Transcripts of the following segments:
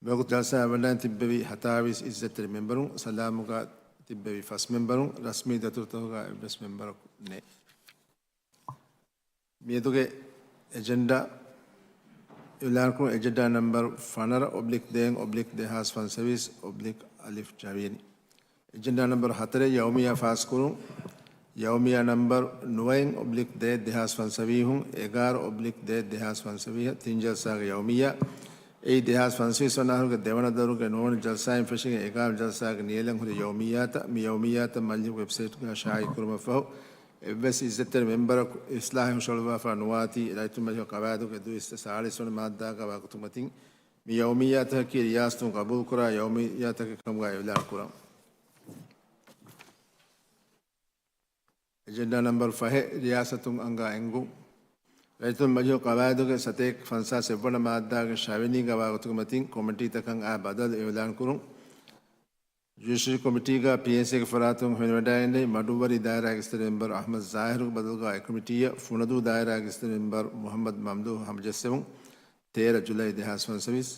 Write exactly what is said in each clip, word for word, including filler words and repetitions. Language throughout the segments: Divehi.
މިވަގުތު ޖަލްސާއަށް ވަޑައިން ތިއްބެވި ހަތާވީސް އިއްޒަތްތެރި މެމްބަރުން، ސަލާމުގަ ތިއްބެވި ފަސް މެމްބަރުން، ރަސްމީ ދަތުރުތަކުގަ އެއްވެސް މެމްބަރަކު ނެތް. މިއަދުގެ އެޖެންޑާ އިއުލާންކުރުން. އެޖެންޑާ ނަމްބަރު ފަނަރަ އޮބްލިކް ދޭއް އޮބްލިކް ދެހާސް ފަންސަވީސް އޮބްލިކް އަލިފް ޖަވިޔަނި. އެޖެންޑާ ނަމްބަރު ހަތަރެއް ޔައުމިއްޔާ ފާސްކުރުން. ޔައުމިއްޔާ ނަމްބަރު ނުވައެއް އޮބްލިކް ދޭއް ދެހާސް ފަންސަވީހުން، އެގާރަ އޮބްލިކް ދޭއް ދެހާސް ފަންސަވީހަށް ތިން ޖަލްސާގެ ޔައުމިއްޔާ. އެއީ ދެހާސް ފަންސަވީސް ވަނަ އަހަރުގެ ދެވަނަ ދޮރުގެ ނުވަވަނަ ޖަލްސާއިން ފެށިގެން އެގާރަ ޖަލްސާގެ ނިޔެލަން ހުރި ޔައުމިއްޔާތައް. މި ޔައުމިއްޔާތައް މަޖިލިހުގެ ވެބްސައިޓްގަ ޝާއިޢުކުރުމަށްފަހު، އެއްވެސް އިއްޒަތްތެރި މެމްބަރަކު އިސްލާހެއް ހުށަހަޅުއްވާފާ ނުވާތީ، ރައްޔިތުން މަޖިލިހުގެ ޤަވާއިދުގެ ދުއިސައްތަ ސާޅީސް ވަނަ މާއްދާގަ ވާގޮތުގެ މަތިން މި ޔައުމިއްޔާތަކަކީ ރިޔާސަތުން ޤަބޫލުކުރާ ޔައުމިއްޔާތަކެއް ކަމުގައި އިޢުލާން ކުރަން. އެޖެންޑާ ނަމްބަރު ފަހެއް، ރިޔާސަތުން އަންގާ އެންގުން. ރައްޔިތުން މަޖިލިހުގެ ޤަވާއިދުގެ ސަތޭކަ ފަންސާސް އެއްވަނަ މާއްދާގެ ޝަވިނީގަ ވާގޮތުގެ މަތިން ކޮމިޓީތަކަށް އައި ބަދަލު އިޢުލާން ކުރުން. ޖުޑިޝަރީ ކޮމިޓީގަ ޕީއެސްއޭގެ ފަރާތުން ހިމެނިވަޑައިގެންނެވި މަޑުއްވަރީ ދާއިރާގެ އިސްތެރި މެމްބަރު އަޙްމަދު ޒާހިރުގެ ބަދަލުގަ އެ ކޮމިޓީއަށް ފުނަދޫ ދާއިރާގެ އިސްތެރި މެމްބަރު މުޙައްމަދު މަމްދޫޙު ހަމަޖެއްސެވުން. ތޭރަ ޖުލައި ދެހާސް ފަންސަވީސް.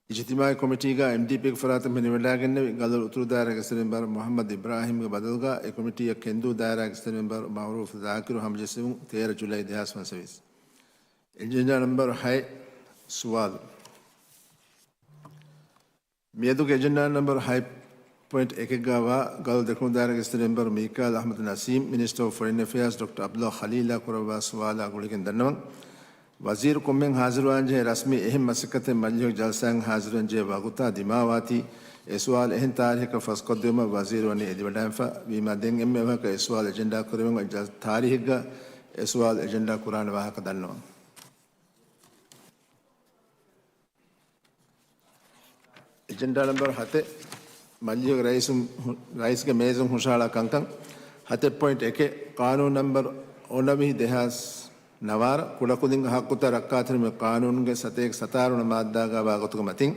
އިޖްތިމާޢީ ކޮމިޓީގަ އެމްޑީޕީގެ ފަރާތުން ހިމެނިވަޑައިގެންނެވި ގަލޮޅު އުތުރު ދާއިރާގެ އިސްތެރި މެމްބަރު މުޙައްމަދު އިބްރާހީމްގެ ބަދަލުގަ އެ ކޮމިޓީއަށް ކެންދޫ ދާއިރާގެ އިސްތެރި މެމްބަރު މަޢުރޫފް ޒާކިރު ހަމަޖެއްސެވުން. ތޭރަ ޖުލައި ދެހާސް ފަންސަވީސް. އެޖެންޑާ ނަމްބަރު ހައެއް، ސުވާލު. މިއަދުގެ އެޖެންޑާ ނަމްބަރު ހައެއް ޕޮއިންޓް އެކެއްގަ ވާ ގަލޮޅު ދެކުނު ދާއިރާގެ އިސްތެރި މެމްބަރު މީކާއިލް އަޙްމަދު ނަސީމް، މިނިސްޓަރ އޮފް ފޮރިން އެފެއާޒް ޑޮކްޓަރ ޢަބްދުﷲ ޚަލީލާ ކުރައްވާ ސުވާލާ ގުޅިގެން ދަންނަވަން. ވަޒީރު ކޮންމެހެން ހާޒިރުވާންޖެހޭ ރަސްމީ އެހެން މަސައްކަތެއް މަޖިލިހުގެ ޖަލްސާއިން ހާޒިރުވެންޖެހޭ ވަގުތާ ދިމާވާތީ، އެ ސުވާލު އެހެން ތާރީޚަކަށް ފަސްކޮށްދިއުމަށް ވަޒީރު ވަނީ އެދިވަޑައިގެންފަ. ވީމާ ދެން އެންމެ އަވަހަކަށް އެ ސުވާލު އެޖެންޑާ ކުރެވެން އޮތް ޖަލް-، ތާރީޚެއްގަ އެ ސުވާލު އެޖެންޑާ ކުރާނެ ވާހަކަ ދަންނަވަން. އެޖެންޑާ ނަމްބަރު ހަތެއް، މަޖިލިހުގެ ރައީސު-، ރައީސްގެ މޭޒުން ހުށަހަޅާ ކަންކަން. ހަތެއް ޕޮއިންޓް އެކެއް، ޤާނޫނު ނަމްބަރު އޮނަވިހި ދެހާސް ނަވާރަ، ކުޑަކުދިންގެ ހައްގުތައް ރައްކާތެރިވުމުގެ ޤާނޫނުގެ ސަތޭކަ ސަތާރަ ވަނަ މާއްދާގަ ވާގޮތުގެ މަތިން،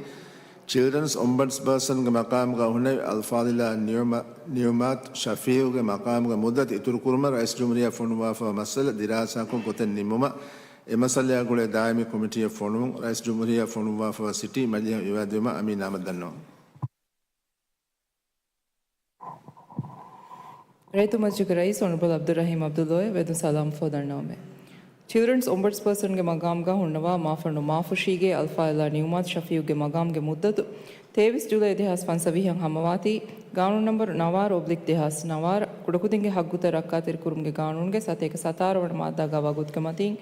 ޗިލްޑްރަންސް އޮމްބަޑްސް ޕާސަންގެ މަޤާމުގަ ހުންނެވި އަލްފާޟިލާ ނިޢުމަ-، ނިޢުމާތު ޝަފީޢުގެ މަޤާމުގެ މުއްދަތު އިތުރުކުރުމަށް ރައީސް ޖުމްހޫރިއްޔާ ފޮނުއްވާފައިވާ މައްސަލަ ދިރާސާކޮށް ގޮތެއް ނިންމުމަށް، އެ މައްސަލައާ ގުޅޭ ދާއިމީ ކޮމިޓީއެއް ފޮނުވުން. ރައީސް ޖުމްހޫރިއްޔާ ފޮނުއްވާފައިވާ ސިޓީ މަޖިލިހަށް އިވާދިއުމަށް އަމީން ނާމަ ދަންނަވަން. ރައްޔިތުންގެ މަޖިލިހުގެ ރައީސް އޮނަރަބަލް ޢަބްދުއްރަޙީމް ޢަބްދުﷲ އަށް ވެދުން ސަލާމް ފޯ ދަންނަވަމޭ. ޗިލްޑްރަންސް އޮމްބަޑްސް ޕާސަންގެ މަޤާމުގަ ހުންނަވާ މާފަންނު މާފުށީގެ އަލްފާޟިލާ ނިޢުމާތު ޝަފީޢުގެ މަޤާމުގެ މުއްދަތު ތޭވީސް ޖުލައި ދެހާސް ފަންސަވީހަށް ހަމަވާތީ، ޤާނޫނު ނަމްބަރު ނަވާރަ އޮބްލިކް ދެހާސް ނަވާރަ، ކުޑަކުދިންގެ ހައްގުތައް ރައްކާތެރިކުރުމުގެ ޤާނޫނުގެ ސަތޭކަ ސަތާރަ ވަނަ މާއްދާގަ ވާގޮތުގެ މަތިން،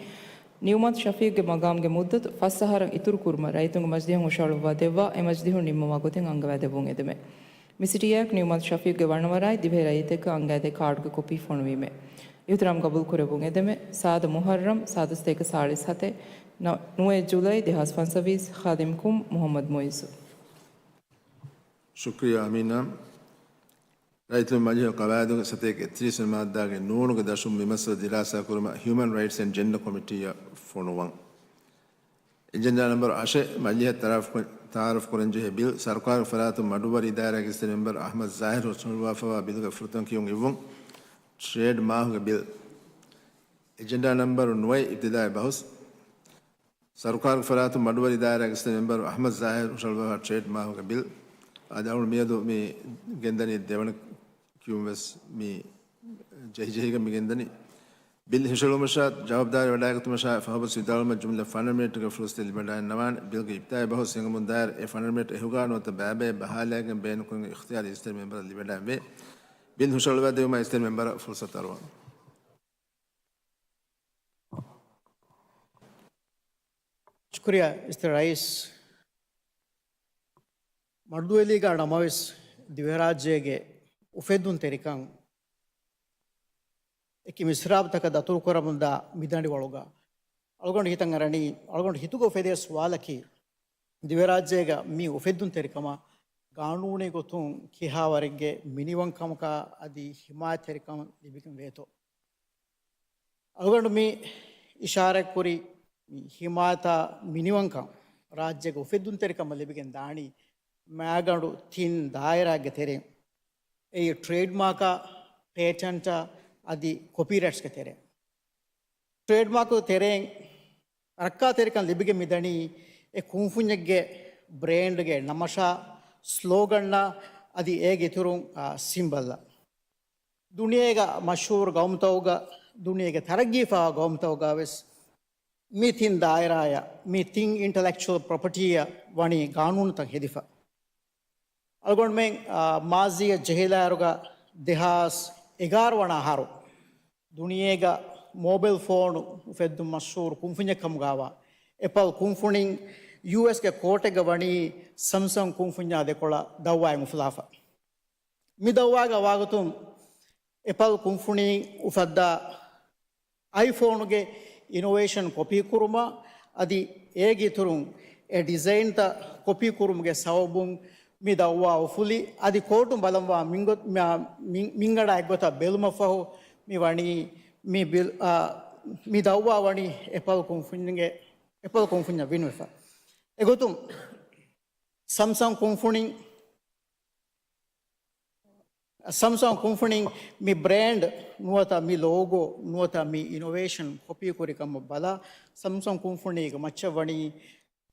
ނިޢުމާތު ޝަފީޢުގެ މަޤާމުގެ މުއްދަތު ފަސް އަހަރަށް އިތުރުކުރުމަށް ރައްޔިތުންގެ މަޖިލިހަށް ހުށަހަޅުއްވާ ދެއްވާ އެ މަޖިލިހުން ނިންމަވާ ގޮތެއް އަންގަވާ ދެއްވުން އެދެމޭ. މި ސިޓީއާއެކު ނިޢުމާތު ޝަފީޢުގެ ވަނަ ވަރާއި ދިވެހި ރައްޔިތެއްގެ އަނގައިދޭ ކާޑުގެ ކޮޕީ ފޮނުވީމޭ. އިޙްތިރާމް ޤަބޫލު ކުރެއްވުން އެދެމޭ. ސާދަ މުޙައްރަމް، ސާދަ ސަތޭކަ ސާޅީސް ހަތެއް، ނަ-، ނުވައެއް ޖުލައި ދެހާސް ފަންސަވީސް، ޚާދިމްކުމް މުޙައްމަދު މުޢިއްޒު. ޝުކުރިއްޔާ އަމީނާ. ރައްޔިތުންގެ މަޖިލިހުގެ ޤަވާއިދުގެ ސަތޭކަ އެއްތިރީސް ވަނަ މާއްދާގެ ނޫނުގެ ދަށުން މި މައްސަލަ ދިރާސާ ކުރުމަށް ހިއުމަން ރައިޓްސް އެންޑް ޖެންޑަ ކޮމިޓީއަށް ފޮނުވަން. އެޖެންޑާ ނަމްބަރު އަށެއް، މަޖިލިހަށް ތަޢާރަފް ކު-، ތަޢާރަފް ކުރަންޖެހޭ ބިލް، ސަރުކާރުގެ ފަރާތުން މަޑުއްވަރީ ދާއިރާގެ އިސްތެރި މެމްބަރު އަޙްމަދު ޒާހިރު ހުށަހަޅުއްވާފައިވާ ބިލުގެ ފުރަތަމަ ކިޔުން އިއްވުން. ޓްރޭޑް މާކްގެ ބިލް. އެޖެންޑާ ނަމްބަރު ނުވައެއް، އިބްތިދާއީ ބަހުސް. ސަރުކާރުގެ ފަރާތުން މަޑުއްވަރީ ދާއިރާގެ އިސްތެރި މެމްބަރު އަޙްމަދު ޒާހިރު ހުށަހަޅުއްވާފައިވާ ޓްރޭޑް މާކްގެ ބިލް. އަދި އަޅުގަނޑު މިއަދު މި ގެންދަނީ ދެވަނަ ކިޔުން ވެސް މި ޖެހިޖެހިގެން މި ގެންދަނީ. ބިލް ހުށަހެޅުމަށާ ޖަވާބުދާރީ ވަޑައިގަތުމަށާ ފަހުބަސް ވިދާޅުވުމަށް ޖުމްލަ ފަނަރަ މިނެޓުގެ ފުރުސަތެއް ލިބިވަޑައިގަންނަވާނެ. ބިލްގެ އިބްތިދާއީ ބަހުސް ހިނގަމުން ދާއިރު އެ ފަނަރަ މިނެޓް އެހުގާ ނުވަތަ ބައިބައި ބަހާލައިގެން ބޭނުންކުރުމުގެ އިޚްތިޔާރު އިސްތެރި މެމްބަރަށް ލިބިވަޑައިގެންވޭ. ބިލް ހުށަހަޅުއްވާދެއްވުމަށް އިސްތެރި މެމްބަރަށް ފުރުސަތު އަރުވަން. ޝުކުރިއްޔާ އިސްތެރި ރައީސް. މަޑުއެލީގާ ނަމަވެސް ދިވެހިރާއްޖޭގެ އުފެއްދުންތެރިކަން އެކި މިސްރާބުތަކަށް ދަތުރުކުރަމުންދާ މިދަނޑިވަޅުގަ އަޅުގަނޑު ހިތަށް އަރަނީ، އަޅުގަނޑު ހިތުގަ އުފެދޭ ސުވާލަކީ، ދިވެހިރާއްޖޭގަ މި އުފެއްދުންތެރިކަމަށް ގާނޫނީ ގޮތުން ކިހާވަރެއްގެ މިނިވަންކަމަކާ އަދި ހިމާޔަތްތެރިކަން ލިބިގެން ވޭތޯ؟ އަޅުގަނޑު މި އިޝާރާތްކުރި މި ހިމާޔަތާ މިނިވަންކަން ރާއްޖޭގެ އުފެއްދުންތެރިކަމަށް ލިބިގެން ދާނީ މާގަނޑު ތިން ދާއިރާއެއްގެ ތެރެއިން. އެއީ ޓްރޭޑް މާކާ، ޕޭޓެންޓާ އަދި ކޮޕީރައިޓްސްގެ ތެރެއިން. ޓްރޭޑް މާކުގެ ތެރެއިން ރައްކާތެރިކަން ލިބިގެން މިދަނީ އެ ކުންފުންޏެއްގެ ބްރޭންޑްގެ ނަމަށާ، ސްލޯގަންއާ އަދި އޭގެ އިތުރުން، އާ، ސިމްބަލްއަށް. ދުނިޔޭގަ މަޝްހޫރު ގައުމުތަކުގަ، ދުނިޔޭގެ ތަރައްގީފާވާ ގައުމުތަކުގަ ވެސް މި ތިން ދާއިރާއަށް، މި ތިން އިންޓަލެކްޗުއަލް ޕްރޮޕަޓީއަށް ވަނީ ގާނޫނުތައް ހެދިފަ. އަޅުގަނޑުމެން، އާ، މާޒީއަށް ޖެހިލާއިރުގަ ދެހާސް އެގާރަ ވަނަ އަހަރު ދުނިޔޭގަ މޯބައިލް ފޯނު އުފެއްދުން މަޝްހޫރު ކުންފުންޏެއް ކަމުގަވާ އެޕަލް ކުންފުނިން ޔޫއެސްގެ ކޯޓެއްގަ ވަނީ ސަމްސަން ކުންފުންޏާ ދެކޮޅަށް ދައުވާއެއް އުފުލާފަ. މި ދައުވާގަ ވާގޮތުން އެޕަލް ކުންފުނީ އުފައްދާ އައިފޯނުގެ އިނޮވޭޝަން ކޮޕީ ކުރުމާ އަދި އޭގެ އިތުރުން އެ ޑިޒައިންތައް ކޮޕީ ކުރުމުގެ ސަބަބުން މި ދައުވާ އުފުލި. އަދި ކޯޓުން ބަލަންވާ މިންގޮ-، މި-، މި-، މިންގަނޑާ އެއްގޮތަށް ބެލުމަށްފަހު މި ވަނީ މި ބިލް-، އާ، މި ދައުވާ ވަނީ އެޕަލް ކުންފުންޏުގެ، އެޕަލް ކުންފުންޏަށް ވިންވެފަ. އެގޮތުން ސަމްސަން ކުންފުނިން، ސަމްސަން ކުންފުނިން މި ބްރޭންޑް ނުވަތަ މި ލޯގޯ ނުވަތަ މި އިނޮވޭޝަން ކޮޕީ ކުރި ކަމަށް ބަލާ، ސަމްސަން ކުންފުނީގެ މައްޗަށް ވަނީ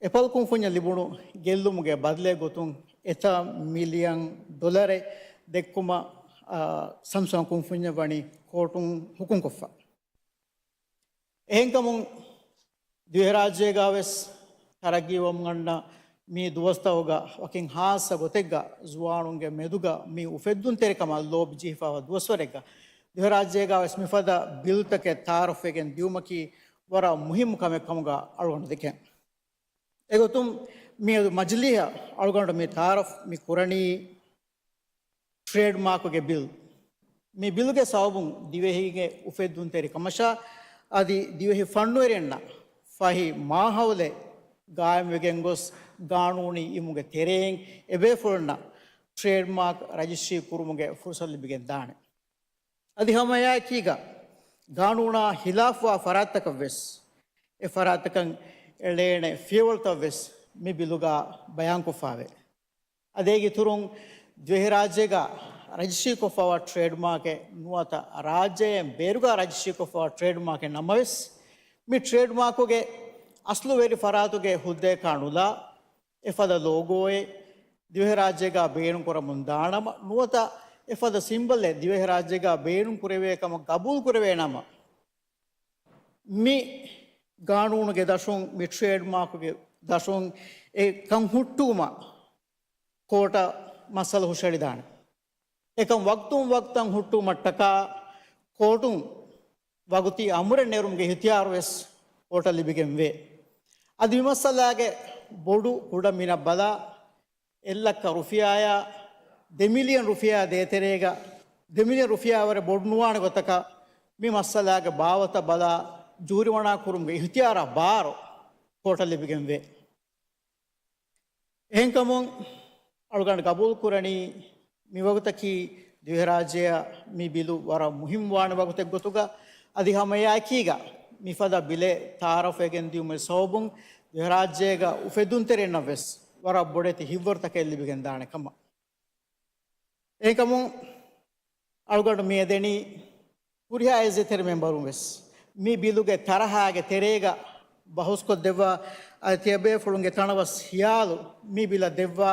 އެޕަލް ކުންފުންޏަށް ލިބުނު ގެއްލުމުގެ ބަދަލެއް ގޮތުން އެތައް މިލިއަން ޑޮލަރެއް ދެއްކުމަށް، އާ، ސަމްސަން ކުންފުންޏަށް ވަނީ ކޯޓުން ހުކުމްކޮށްފަ. އެހެންކަމުން ދިވެހިރާއްޖޭގަ ވެސް ތަރައްގީވަމުން އަންނަ މި ދުވަސްތަކުގަ ވަކިން ހާއްސަ ގޮތެއްގަ ޒުވާނުންގެ މެދުގަ މި އުފެއްދުންތެރިކަމަށް ލޯބި ޖެހިފައިވާ ދުވަސްވަރެއްގަ ދިވެހިރާއްޖޭގަ ވެސް މިފަދަ ބިލްތަކެއް ތައާރަފްވެގެން ދިއުމަކީ ވަރަށް މުހިއްމު ކަމެއް ކަމުގަ އަޅުގަނޑު ދެކެން. އެގޮތުން މިއަދު މަޖިލީހަށް އަޅުގަނޑު މި ތައާރަފް މި ކުރަނީ ޓްރޭޑް މާކުގެ ބިލް. މި ބިލުގެ ސަބަބުން ދިވެހީގެ އުފެއްދުންތެރި ކަމަށާ އަދި ދިވެހި ފަންނުވެރިންނަށް ފަހި މާހައުލެއް ގާއިމްވެގެން ގޮސް ގާނޫނީ އިމުގެ ތެރެއިން އެބޭފުޅުންނަށް ޓްރޭޑް މާކް ރަޖިސްޓްރީ ކުރުމުގެ ފުރުސަތު ލިބިގެން ދާނެ. އަދި ހަމައެއާއެކީގަ ގާނޫނާ ހިލާފުވާ ފަރާތްތަކަށް ވެސް، އެ ފަރާތްތަކަށް އެޅޭނެ ފިޔަވަޅުތައް ވެސް މި ބިލުގަ ބަޔާންކޮށްފައެވެ. އަދި އޭގެ އިތުރުން ދިވެހިރާއްޖޭގަ ރަޖިސްޓްރީކޮށްފައިވާ ޓްރޭޑް މާކެއް ނުވަތަ ރާއްޖެއިން ބޭރުގަ ރަޖިސްޓްރީކޮށްފައިވާ ޓްރޭޑް މާކެއް ނަމަވެސް، މި ޓްރޭޑް މާކުގެ އަސްލުވެރި ފަރާތުގެ ހުއްދައަކާ ނުލާ، އެފަދަ ލޯގޯއެއް ދިވެހިރާއްޖޭގަ ބޭނުންކުރަމުން ދާނަމަ، ނުވަތަ އެފަދަ ސިމްބަލެއް ދިވެހިރާއްޖޭގަ ބޭނުންކުރެވޭ ކަމަށް ގަބޫލުކުރެވޭނަމަ، މި ގާނޫނުގެ ދަށުން، މި ޓްރޭޑް މާކުގެ ދަށުން އެ ކަން ހުއްޓުވުމަށް ކޯޓަށް މައްސަލަ ހުށަހެޅިދާނެ. އެކަން ވަގުތުން ވަގުތަށް ހުއްޓުވުމަށްޓަކާ ކޯޓުން ވަގުތީ އަމުރެއް ނެރުމުގެ އިހްތިޔާރު ވެސް ކޯޓަށް ލިބިގެންވޭ. އަދި މި މައްސަލާގެ ބޮޑު ކުޑަ މިނަށް ބަލާ، އެއްލައްކަ ރުފިޔާއާ ދެ މިލިއަން ރުފިޔާ ދޭތެރޭގަ ދެ މިލިއަން ރުފިޔާވަރެއް ބޮޑު ނުވާނެ ގޮތަކަށް މި މައްސަލާގެ ބާވަތަށް ބަލާ ޖޫރިމަނާ ކުރުމުގެ އިހްތިޔާރާ ބާރު ކޯޓަށް ލިބިގެންވޭ. އެހެންކަމުން އަޅުގަނޑު ގަބޫލުކުރަނީ މިވަގުތަކީ ދިވެހިރާއްޖެއަށް މި ބިލު ވަރަށް މުހިއްމުވާނެ ވަގުތެއްގޮތުގަ، އަދި ހަމައެއާއެކީގަ މިފަދަ ބިލެއް ތައާރަފްވެގެން ދިއުމުގެ ސަބަބުން ދިވެހިރާއްޖޭގަ އުފެދުންތެރިންނަށް ވެސް ވަރަށް ބޮޑެތި ހިތްވަރުތަކެއް ލިބިގެން ދާނެ ކަމަށް. އެހެންކަމުން އަޅުގަނޑު މިއަދު އެދެނީ ހުރިހާ އިއްޒަތްތެރި މެމްބަރުން ވެސް މި ބިލުގެ ތަރަހާގެ ތެރޭގަ ބަހުސްކޮށްދެއްވާ، އަދި ތިޔަބޭފުޅުންގެ ތަނަވަސް ހިޔާލު މި ބިލަށް ދެއްވާ،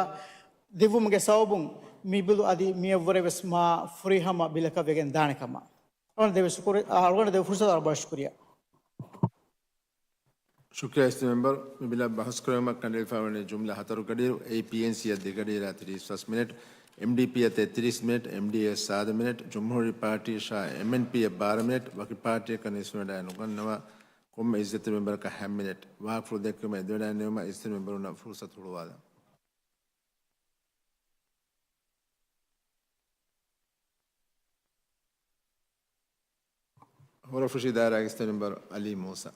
ދެއްވުމުގެ ސަބަބުން މި ބިލު އަދި މިއަށްވުރެ ވެސް މާ ފުރިހަމަ ބިލަކަށް ވެގެން ދާނެ ކަމަށް. އަޅުގަނޑު ދެވި ޝުކުރި-، އަޅުގަނޑު ދެވި ފުރުސަތަށް ވަރަށް ބޮޑަށް ޝުކުރިއްޔާ. ޝުކްރިޔާ އިއްޒަތްތެރި މެމްބަރު. މި ބިލަށް ބަހުސްކުރެވުމަށް ކަނޑައެޅިފައިވަނީ ޖުމްލަ ހަތަރުގަޑިއިރު، އެއީ ޕީއެންސީއަށް ދެގަޑިއިރާ ތިރީސް ފަސް މިނެޓް، އެމްޑީޕީއަށް ތެއްތިރީސް މިނެޓް، އެމްޑީއޭއަށް ސާދަ މިނެޓް، ޖުމްހޫރީ ޕާޓީއަށާ އެމްއެންޕީއަށް ބާރަ މިނެޓް، ވަކި ޕާޓީއަކަށް ނިސްބަތް ނުގަންނަވާ ކޮންމެ އިއްޒަތްތެރި މެމްބަރަކަށް ހަ މިނެޓް. ވާހަކަފުޅު ދެއްކުމަށް އެދިވަޑައިންނެވުމަށް އިއްޒަތްތެރި މެމްބަރުންނަށް ފުރުސަތު ހުޅުވާލަން. ހުރަފުށި ދާއިރާގެ އިއްޒަތްތެރި މެމްބަރު އަލީ މޫސާ.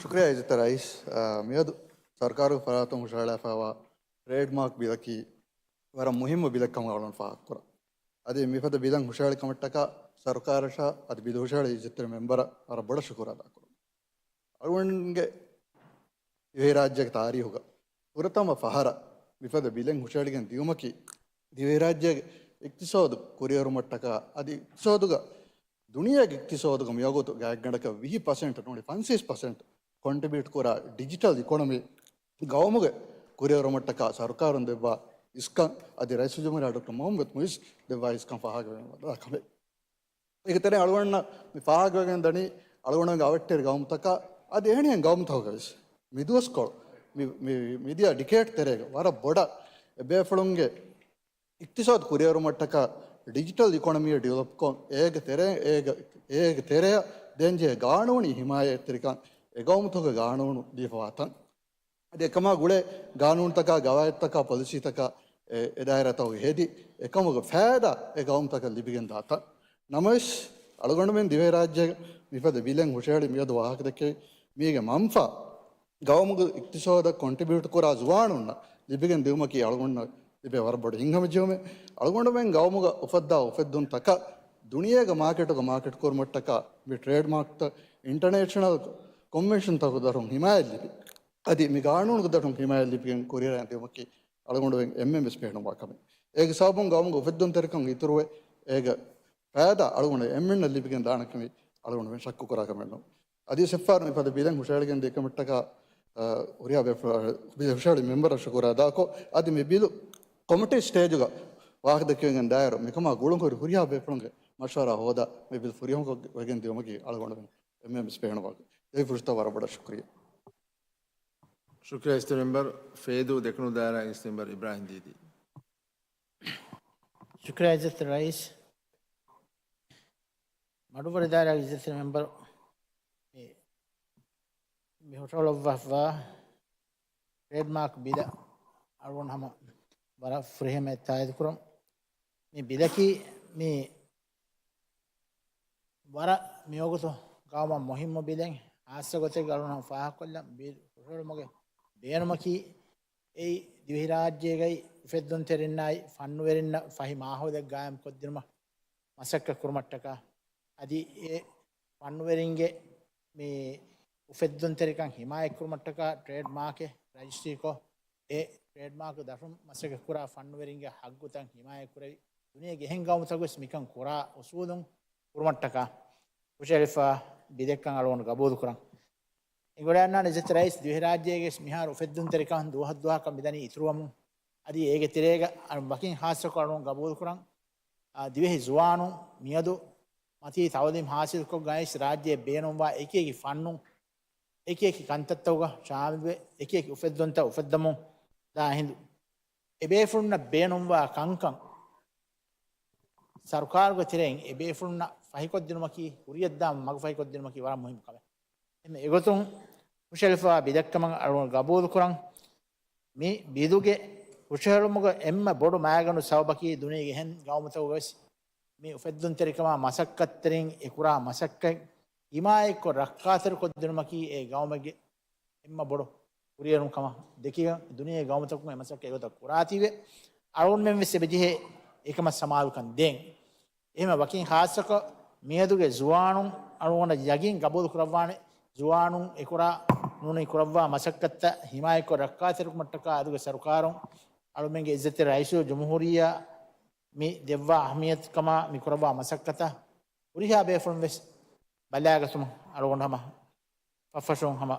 ޝުކްރިޔާ އިއްޒަތްތެރި ރައީސް. އާ، މިއަދު ސަރުކާރުގެ ފަރާތުން ހުށަހަޅާފައިވާ ޓްރޭޑް މާކް ބިލަކީ ވަރަށް މުހިއްމު ބިލެއް ކަމަށް އަޅުގަނޑު ފާހަގަކުރަން. އަދި މިފަދަ ބިލެއް ހުށަހެޅި ކަމަށްޓަކާ ސަރުކާރަށާ އަދި ބިލު ހުށަހެޅި އިއްޒަތްތެރި މެމްބަރަށް ވަރަށް ބޮޑަށް ޝުކުރު އަދާކުރަން. އަޅުގަނޑުގެ ދިވެހިރާއްޖޭގެ ތާރީހުގަ ފުރަތަމަ ފަހަރަށް މިފަދަ ބިލެއް ހުށަހެޅިގެން ދިއުމަކީ، ދިވެހިރާއްޖޭގެ އިޤްތިޞާދު ކުރިއެރުމަށްޓަކާ އަދި އިޤްތިޞާދުގަ، ދުނިޔޭގެ އިޤްތިޞާދުގަ މިވަގުތު ގާތްގަނޑަކަށް ވިހި ޕަސެންޓް ނޫނީ ފަންސަވީސް ޕަސެންޓް ކޮންޓްރިބިއުޓް ކުރާ ޑިޖިޓަލް އިކޮނޮމީ ގައުމުގެ ކުރިއެރުމަށްޓަކާ ސަރުކާރުން ދެއްވާ އިސްކަން އަދި ރައީސުލްޖުމްހޫރިއްޔާ ޑޮކްޓަރ މުހައްމަދު މުއިއްޒު ދެއްވާ އިސްކަން ފާހަގަވެގެން ވަދާ ކަމެއް. އޭގެ ތެރެއިން އަޅުގަނޑަށް މި ފާހަގަވެގެން ދަނީ އަޅުގަނޑުގެ އަވަށްޓެރި ގައުމުތަކާ އަދި އެހެނިހެން ގައުމުތަކުގަވެސް މި ދުވަސްކޮޅު މި، މި، މިދިޔަ ޑިކޭޑް ތެރޭގަ ވަރަށް ބޮޑަށް އެބޭފުޅުންގެ އިޤްތިޞާދު ކުރިއެރުމަށްޓަކާ ޑިޖިޓަލް އިކޮނޮމީއަށް ޑިވެލޮޕްކޮށް، އޭގެ ތެރެ، އޭގެ، އޭގެ ތެރެއަށް ދޭންޖެހޭ ގާނޫނީ ހިމާޔަތްތެރިކަން އެގައުމުތަކުގެ ގާނޫނު ލިޔެފަވާތަން. އަދި އެކަމާ ގުޅޭ ގާނޫނުތަކާ، ގަވާއިދުތަކާ، ޕޮލިސީތަކާ އެ، އެ ދާއިރާތަކުގަ ހެދި، އެކަމުގެ ފައިދާ އެ ގައުމުތަކަށް ލިބިގެން ދާތަން. ނަމަވެސް، އަޅުގަނޑުމެން ދިވެހިރާއްޖޭގަ މިފަދަ ބިލެއް ހުށަހެޅި މިއަދު ވާހަކަދެއްކެވި މީގެ މަންފާ ގައުމުގެ އިޤްތިޞާދަށް ކޮންޓްރިބިއުޓް ކުރާ ޒުވާނުންނަށް ލިބިގެން ދިއުމަކީ އަޅުގަނޑަށް ލިބޭ ވަރަށް ބޮޑު ހިތްހަމަޖެހުމެއް. އަޅުގަނޑުމެން ގައުމުގަ އުފައްދާ އުފެއްދުންތަކަށް ދުނިޔޭގެ މާކެޓުގަ މާކެޓް ކުރުމަށްޓަކާ މި ޓްރޭޑްމާކްތައް އިންޓަރނޭޝަނަލް ކޮންވެންޝަންތަކުގެ ދަށުން ހިމާޔަތް ލިބި، އަދި މި ގާނޫނުގެ ދަށުން ހިމާޔަތް ލިބިގެން ކުރިއަރަން ދިއުމަކީ އަޅުގަނޑުމެން އެންމެން ވެސް ބޭނުންވާ ކަމެއް. އޭގެ ސަބަބުން ގައުމުގެ އުފެއްދުންތެރިކަން އިތުރުވެ، އޭގެ ފައިދާ އަޅުގަނޑު އެންމެންނަށް ލިބިގެން ދާނެ ކަމީ އަޅުގަނޑުމެން ޝައްކު ކުރާ ކަމެއް ނޫން. އަދި އެއްފަހަރު މިފަދަ ބިލެއް ހުށަހެޅިގެން ދިޔަ ކަމަށްޓަކާ، އަ، ހުރިހާ ބޭފުޅާ، ހުރިހާ މެމްބަރަށް ޝުކުރު އަދާކޮށް، އަދި މި ބިލު ކޮމިޓީ ސްޓޭޖުގަ ވާހަކަދެއްކެވިގެން ދާއިރު، މިކަމާ ގުޅުންހުރި ހުރިހާ ބޭފުޅުންގެ މަޝްވަރާ ހޯދާ، މި ބިލް ފުރިހަމަކޮށް ވެގެން ދިޔުމަކީ އަޅުގަނޑުމެން އެންމެން ވެސް ބޭނުންވާ ކަމެއް. ދެއްވި ފުރުސަތަށް ވަރަށް ބޮޑަށް ޝުކުރިއްޔާ. ޝުކުރިއްޔާ އިއްޒަތްތެރި މެމްބަރު. ފޭދޫ ދެކުނު ދާއިރާ އިއްޒަތްތެރި މެމްބަރު އިބްރާހިމް ދީދީ. ޝުކުރިއްޔާ އިއްޒަތްތެރި ރައީސް. މަޑުއުވަރު ދާއިރާގެ އިއްޒަތްތެރި މެމްބަރު. މި، މި ހުށަހަޅައްވާފަ ޓްރޭޑްމާކް ބިލަށް އަޅުގަނޑު ހަމަ ވަރަށް ފުރިހަމައަށް ތާއީދު ކުރަމު. މި ބިލަކީ މި ވަރަށް މިވަގުތު ގައުމަށް މުހިއްމު ބިލެއް. ހާއްސަ ގޮތެއްގަ އަޅުގަނޑު ފާހަގަކޮށްލަން ބިލް ހުށަހެޅުމުގެ ބޭނުމަކީ އެއީ ދިވެހިރާއްޖޭގައި އުފެއްދުންތެރިންނާއި ފަންނުވެރިންނަށް ފަހި މާހައުލެއް ގާއިމްކޮށްދިނުމަށް މަސައްކަތް ކުރުމަށްޓަކާ، އަދި އެ ފަންނުވެރިންގެ މި އުފެއްދުންތެރިކަން ހިމާޔަތްކުރުމަށްޓަކާ ޓްރޭޑްމާކެއް ރަޖިސްޓްރީކޮށް، އެ ޓްރޭޑްމާކް ދަށުން މަސައްކަތްކުރާ ފަންނުވެރިންގެ ހައްގުތައް ހިމާޔަތްކުރެވި، ދުނިޔޭގެ އެހެން ގައުމުތަކުވެސް މިކަން ކުރާ އުސޫލުން ކުރުމަށްޓަކާ ހުށަހެޅިފަ ބިލެއްކަން އަޅުގަނޑު ގަބޫލުކުރަން. އެނގިވަޑައިގަންނާނެ އިއްޒަތްތެރި ރައީސް، ދިވެހިރާއްޖޭގެ މިހާރު އުފެއްދުންތެރިކަން ދުވަހަށްދުވަހަކަށް މިދަނީ އިތުރުވަމުން. އަދި އޭގެ ތެރޭގަ ވަކިން ހާއްސަކޮށް އަޅުގަނޑު ގަބޫލުކުރަން، އާ، ދިވެހި ޒުވާނުން މިއަދު މަތީ ތައުލީމް ހާސިލްކޮށް ގައިސް ރާއްޖެ ބޭނުންވާ އެކިއެކި ފަންނުން، އެކިއެކި ކަންތައްތަކުގަ ޝާމިލްވެ، އެކިއެކި އުފެއްދުންތައް އުފެއްދަމުން ދާ ހިނދު، އެބޭފުޅުންނަށް ބޭނުންވާ ކަންކަން ސަރުކާރުގެ ތެރެއިން އެބޭފުޅުންނަށް ފަހިކޮށްދިނުމަކީ، ކުރިއަށްދާން މަގު ފަހިކޮށްދިނުމަކީ ވަރަށް މުހިއްމު ކަމެއް. އެހެން އެގޮތުން ހުށަހެޅިފައިވާ ބިލެއްކަމަށް އަޅުގަނޑު ގަބޫލުކުރަން. މި ބިލުގެ ހުށަހެޅުމުގެ އެންމެ ބޮޑު މައިގަނޑު ސަބަބަކީ ދުނިޔޭގެ އެހެން ގައުމުތަކުގަވެސް މި އުފެއްދުންތެރިކަމާ މަސައްކަތްތެރިން އެކުރާ މަސައްކަތް ހިމާޔަތްކޮށް ރައްކާތެރިކޮށްދިނުމަކީ އެ ގައުމެއްގެ އެންމެ ބޮޑު ކުރިއެރުން ކަމަށް ދެކިގެން، ދުނިޔޭގެ ގައުމުތަކުން އެ މަސައްކަތް އެގޮތަށް ކުރާތީވެ، އަޅުގަނޑުމެން ވެސް އެބަޖެހޭ އެކަމަށް ސަމާލުކަން ދޭން. އެހެން ވަކިން ހާއްސަކޮށް މިއަދުގެ ޒުވާނުން އަޅުގަނޑަށް ޔަގީން ގަބޫލު ކުރައްވާނެ، ޒުވާނުން އެކުރާ ނޫނީ ކުރައްވާ މަސައްކަތްތައް ހިމާޔަތްކޮށް ރައްކާތެރިކުރުމަށްޓަކާ އަދުގެ ސަރުކާރުން އަޅުމެންގެ އިއްޒަތްތެރި ރައީސުލްޖުމްހޫރިއްޔާ މި ދެއްވާ އަހައްމިޔަތުކަމާ މި ކުރައްވާ މަސައްކަތަށް ހުރިހާ ބޭފުޅުން ވެސް ބަލާގަތުމަށް އަޅުގަނޑު ހަމަ ފަށްފަށުން ހަމަ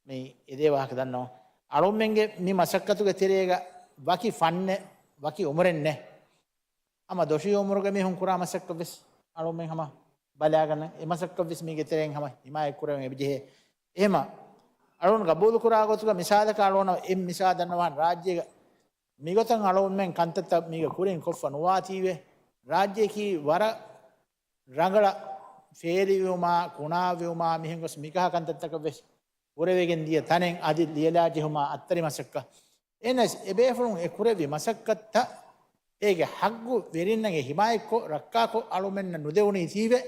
މި އެދޭ ވާހަކަ ދަންނަވަން. އަޅުމެންގެ މި މަސައްކަތުގެ ތެރޭގަ ވަކި ފަންނެއް، ވަކި އުމުރެއް ނެތް. ހަމަ ދޮށީ އުމުރުގެ މީހުން ކުރާ މަސައްކަތް ވެސް އަޅުމެން ހަމަ ބަލާގަންނަން. އެ މަސައްކަތް ވެސް މީގެ ތެރެއިން ހަމަ ހިމާޔަތް ކުރެވެން އެބަޖެހޭ. އެހެމަ އަޅުން ގަބޫލު ކުރާ ގޮތުގަ މިސާލަކަށް އަޅުން އެ މިސާލް ދަންނަވާން ރާއްޖޭގަ މިގޮތަށް އަޅުމެން ކަންތައްތައް މީގަ ކުރިން ކޮށްފަ ނުވާތީވެ، ރާއްޖެއަކީ ވަރަށް ރަނގަޅަށް ފޭލިވުމާ، ކުނާވެވުމާ މިހެން ގޮސް މިކަހަ ކަންތައްތަކަށް ވެސް ކުރެވިގެން ދިޔަ ތަނެއް އަދި ލިޔެލާ ޖެހުމާ އައްތަރި މަސައްކަތް. އެހެނަސް އެބޭފުޅުން އެ ކުރެއްވި މަސައްކަތްތައް އޭގެ ހައްގު ވެރިންނަށް އެ ހިމާޔަތްކޮށް ރައްކާކޮށް އަޅުމެންނަށް ނުދެވުނީތީވެ،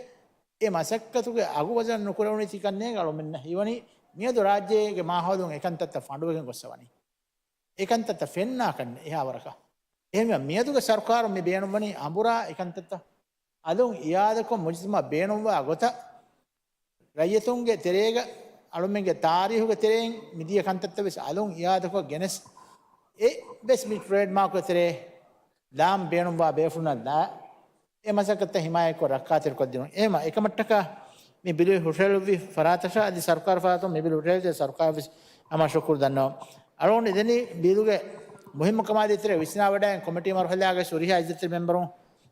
އެ މަސައްކަތުގެ އަގު ވަޒަން ނުކުރެވުނީތީކަން ނޭނގެ އަޅުމެންނަށް ހީވަނީ މިއަދު ރާއްޖޭގެ މާހައުލުން އެކަންތައްތައް ފަނޑުވެގެން ގޮއްސަވަނީ. އެކަންތައްތައް ފެންނާކަށް އެހާ ވަރަކަށް. އެހެންވެ، މިއަދުގެ ސަރުކާރުން މި ބޭނުންވަނީ އަނބުރާ އެކަންތައްތައް އަލުން އިއާދަކޮށް މުޖުތަމަޢަށް ބޭނުންވާ ގޮތަށް ރައްޔިތުންގެ ތެރޭގަ އަޅުމެންގެ ތާރީހުގެ ތެރެއިން މިދިޔަ ކަންތައްތައް ވެސް އަލުން އިއާދަކޮށް ގެނެސް، އެ ވެސް މި ޓްރޭޑްމާކްގެ ތެރޭ ލާން ބޭނުންވާ ބޭފުޅުންނަށް ލާ އެ މަސައްކަތްތައް ހިމާޔަތްކޮށް ރައްކާތެރިކޮށްދިނުން. އެހެމަ އެކަމަށްޓަކާ މި ބިލު ހުށަހެޅުއްވި ފަރާތަށާ އަދި ސަރުކާރު ފަރާތުން މި ބިލު ހުށަހެޅި ސަރުކާރަށް ވެސް ހަމަ ޝުކުރު ދަންނަވަން. އަޅުގަނޑު ދެނީ ބިލުގެ މުހިއްމުކަމާ ދޭތެރޭ ވިސްނާވަޑައިގެން ކޮމިޓީ މަރުހަލާގެ ހުރިހާ އިއްޒަތްތެރި މެމްބަރުން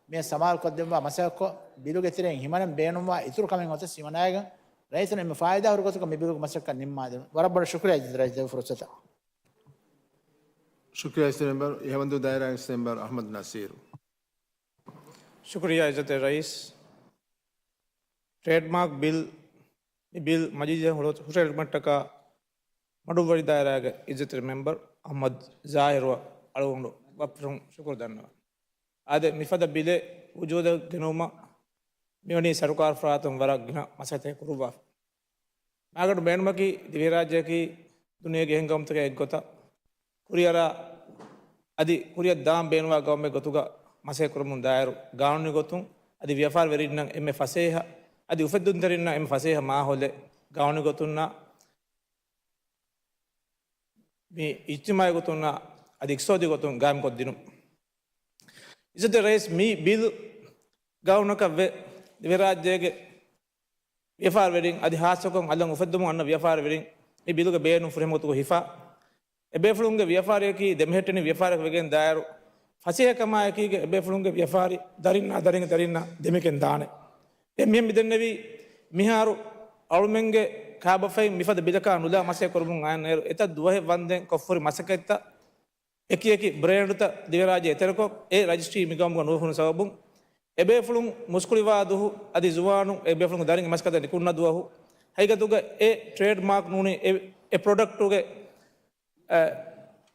މި ސަމާލުކޮށްދެއްވާ މަސައްކަތްކޮށް، ބިލުގެ ތެރެއިން ހިމަނަން ބޭނުންވާ އިތުރު ކަމެއް އޮތަސް ހިމަނައިގެން، ރައްޔިތުން އެންމެ ފާއިދާ ހުރި ގޮތަކަށް މި ބިލުގެ މަސައްކަތް ނިންމާދޭން. ވަރަށް ބޮޑަށް ޝުކުރިއްޔާ އިއްޒަތްތެރި ރައީސް ދެއްވި ފުރުސަތަށް. ޝުކުރިއްޔާ އިއްޒަތްތެރި މެމްބަރު. އެހެންވީމަ ދާއިރާގެ މެމްބަރު އަޙްމަދު ނަސީރު. ޝުކުރިއްޔާ އިއްޒަތްތެރި ރައީސް. ޓްރޭޑްމާކް ބިލް، މި ބިލް މަޖިލީހަށް ހުޅު-، ހުށަހެޅުމަށްޓަކާ މަޑުއްވަނި ދާއިރާގެ އިއްޒަތްތެރި މެމްބަރު އަޙްމަދު ޒާހިރުއަށް އަޅުގަނޑު ބައްޕަފުޅުން ޝުކުރު ދަންނަވަން. އާދެ، މިފަދަ ބިލެއް ވުޖޫދަށް ގެނުވުމަށް މިވަނީ ސަރުކާރު ފަރާތުން ވަރަށް ގިނަ މަސައްކަތެއް ކުރުއްވާފަ. މާގަނޑު ބޭނުމަކީ ދިވެހިރާއްޖެއަކީ ދުނިޔޭގެ އެހެން ގައުމުތަކާ އެއްގޮތަށް ކުރިއަރާ އަދި ކުރިއަށް ދާން ބޭނުންވާ ގައުމެއް ގޮތުގަ މަސައްކަތް ކުރަމުން ދާއިރު، ގާނޫނީ ގޮތުން އަދި ވިޔަފާރިވެރިންނަށް އެންމެ ފަސޭހަ އަދި އުފެއްދުންތެރިންނަށް އެންމެ ފަސޭހަ މާހައުލެއް ގާނޫނީ ގޮތުންނާ މި އިޖްތިމާޢީ ގޮތުންނާ އަދި އިޤްތިޞާދީ ގޮތުން ގާއިމްކޮށްދިނުން. އިއްޒަތްތެރި ރައީސް، މި ބިލް ގާނޫނަކަށްވެ، ދިވެހިރާއްޖޭގެ ވިޔަފާރިވެރިން އަދި ހާއްސަކޮށް އަލަށް އުފެއްދުމުން އަންނަ ވިޔަފާރިވެރިން މި ބިލުގެ ބޭނުން ފުރިހަމަ ގޮތުގަ ހިފާ، އެބޭފުޅުންގެ ވިޔަފާރިއަކީ ދެމެހެއްޓެނިވި ވިޔަފާރިއަކަށް ވެގެން ދާއިރު، ފަސޭހަކަމާއެކީގަ އެބޭފުޅުންގެ ވިޔަފާރި ދަރިންނާ ދަރިން ދަރިންނަށް ދެމިގެން ދާނެ. އެ މިހެން މިދެންނެވީ، މިހާރު އަޅުމެންގެ ކާބަފައިން މިފަދަ ބިލަކާ ނުލާ މަސައްކަތް ކުރަމުން އައިން އޭރު އެތައް ދުވަހެއް ވަންދެން ކޮށްފަހުރި މަސައްކަތްތައް އެކި އެކި ބްރޭންޑުތައް ދިވެހިރާއްޖެ އެތެރެކޮށް، އެ ރަޖިސްޓްރީ މިގައުމުގަ ނުހުން ސަބަބުން، އެބޭފުޅުން މުސްކުޅިވާ ދުހު އަދި ޒުވާނުން އެބޭފުޅުން ދަރިން މަސައްކަތަށް ނިކުންނަ ދުވަހު، ހަގީގަތުގަ އެ ޓްރޭޑްމާކް ނޫނީ އެ، އެ ޕްރޮޑަކްޓުގެ، އެ،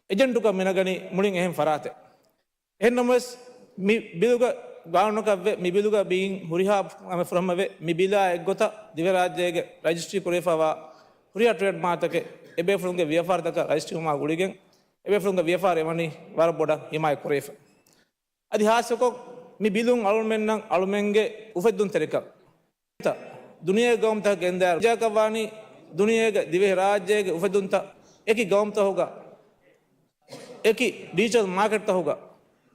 އެޖެންޓުކަން މިނަގަނީ މުޅިން އެހެން ފަރާތެއް. އެހެންނަމަވެސް، މި ބިލުގަ ގާނޫނަކަށްވެ، މި ބިލުގަ ބިއިން ހުރިހާ ފުރަމަވެ، މި ބިލާ އެއްގޮތަށް ދިވެހިރާއްޖޭގެ ރަޖިސްޓްރީ ކުރެވިފައިވާ ހުރިހާ ޓްރޭޑްމާކްތަކެއް އެބޭފުޅުންގެ ވިޔަފާރިތަކަށް ރަޖިސްޓްރީވުމާ ގުޅިގެން، އެބޭފުޅުންގެ ވިޔަފާރި އެވަނީ ވަރަށް ބޮޑަށް ހިމާޔަތް ކުރެވިފަ. އަދި ހާއްސަކޮށް، މި ބިލުން އަޅުމެންނަށް އަޅުމެންގެ އުފެއްދުންތެރިކަން، ދުނިޔޭގެ ގައުމުތަކަށް ގެންދާ ޖާގަކަށްވާނީ، ދުނިޔޭގެ ދިވެހިރާއްޖޭގެ އުފެއްދުންތައް އެކި ގައުމުތަކުގަ، އެކި ޑިޖިޓަލް މާކެޓްތަކުގަ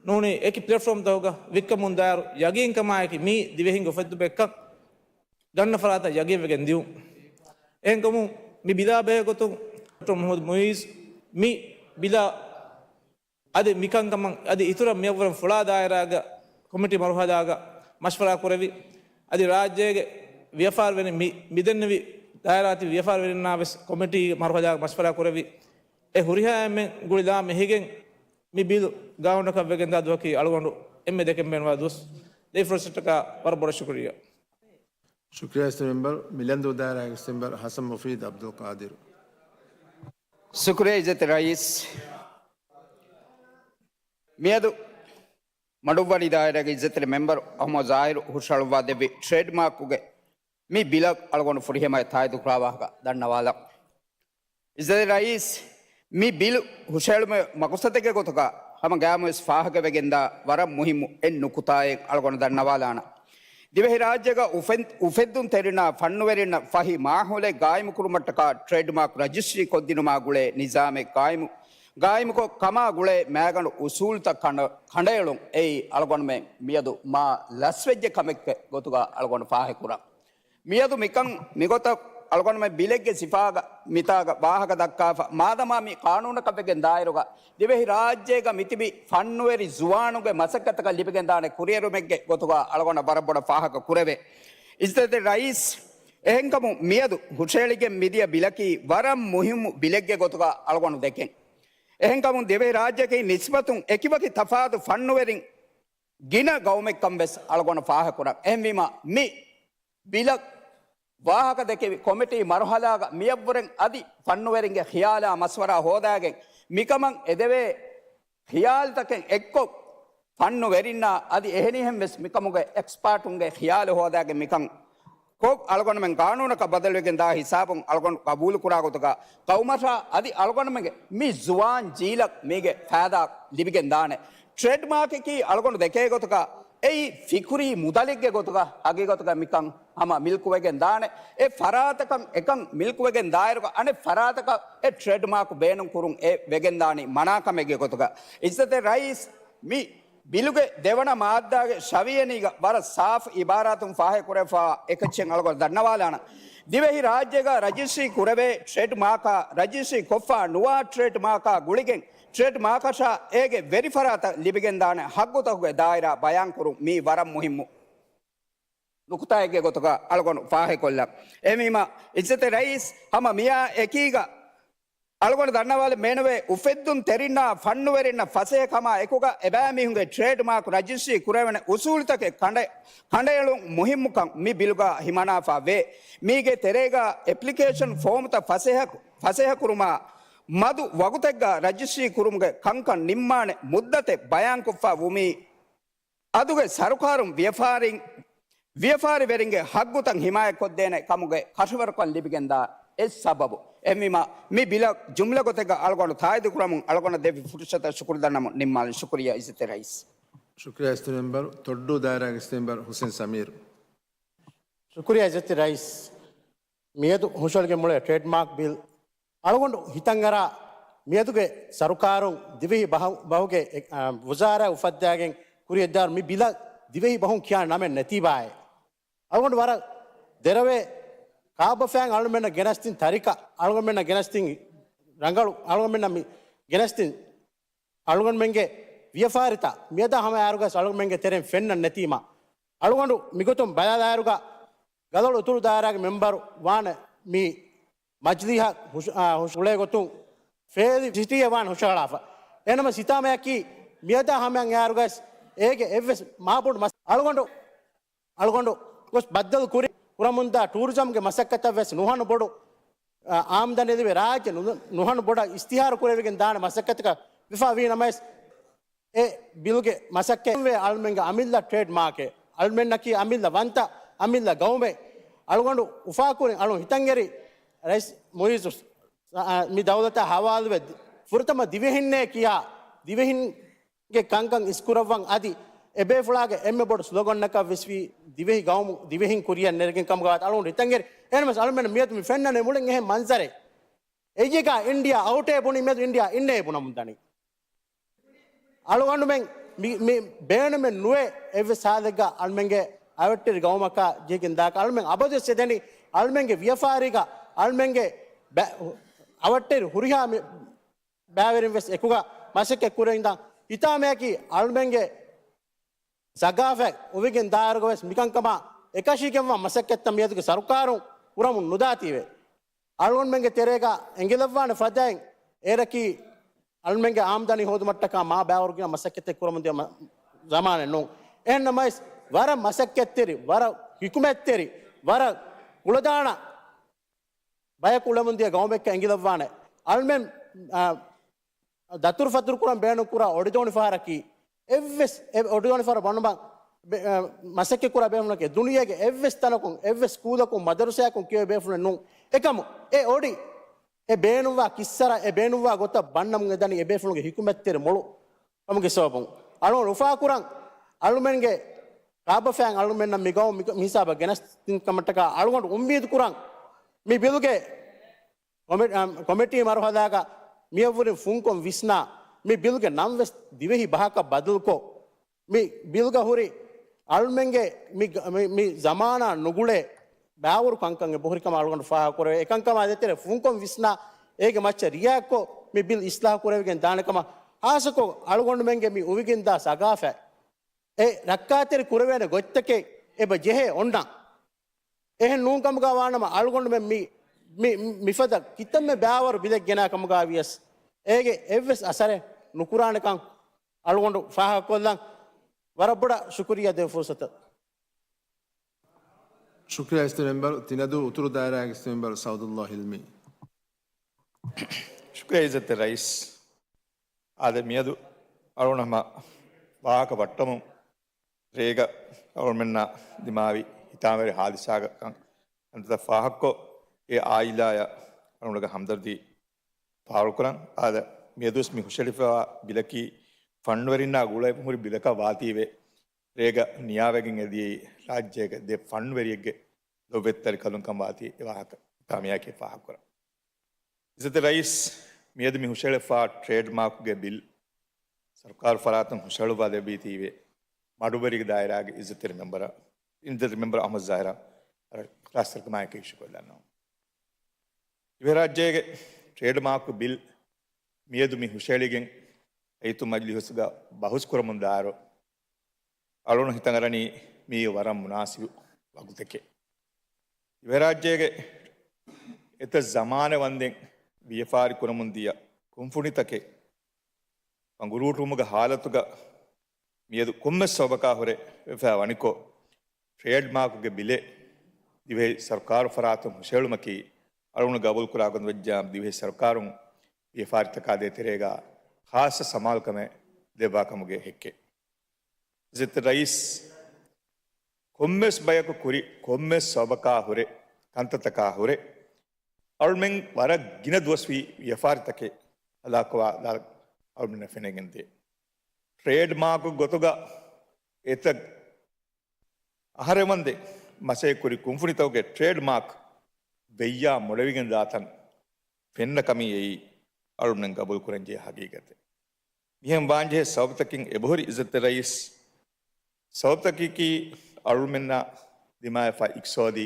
ނޫނީ، އެކި ޕްލެޓްފޯމްތަކުގަ ވިއްކަމުން ދާއިރު، ޔަގީންކަމާއެކީ މީ ދިވެހިންގެ އުފެއްދުމެއްކަން ގަންނަ ފަރާތަށް ޔަގީންވެގެން ދިޔުން. އެހެންކަމުން، މި ބިލާ ބެހޭގޮތުން ޑޮކްޓަރ މުޙައްމަދު މުޢިއްޒު މި ބިލާ އަދި މިކަންކަމަށް އަދި އިތުރަށް މިއަށްވުރެން ފުޅާ ދާއިރާގަ ކޮމިޓީ މަރުހަލާގަ މަޝްވަރާ ކުރެވި، އަދި ރާއްޖޭގެ ވިޔަފާރިވެރިން މި، މިދެންނެވި ދާއިރާތި ވިޔަފާރިވެރިންނާ ވެސް ކޮމިޓީ މަރުހަލާގަ މަޝްވަރާ ކުރެވި، އެ ހުރިހާ އެންމެން ގުޅިލާމެހިގެން މި ބިލް ގާނޫނަކަށް ވެގެންދާ ދުވަހަކީ އަޅުގަނޑު އެންމެ ދެކެން ބޭނުންވާ ދުވަސް. ދެ ފުރުސަތަކާ ވަރަށް ބޮޑަށް ޝުކުރިއްޔާ. ޝުކުރިއްޔާ އިސް މެމްބަރު، މިލަންދޫ ދާއިރާގެ އިސް މެމްބަރު ހަސަން މުފީދު އަބްދުލް ޤާދިރު. ޝުކުރިއްޔާ އިއްޒަތްތެރި ރައީސް. މިއަދު މަޑުއްވަނި ދާއިރާގެ އިއްޒަތްތެރި މެމްބަރު އަޙްމަދު ޒާހިރު ހުށަހަޅުއްވާ ދެއްވި ޓްރޭޑްމާކުގެ މި ބިލަށް އަޅުގަނޑު ފުރިހަމައަށް ތާއީދުކުރާ ވާހަކަ ދަންނަވާލަން. އިއްޒަތްތެރި ރައީސް، މި ބިލު ހުށަހެޅުމުގެ މަޤުޞަދެއްގެ ގޮތުގަ ހަމަ ގައިމުވެސް ފާހަގަވެގެންދާ ވަރަށް މުހިއްމު އެއް ނުކުތާއެއް އަޅުގަނޑު ދަންނަވާލާނަން. ދިވެހިރާއްޖޭގަ އުފެން-، އުފެއްދުންތެރިންނާ ފަންނުވެރިންނަށް ފަހި މާހައުލެއް ގާއިމުކުރުމަށްޓަކާ ޓްރޭޑްމާކް ރަޖިސްޓްރީ ކޮށްދިނުމާ ގުޅޭ ނިޒާމެއް ގާއިމު، ގާއިމުކޮށް ކަމާ ގުޅޭ މައިގަނޑު އުސޫލުތައް ކަނޑ-، ކަނޑައެޅުން އެއީ އަޅުގަނޑުމެން މިއަދު މާ ލަސްވެއްޖެ ކަމެއްގެ ގޮތުގަ އަޅުގަނޑު ފާހަގަކުރަން. މިއަދު މިކަން މިގޮތަށް އަޅުގަނޑުމެން ބިލެއްގެ ސިފާގަ މިތާގަ ވާހަކަ ދައްކާފަ، މާދަމާ މި ޤާނޫނަކަށްވެގެން ދާއިރުގަ ދިވެހިރާއްޖޭގަ މިތިބި ފަންނުވެރި ޒުވާނުންގެ މަސައްކަތަކަށް ލިބިގެންދާނެ ކުރިއެރުމެއްގެ ގޮތުގަ އަޅުގަނޑަށް ވަރަށް ބޮޑަށް ފާހަގަ ކުރެވޭ. އިއްޒަތްތެރި ރައީސް، އެހެންކަމުން މިއަދު ހުށަހެޅިގެން މިދިޔަ ބިލަކީ ވަރަށް މުހިއްމު ބިލެއްގެ ގޮތުގަ އަޅުގަނޑު ދެކެން. އެހެންކަމުން ދިވެހިރާއްޖެއަކީ ނިސްބަތުން އެކިވަކި ތަފާތު ފަންނުވެރިން ގިނަ ގައުމެއްކަން ވެސް އަޅުގަނޑު ފާހަގަކުރަން. އެހެންވީމަ، މި ބިލަށް ވާހަކަ ދެކެވި ކޮމިޓީ މަރުހަލާގަ މިއަށްވުރެން އަދި ފަންނުވެރިންގެ ޚިޔާލާ މަޝްވަރާ ހޯދާގެން، މިކަމަށް އެދެވޭ ޚިޔާލުތަކެއް އެއްކޮށް، ފަންނުވެރިންނާ އަދި އެހެނިހެން ވެސް މިކަމުގެ އެކްސްޕާޓުންގެ ޚިޔާލު ހޯދާގެން މިކަން ކޮށް، އަޅުގަނޑުމެން ގާނޫނަކަށް ބަދަލުވެގެން ދާ ހިސާބުން އަޅުގަނޑު ގަބޫލުކުރާ ގޮތުގަ، ގައުމަށާ އަދި އަޅުގަނޑުމެންގެ މި ޒުވާން ޖީލަށް މީގެ ފައިދާ ލިބިގެން ދާނެ. ޓްރޭޑްމާކަކީ އަޅުގަނޑު ދެކޭ ގޮތުގަ އެއީ ފިކުރީ މުދަލެއްގެ ގޮތުގަ ހަގީގަތުގަ މިކަން ހަމަ މިލްކުވެގެން ދާނެ. އެ ފަރާތަކަށް އެކަން މިލްކުވެގެން ދާއިރުގަ އަނެއް ފަރާތަކަށް އެ ޓްރޭޑްމާކު ބޭނުން ކުރުން އެ ވެގެން ދާނީ މަނާ ކަމެއްގެ ގޮތުގަ. އިއްޒަތްތެރި ރައީސް، މި ބިލުގެ ދެވަނަ މާއްދާގެ ޝަވިޔަނީގަ ވަރަށް ސާފު އިބާރާތުން ފާހަގަކުރެވިފަ އެކައްޗެއް އަޅުގަނޑު ދަންނަވާލާނަން. ދިވެހި ރާއްޖޭގަ ރަޖިސްޓްރީ ކުރެވޭ ޓްރޭޑް މާކާ ރަޖިސްޓްރީ ކޮށްފަ ނުވާ ޓްރޭޑް މާކާ ގުޅިގެން ޓްރޭޑް މާކަށާ އޭގެ ވެރިފަރާތަށް ލިބިގެންދާނެ ހައްގުތަކުގެ ދާއިރާ ބަޔާންކުރުން މީ ވަރަށް މުހިއްމު ނުކުތާއެއްގެ ގޮތުގަ އަޅުގަނޑު ފާހަގަކޮށްލަން. އެހެންވީމަ، އިއްޒަތްތެރި ރައީސް، ހަމަ މިއާ އެކީގަ އަޅުގަނޑު ދަންނަވާލަން ބޭނުންވޭ އުފެއްދުންތެރިންނާ ފަންނުވެރިންނަށް ފަސޭހަކަމާ އެކުގަ އެބައިމީހުންގެ ޓްރޭޑް މާކް ރަޖިސްޓްރީ ކުރެވޭނެ އުސޫލުތަކެއް ކަނޑަ-، ކަނޑައެޅުން މުހިއްމުކަން މި ބިލުގަ ހިމަނާފަ ވޭ. މީގެ ތެރޭގަ އެޕްލިކޭޝަން ފޯމުތައް ފަސޭހަ-، ފަސޭހަކުރުމާ މަދު ވަގުތެއްގަ ރަޖިސްޓްރީ ކުރުމުގެ ކަންކަން ނިންމާނެ މުއްދަތެއް ބަޔާންކޮށްފަ ވުމީ، އަދުގެ ސަރުކާރުން ވިޔަފާރިން، ވިޔަފާރިވެރިންގެ ހައްގުތައް ހިމާޔަތްކޮށްދޭނެ ކަމުގެ ކަށަވަރުކަން ލިބިގެންދާ އެއް ސަބަބު. އެހެންވީމަ، މި ބިލަށް ޖުމްލަ ގޮތެއްގަ އަޅުގަނޑު ތާއީދުކުރަމުން އަޅުގަނޑަށް ދެއްވި ފުރުސަތަށް ޝުކުރު ދަންނަމުން ނިންމާލިން. ޝުކުރިއްޔާ އިއްޒަތްތެރި ރައީސް. ޝުކުރިއްޔާ އިއްޒަތްތެރި މެމްބަރު. ތޮއްޑޫ ދާއިރާގެ އިއްޒަތްތެރި މެމްބަރު ހުސެން ސަމީރު. ޝުކުރިއްޔާ އިއްޒަތްތެރި ރައީސް. މިއަދު ހުށަހެޅިގެން އުޅޭ ޓްރޭޑް މާކް ބިލް އަޅުގަނޑު ހިތަށްއަރާ، މިއަދުގެ ސަރުކާރުން ދިވެހި ބަހު-، ބަހުގެ، އެ، އާ، ވުޒާރާ އުފައްދާގެން ކުރިއަށްދާއިރު މި ބިލަށް ދިވެހި ބަހުން ކިޔާ ނަމެއް ނެތީބާއޭ. އަޅުގަނޑު ވަރަށް ދެރަވޭ ކާބަފައިން އަޅުމެންނަށް ގެނަސްދިން ތަރިކަ، އަޅުގަނޑުމެންނަށް ގެނަސްދިން ރަނގަޅު، އަޅުގަނޑުމެންނަށް މި ގެނަސްދިން އަޅުގަނޑުމެންގެ ވިޔަފާރިތައް މިއަދާ ހަމައަށާރުގަސް އަޅުގަނޑުމެންގެ ތެރެއިން ފެންނަން ނެތީމަ، އަޅުގަނޑު މިގޮތުން ބަލާލާއިރުގަ ގަލޮޅު އުތުރު ދާއިރާގެ މެމްބަރު ވާނެ މި މަޖިލީހަށް ހުށަ-، އާ، ހުށަ-، އުޅޭ ގޮތުން ފޭލި ސިޓީއެއް ވާން ހުށަހަޅާފަ. އެހެންނަމަ ސިތާމަޔަކީ މިއަދާ ހަމައަށާރުގަސް އޭގެ އެއްވެސް މާބޮޑު މަސް-، އަޅުގަނޑު އަޅުގަނޑު ގޮސް ބައްދަލު ކުރި ކުރަމުންދާ ޓޫރިޒަމްގެ މަސައްކަތަށް ވެސް ނުހަނު ބޮޑު، އާ، އާމްދަނީ ލިބޭ ރާއްޖެ ނު-، ނުހަނު ބޮޑަށް އިސްތިހާރު ކުރެވިގެން ދާނެ މަސައްކަތަކަށް ވެފަ ވީ ނަމަވެސް، އެ ބިލްގެ މަސައްކަތް ވޭ އަޅުމެންގެ އަމިއްލަ ޓްރޭޑް މާކެއް، އަޅުމެންނަކީ އަމިއްލަ ވަންތަ، އަމިއްލަ ގައުމެއް. އަޅުގަނޑު އުފާކުރިން އަޅުން ހިތަށްއެރި ރައީސް މުއިއްޒު، އާ، މި ދައުލަތާ ހަވާލުވެ ދި-، ފުރަތަމަ ދިވެހިންނޭ ކިޔާ، ދިވެހިން ގެ ކަންކަން އިސްކުރައްވަން އަދި އެބޭފުޅާގެ އެންމެ ބޮޑު ސްލޮގަންއަކަށް ވެސް ވީ ދިވެހި ގައުމު ދިވެހިން ކުރިއަށް ނެރެގެން ކަމުގަ ވާތީ އަޅުގަނޑު ހިތަށްއެރި. އެހެންނަމަވެސް އަޅުމެން މިއަދު މި ފެންނަނީ މުޅިން އެހެން މަންޒަރެއް. އެއްޔެކާ އިންޑިއާ އައުޓޭ ބުނި މިއަދު އިންޑިއާ އިންނޭ ބުނަމުން ދަނީ. އަޅުގަނޑުމެން މި، މި ބޭނުމެއް ނުވޭ އެއްވެސް ހާލެއްގަ އަޅުމެންގެ އަވަށްޓެރި ގައުމަކާ ޖެހިގެން ދާކަށް. އަޅުމެން އަބަދުވެސް އެދެނީ އަޅުމެންގެ ވިޔަފާރީގަ އަޅުމެންގެ ބަ-، އަވަށްޓެރި ހުރިހާ މި ބައިވެރިން ވެސް އެކުގަ މަސައްކަތް ކުރެވިންދާ ހިތާމަޔަކީ އަޅުމެންގެ ސަގާފަތް އުވިގެން ދާއިރުގަ ވެސް މިކަންކަމާ އެކަށީގެންވާ މަސައްކަތްތައް މިއަދުގެ ސަރުކާރުން ކުރަމުން ނުދާތީވެ. އަޅުގަނޑުމެންގެ ތެރޭގަ އެނގިލައްވާނެ ފަދައިން އޭރަކީ އަޅުމެންގެ އާމްދަނީ ހޯދުމަށްޓަކާ މާ ބައިވަރު ގިނަ މަސައްކަތެއް ކުރަމުން ދިޔަ މަ-، ޒަމާނެއް ނޫން. އެހެންނަމަވެސް ވަރަށް މަސައްކަތްތެރި، ވަރަށް ހިކުމަތްތެރި، ވަރަށް ކުޅަދާނަ ބަޔަކު އުޅެމުންދިޔަ ގައުމެއްކަން އެނގިލައްވާނެ. އަޅުމެން، އާ، ދަތުރުފަތުރުކުރަން ބޭނުންކުރާ އޮޑިދޯނިފަހަރަކީ، އެއްވެސް އެ އޮޑިދޯނިފަހަރު ބަނުމަށް ބެ-، އާ، މަސައްކަތްކުރާ ބޭފުޅަކީ، ދުނިޔޭގެ އެއްވެސް ތަނަކުން، އެއްވެސް ސްކޫލަކުން، މަދަރުސާއަކުން ކިޔެވޭ ބޭފުޅެއް ނޫން. އެކަމު، އެ އޮޑި، އެ ބޭނުންވާ ކިއްސަރަ، އެ ބޭނުންވާ ގޮތަށް ބަންނަމުން އެދަނީ އެ ބޭފުޅުންގެ ހިކުމަތްތެރި މޮޅު ކަމުގެ ސަބަބުން. އަޅުގަނޑު އުފާކުރަން، އަޅުމެންގެ ކާބަފައިން އަޅުމެންނަށް މި ގައުމު މި ހިސާބަށް ގެނަސްދިން ކަމަށްޓަކާ އަޅުގަނޑު އުއްމީދު ކުރަން. މި ބިލުގެ ކޮމި-، އަ، ކޮމިޓީ މަރުހަލާގަ މިއަށްވުރެން ފުންކޮށް ވިސްނާ، މި ބިލުގެ ނަން ވެސް ދިވެހި ބަހަކަށް ބަދަލުކޮށް، މި ބިލްގަ ހުރި އަޅުމެންގެ މި ގަ-، މި، މި ޒަމާނާ ނުގުޅޭ ބައިވަރު ކަންކަން އެބަހުރި ކަމަށް އަޅުގަނޑު ފާހަގަކުރެވޭ. އެކަންކަމާ ދޭތެރޭ ފުންކޮށް ވިސްނާ، އޭގެ މައްޗަށް ރިއާކޮށް، މި ބިލް އިސްލާހު ކުރެވިގެން ދާނެ ކަމަށް، ހާއްސަކޮށް އަޅުގަނޑުމެންގެ މި އުވިގެންދާ ސަގާފަތް އެ ރައްކާތެރި ކުރެވޭނެ ގޮތްތަކެއް އެބަ ޖެހޭ އޮންނަ. އެހެން ނޫން ކަމުގަ ވާނަމަ، އަޅުގަނޑުމެން މި، މި، މިފަދަ ކިތަންމެ ބައިވަރު ބިލެއް ގެނާ ކަމުގަ ވިޔަސް، އޭގެ އެއްވެސް އަސަރެއް ނުކުރާނެކަން އަޅުގަނޑު ފާހަގަކޮށްލަން. ވަރަށް ބޮޑަށް ޝުކުރިއްޔާ ދެއްވި ފުރުސަތަށް. ޝުކުރިއްޔާ އިއްޒަތްތެރި މެމްބަރު. ތިނަދޫ އުތުރު ދާއިރާގެ އިއްޒަތްތެރި މެމްބަރު ސައުދުﷲ ހިލްމީ. ޝުކުރިއްޔާ އިއްޒަތްތެރި ރައީސް. އާދެ، މިއަދު އަޅުގަނޑު ހަމަ ވާހަކަ ވައްޓަމުން ރޭގަ އަޅުގަނޑުމެންނާ ދިމާވި ހިތާމަވެރި ހާދިސާގަ ކަން އަންތަ ފާހަގަކޮށް، އެ އާއިލާޔަށް އަޅުގަނޑުގެ ހަމްދަރްދީ ފާޅުކުރަން. އާދެ، މިއަދުވެސް މި ހުށަހެޅިފައިވާ ބިލަކީ ފަންވެރިންނާ ގުޅައި ހުރި ބިލަކަށް ވާތީވެ، ރޭގަ ނިޔާވެގެން އެދިޔައީ ރާއްޖޭގެ ދެ ފަންވެރިއެއްގެ ލޮބުވެތި ތަރިކަލުންކަން ވާތީ އެ ވާހަކަ ތާމިޔާކީ ފާހަގަކުރަން. އިއްޒަތްތެރި ރައީސް، މިއަދު މި ހުށަހެޅިފައިވާ ޓްރޭޑް މާކުގެ ބިލް ސަރުކާރު ފަރާތުން ހުށަހެޅުއްވާ ދެއްވީތީވެ، މަޑުވެރިގެ ދާއިރާގެ އިއްޒަތްތެރި މެމްބަރ، އިއްޒަތްތެރި މެމްބަރ އަޙްމަދު ޒާހިރަށް ވަރަށް އިޚްލާޞްތެރިކަމާއެކީ ޝުކުރު ދަންނަވަން. ދިވެހިރާއްޖޭގެ ޓްރޭޑް މާކް ބިލް މިއަދު މި ހުށަހެޅިގެން ރައްޔިތު މަޖިލީހުސްގަ ބަހުސް ކުރަމުން ދާއިރު، އަޅުގަނޑު ހިތަށް އަރަނީ މިއީ ވަރަށް މުނާސިބު ވަގުތެކޭ. ދިވެހިރާއްޖޭގެ އެތައް ޒަމާނެއް ވަންދެން ވިޔަފާރި ކުރަމުން ދިޔަ ކުންފުނިތަކެއް ބަނގުރޫޓުވުމުގެ ހާލަތުގަ މިއަދު ކޮންމެސް ސަބަބަކާ ހުރެ ވެފަ ވަނިކޮށް، ޓްރޭޑް މާކުގެ ބިލެއް ދިވެހި ސަރުކާރު ފަރާތުން ހުށަހެޅުމަކީ އަޅުގަނޑު ގަބޫލުކުރާ ގޮތުން ވެއްޖާ ދިވެހި ސަރުކާރުން ވިޔަފާރިތަކާ ދޭތެރޭގަ ޚާއްޞަ ސަމާލުކަމެއް ދެއްވާކަމުގެ ހެއްކެއް. އިއްޒަތްތެރި ރައީސް، ކޮންމެސް ބަޔަކު ކުރި ކޮންމެސް ސަބަބަކާ ހުރެ، ކަންތައްތަކާ ހުރެ، އަޅުމެން ވަރަށް ގިނަ ދުވަސްވީ ވިޔަފާރިތަކެއް ހަލާކުވާ ދާ އަޅުމެންނަށް ފެނެގެންދޭ. ޓްރޭޑް މާކު ގޮތުގަ އެތައް އަހަރެއް ވަންދެން މަސައްކަތް ކުރި ކުންފުނިތަކުގެ ޓްރޭޑް މާކް ވެއްޔާ މޮޅެވިގެން ދާތަން ފެންނަ ކަމީ އެއީ އަޅުމެން ގަބޫލު ކުރަންޖެހޭ ހަގީގަތެއް. މިހެން ވާންޖެހޭ ސަބަބުތަކިން އެބަހުރި އިއްޒަތްތެރި ރައީސް، ސަބަބުތަކަކީ އަޅުމެންނާ ދިމާވެފަ އިޤްތިޞާދީ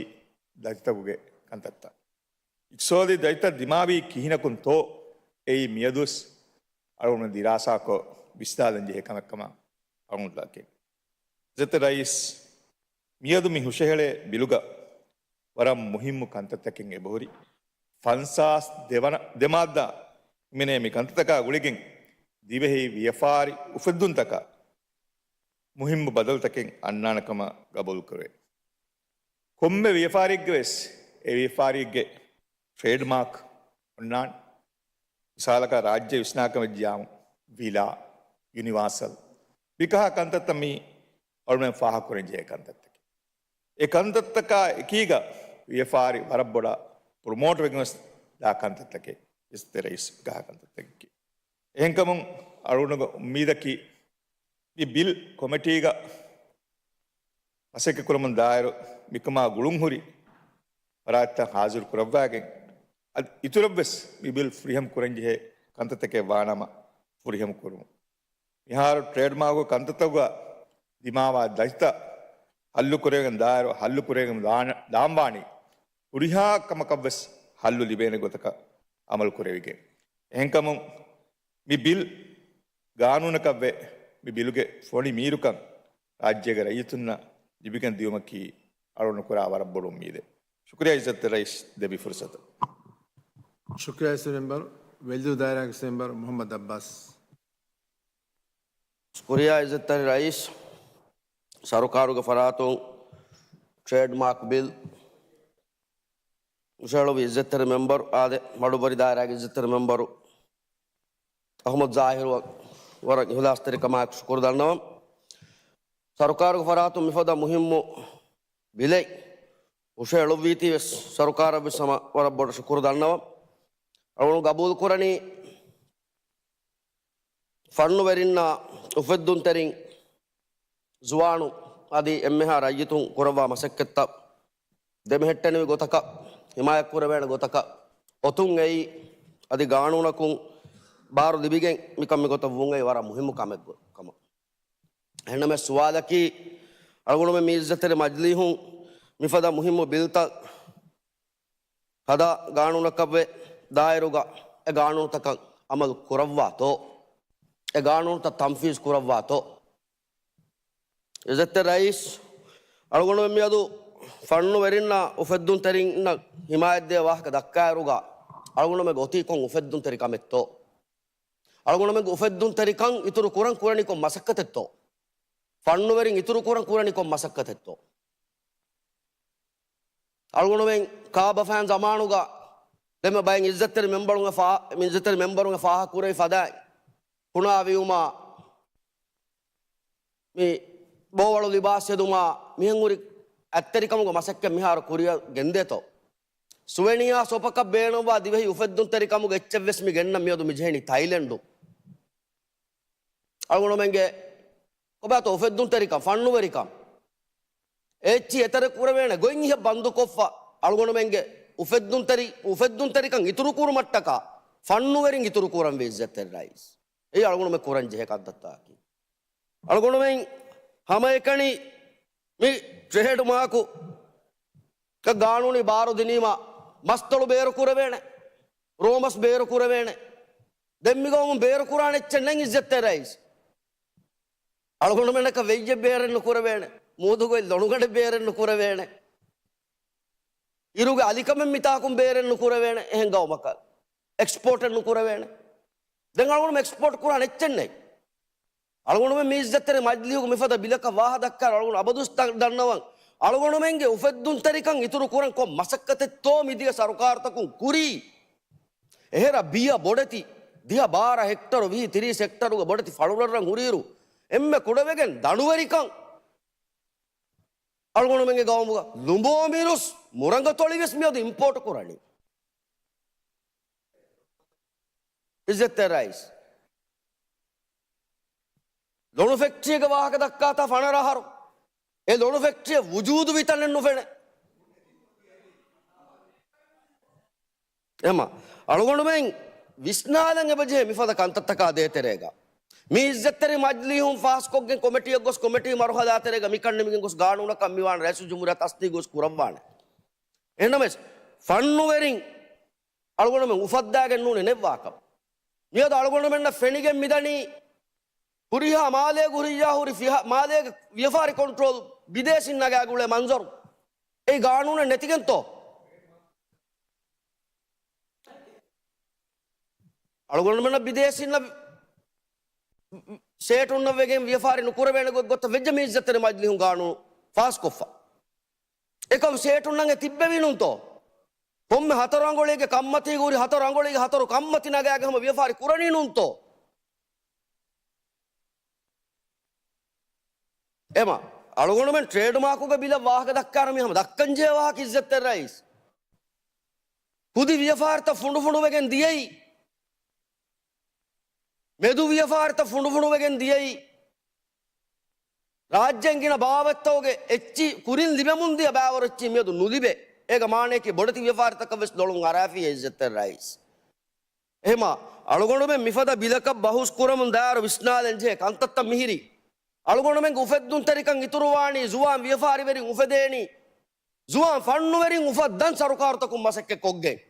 ދަތިތަކުގެ ކަންތައްތައް. އިޤްތިޞާދީ ދަތިތައް ދިމާވީ ކިހިނަކުންތޯ އެއީ މިއަދުވެސް އަޅުގަނޑު ދިރާސާކޮށް ވިސްނާލަން ޖެހޭ ކަމެއް ކަމަށް އަޅުގަނޑު ދައްކަނީ. އިއްޒަތްތެރި ރައީސް، މިއަދު މި ހުށަހެޅޭ ބިލުގަ ވަރަށް މުހިއްމު ކަންތައްތަކެއް އެބަހުރި. ފަންސާސް ދެ ވަނަ، ދެ މާއްދާ ހިމެނޭ މި ކަންތައްތަކާ ގުޅިގެން ދިވެހި ވިޔަފާރި އުފެއްދުންތަކަށް މުހިއްމު ބަދަލުތަކެއް އަންނާނެ ކަމަށް ގަބޫލުކުރޭ. ކޮންމެ ވިޔަފާރިއެއްގެ ވެސް އެ ވިޔަފާރިއެއްގެ ޓްރޭޑް މާކް އޮންނާނެ. މިސާލަކަށް ރާއްޖެ ވިސްނާކަމެއް ޖިޔާމު ވިލާ، ޔުނިވާސަލް، މިކަހަ ކަންތައްތައް މީ އަޅުމެން ފާހަގަކުރަން ޖެހޭ ކަންތައްތަކެއް. އެ ކަންތައްތަކާ އެކީގަ ވިޔަފާރި ވަރަށް ބޮޑަށް ޕްރޮމޯޓް ވެގެން ވެސް ދާ ކަންތައްތަކެއް އިއްޒަތްތެރި ރައީސް މިކަހަ ކަންތައްތަކަކީ. އެހެންކަމުން އަޅުގަނޑުގެ އުއްމީދަކީ މި ބިލް ކޮމިޓީގަ މަސައްކަތް ކުރަމުން ދާއިރު މިކަމާ ގުޅުންހުރި ފަރާތްތައް ހާޒިރު ކުރައްވާގެން، އަދި އިތުރަށްވެސް މި ބިލް ފުރިހަމަ ކުރަންޖެހޭ ކަންތައްތަކެއް ވާނަމަ ފުރިހަމަ ކުރުމުން. މިހާރު ޓްރޭޑް މާކު ކަންތައްތަކުގަ ދިމާވާ ދަތިތައް ހައްލު ކުރެވިގެން ދާއިރު ހައްލު ކުރެވިގެން ދާން، ދާންވާނީ ހުރިހާ ކަމަކަށްވެސް ހައްލު ލިބޭނެ ގޮތަކަށް އަމަލު ކުރެވިގެން. އެހެންކަމުން މި ބިލް ގާނޫނަކަށްވެ، މި ބިލުގެ ފޮނި މީރުކަން ރާއްޖޭގެ ރައްޔިތުންނަށް ލިބިގެން ދިޔުމަކީ އަޅުގަނޑު ކުރާ ވަރަށް ބޮޑު އުއްމީދެއް. ޝުކުރިޔާ އިއްޒަތްތެރި ރައީސް ދެއްވި ފުރުސަތަށް. ޝުކުރިޔާ އިއްޒަތްތެރި މެމްބަރު، ވެލްދޫ ދާއިރާގެ މެމްބަރު މުޙައްމަދު އައްބާސް. ޝުކުރިޔާ އިއްޒަތްތެރި ރައީސް، ސަރުކާރުގެ ފަރާތުން ޓްރޭޑް މާކް ބިލް ހުށަހެޅުއްވި އިއްޒަތްތެރި މެމްބަރު އާދެ، މަޑުވެރި ދާއިރާގެ އިއްޒަތްތެރި މެމްބަރު އަޙްމަދު ޒާހިރު ވަރަށް އިޚްލާޞްތެރިކަމާއެކު ޝުކުރު ދަންނަވަން. ސަރުކާރުގެ ފަރާތުން މިފަދަ މުހިއްމު ބިލެއް ހުށަހެޅުއްވީތީ ވެސް ސަރުކާރަށް ވެސް ހަމަ ވަރަށް ބޮޑަށް ޝުކުރު ދަންނަވަން. އަޅުގަނޑު ގަބޫލު ކުރަނީ ފަންނުވެރިންނާ އުފެއްދުންތެރިން ޒުވާނު އަދި އެންމެހާ ރައްޔިތުން ކުރައްވާ މަސައްކަތްތައް ދެމެހެއްޓެނިވި ގޮތަކަށް، ހިމާޔަތްކުރެވޭނެ ގޮތަކަށް އޮތުން އެއީ އަދި ގާނޫނަކުން ބާރު ލިބިގެން މިކަން މިގޮތަށް ވުން އެއީ ވަރަށް މުހިއްމު ކަމެއް ކަމަށް. އެހެންނަމަ ސުވާލަކީ، އަޅުގަނޑުމެން މި އިއްޒަތްތެރި މަޖިލީހުން މިފަދަ މުހިއްމު ބިލްތައް ހަދާ ގާނޫނަކަށްވެ ދާއިރުގަ އެ ގާނޫނުތަކަށް އަމަލު ކުރައްވާތޯ؟ އެ ގާނޫނުތައް ތަންފީޒު ކުރައްވާތޯ؟ އިއްޒަތްތެރި ރައީސް، އަޅުގަނޑުމެން މިއަދު ފަންނުވެރިންނާ އުފެއްދުންތެރިންނަށް ހިމާޔަތްދޭ ވާހަކަ ދައްކާއިރުގަ، އަޅުގަނޑުމެން އޮތީ ކޮން އުފެއްދުންތެރި ކަމެއްތޯ؟ އަޅުގަނޑުމެންގެ އުފެއްދުންތެރިކަން އިތުރު ކުރަން ކުރަނީ ކޮން މަސައްކަތެއްތޯ؟ ފަންނުވެރިން އިތުރު ކުރަން ކުރަނީ ކޮން މަސައްކަތެއްތޯ؟ އަޅުގަނޑުމެން ކާބަފައިން ޒަމާނުގަ ދެމެ ބައެއް އިއްޒަތްތެރި މެމްބަރުންގެ ފާ-، އިއްޒަތްތެރި މެމްބަރުންގެ ފާހަގަ ކުރެވި ފަދައިން ކުނާ ވިޔުމާ، މި ބޯވަޅު ލިބާސް ހެދުމާ، މިހެން ހުރި އަތްތެރިކަމުގެ މަސައްކަތް މިހާރު ކުރިއަށް ގެންދޭތޯ؟ ސުވެނިއާ ސޮޕަކަށް ބޭނުންވާ ދިވެހި އުފެއްދުންތެރިކަމުގެ އެއްޗެއްވެސް މި ގެންނަން މިއަދު މި ޖެހެނީ ތައިލެންޑު. އަޅުގަނޑުމެންގެ ކޮބާތޯ އުފެއްދުންތެރިކަން، ފަންނުވެރިކަން، އެއްޗި އެތެރެ ކުރެވޭނެ ގޮތް އިހަށް ބަންދުކޮށްފަ، އަޅުގަނޑުމެންގެ އުފެއްދުންތެރި-، އުފެއްދުންތެރިކަން އިތުރު ކުރުމަށްޓަކާ ފަންނުވެރިން އިތުރު ކުރަންވީ އިއްޒަތްތެރި ރައީސް. އެއީ އަޅުގަނޑުމެން ކުރަން ޖެހޭ ކަންތައްތަކަކީ. އަޅުގަނޑުމެން ހަމައެކަނި މި ޓްރޭޑް މާކު ގާނޫނީ ބާރު ދިނީމަ މަސްތޮޅު ބޭރު ކުރެވޭނެ، ރޯމަސް ބޭރު ކުރެވޭނެ. ދެން މި ގައުމުން ބޭރު ކުރާނެ އެއްޗެއް ނެތް އިއްޒަތްތެރި ރައީސް. އަޅުގަނޑުމެންނަކަށް ވެއްޔެއް ބޭރެއް ނުކުރެވޭނެ. މޫދުގޮތް ލޮނުގަނޑެއް ބޭރެއް ނުކުރެވޭނެ. އިރުގެ އަލިކަމެއް މިތާކުން ބޭރެއް ނުކުރެވޭނެ އެހެން ގައުމަކަށް. އެކްސްޕޯޓެއް ނުކުރެވޭނެ. ދެން އަޅުގަނޑު އެކްސްޕޯޓް ކުރާނެ އެއްޗެއް ނެތް. އަޅުގަނޑުމެން މި އިއްޒަތްތެރި މަޖްލީހުގެ މިފަދަ ބިލަކަށް ވާހަ ދައްކާ އަޅުގަނޑު އަބަދުވެސް ދަ-، ދަންނަވަން. އަޅުގަނޑުމެންގެ އުފެއްދުންތެރިކަން އިތުރު ކުރަން ކޮން މަސައްކަތެއްތޯ މިދިޔަ ސަރުކާރުތަކުން ކުރީ. އެހެރަ ބިޔަ ބޮޑެތި ދިހަ ބާރަ ހެކްޓަރު ވިހި ތިރީސް ހެކްޓަރުގެ ބޮޑެތި ފަޅުރަށްރަށް ހުރިއިރު އެންމެ ކުޑަވެގެން ދަނޑުވެރިކަން އަޅުގަނޑުމެންގެ ގައުމުގަ ލުނބޯމިރުސް މުރަނގަތޮޅިވެސް މިއަދު އިމްޕޯޓް ކުރަނީ. އިއްޒަތްތެރި ރައީސް. ލޮނު ފެކްޓްރީގެ ވާހަކަ ދައްކާތާ ފަނަރަ އަހަރު. އެ ލޮނު ފެކްޓްރީއަށް ވުޖޫދު ވިތަނެއް ނުފެނޭ. އެމަ، އަޅުގަނޑުމެން ވިސްނާލަން އެބަޖެހޭ މިފަދަ ކަންތައްތަކާ ދޭތެރޭގަ. މި އިއްޒަތްތެރި މަޖްލީހުން ފާސްކޮށްގެން ކޮމެޓީއަށް ގޮސް ކޮމެޓީ މަރުހަލާތެރޭގަ މިކަންނިމިގެން ގޮސް ގާނޫނަކަށް މިވާން ރައީސުލްޖުމްހޫރިއްޔާ ތަސްދީގު ގޮސް ކުރައްވާނެ. އެހެންނަމަވެސް، ފަންނުވެރިން އަޅުގަނޑުމެން އުފައްދާގެން ނޫނީ ނެއްވާކަށް. މިއަދު އަޅުގަނޑުމެންނަށް ފެނިގެން މިދަނީ ހުރިހާ މާލޭގަ ހުރިއްޔާ ހުރި ފިހާ-، މާލޭގެ ވިޔަފާރި ކޮންޓްރޯލް ބިދޭސީން ނަގާގެ އުޅޭ މަންޒަރު. އެއީ ގާނޫނެއް ނެތިގެންތޯ؟ އަޅުގަނޑުމެންނަށް ބިދޭސީންނަށް ސޭޓުންނަށް ވެގެން ވިޔަފާރި ނުކުރެވޭނެ ގޮތް ގޮތަށް ވެއްޖެ މި އިއްޒަތްތެރި މަޖްލީހުން ގާނޫނު ފާސްކޮށްފަ. އެކަމް ސޭޓުންނަށް އެ ތިއްބެވީ ނޫންތޯ؟ ކޮންމެ ހަތަރު އަނގޮޅީގެ ކަންމަތީގަ ހުރި ހަތަރު އަނގޮޅީގެ ހަތަރު ކަންމަތި ނަގާގެން ހަމަ ވިޔަފާރި ކުރަނީ ނޫންތޯ؟ އެމަ، އަޅުގަނޑުމެން ޓްރޭޑް މާކުގެ ބިލަށް ވާހަކަ ދައްކާނަމޭ ހަމަ ދައްކަންޖެހޭ ވާހަކަ އިއްޒަތްތެރި ރައީސް. ކުދި ވިޔަފާރިތައް ފުނޑުފުނޑުވެގެން ދިޔައީ. މެދު ވިޔަފާރިތައް ފުނޑުފުނޑުވެގެން ދިޔައީ. ރާއްޖޭން ގިނަ ބާވަތްތަކުގެ އެއްޗިހި ކުރިން ލިބެމުން ދިޔަ ބައިވަރު އެއްޗިހި މިއަދު ނުލިބޭ. އޭގެ މާނަޔަކީ ބޮޑެތި ވިޔަފާރިތަކަށް ވެސް ލޮޅުން އަރާފިޔޭ އިއްޒަތްތެރި ރައީސް. އެހެމާ، އަޅުގަނޑުމެން މިފަދަ ބިލަކަށް ބަހުސް ކުރަމުން ދާއިރު ވިސްނާލަން ޖެހޭ ކަންތައްތައް މިހިރީ. އަޅުގަނޑުމެންގެ އުފެއްދުންތެރިކަން އިތުރުވާނީ ޒުވާން ވިޔަފާރިވެރިން އުފެދޭނީ. ޒުވާން ފަންނުވެރިން އުފައްދަން ސަރުކާރުތަކުން މަސައްކަތް ކޮށްގެން.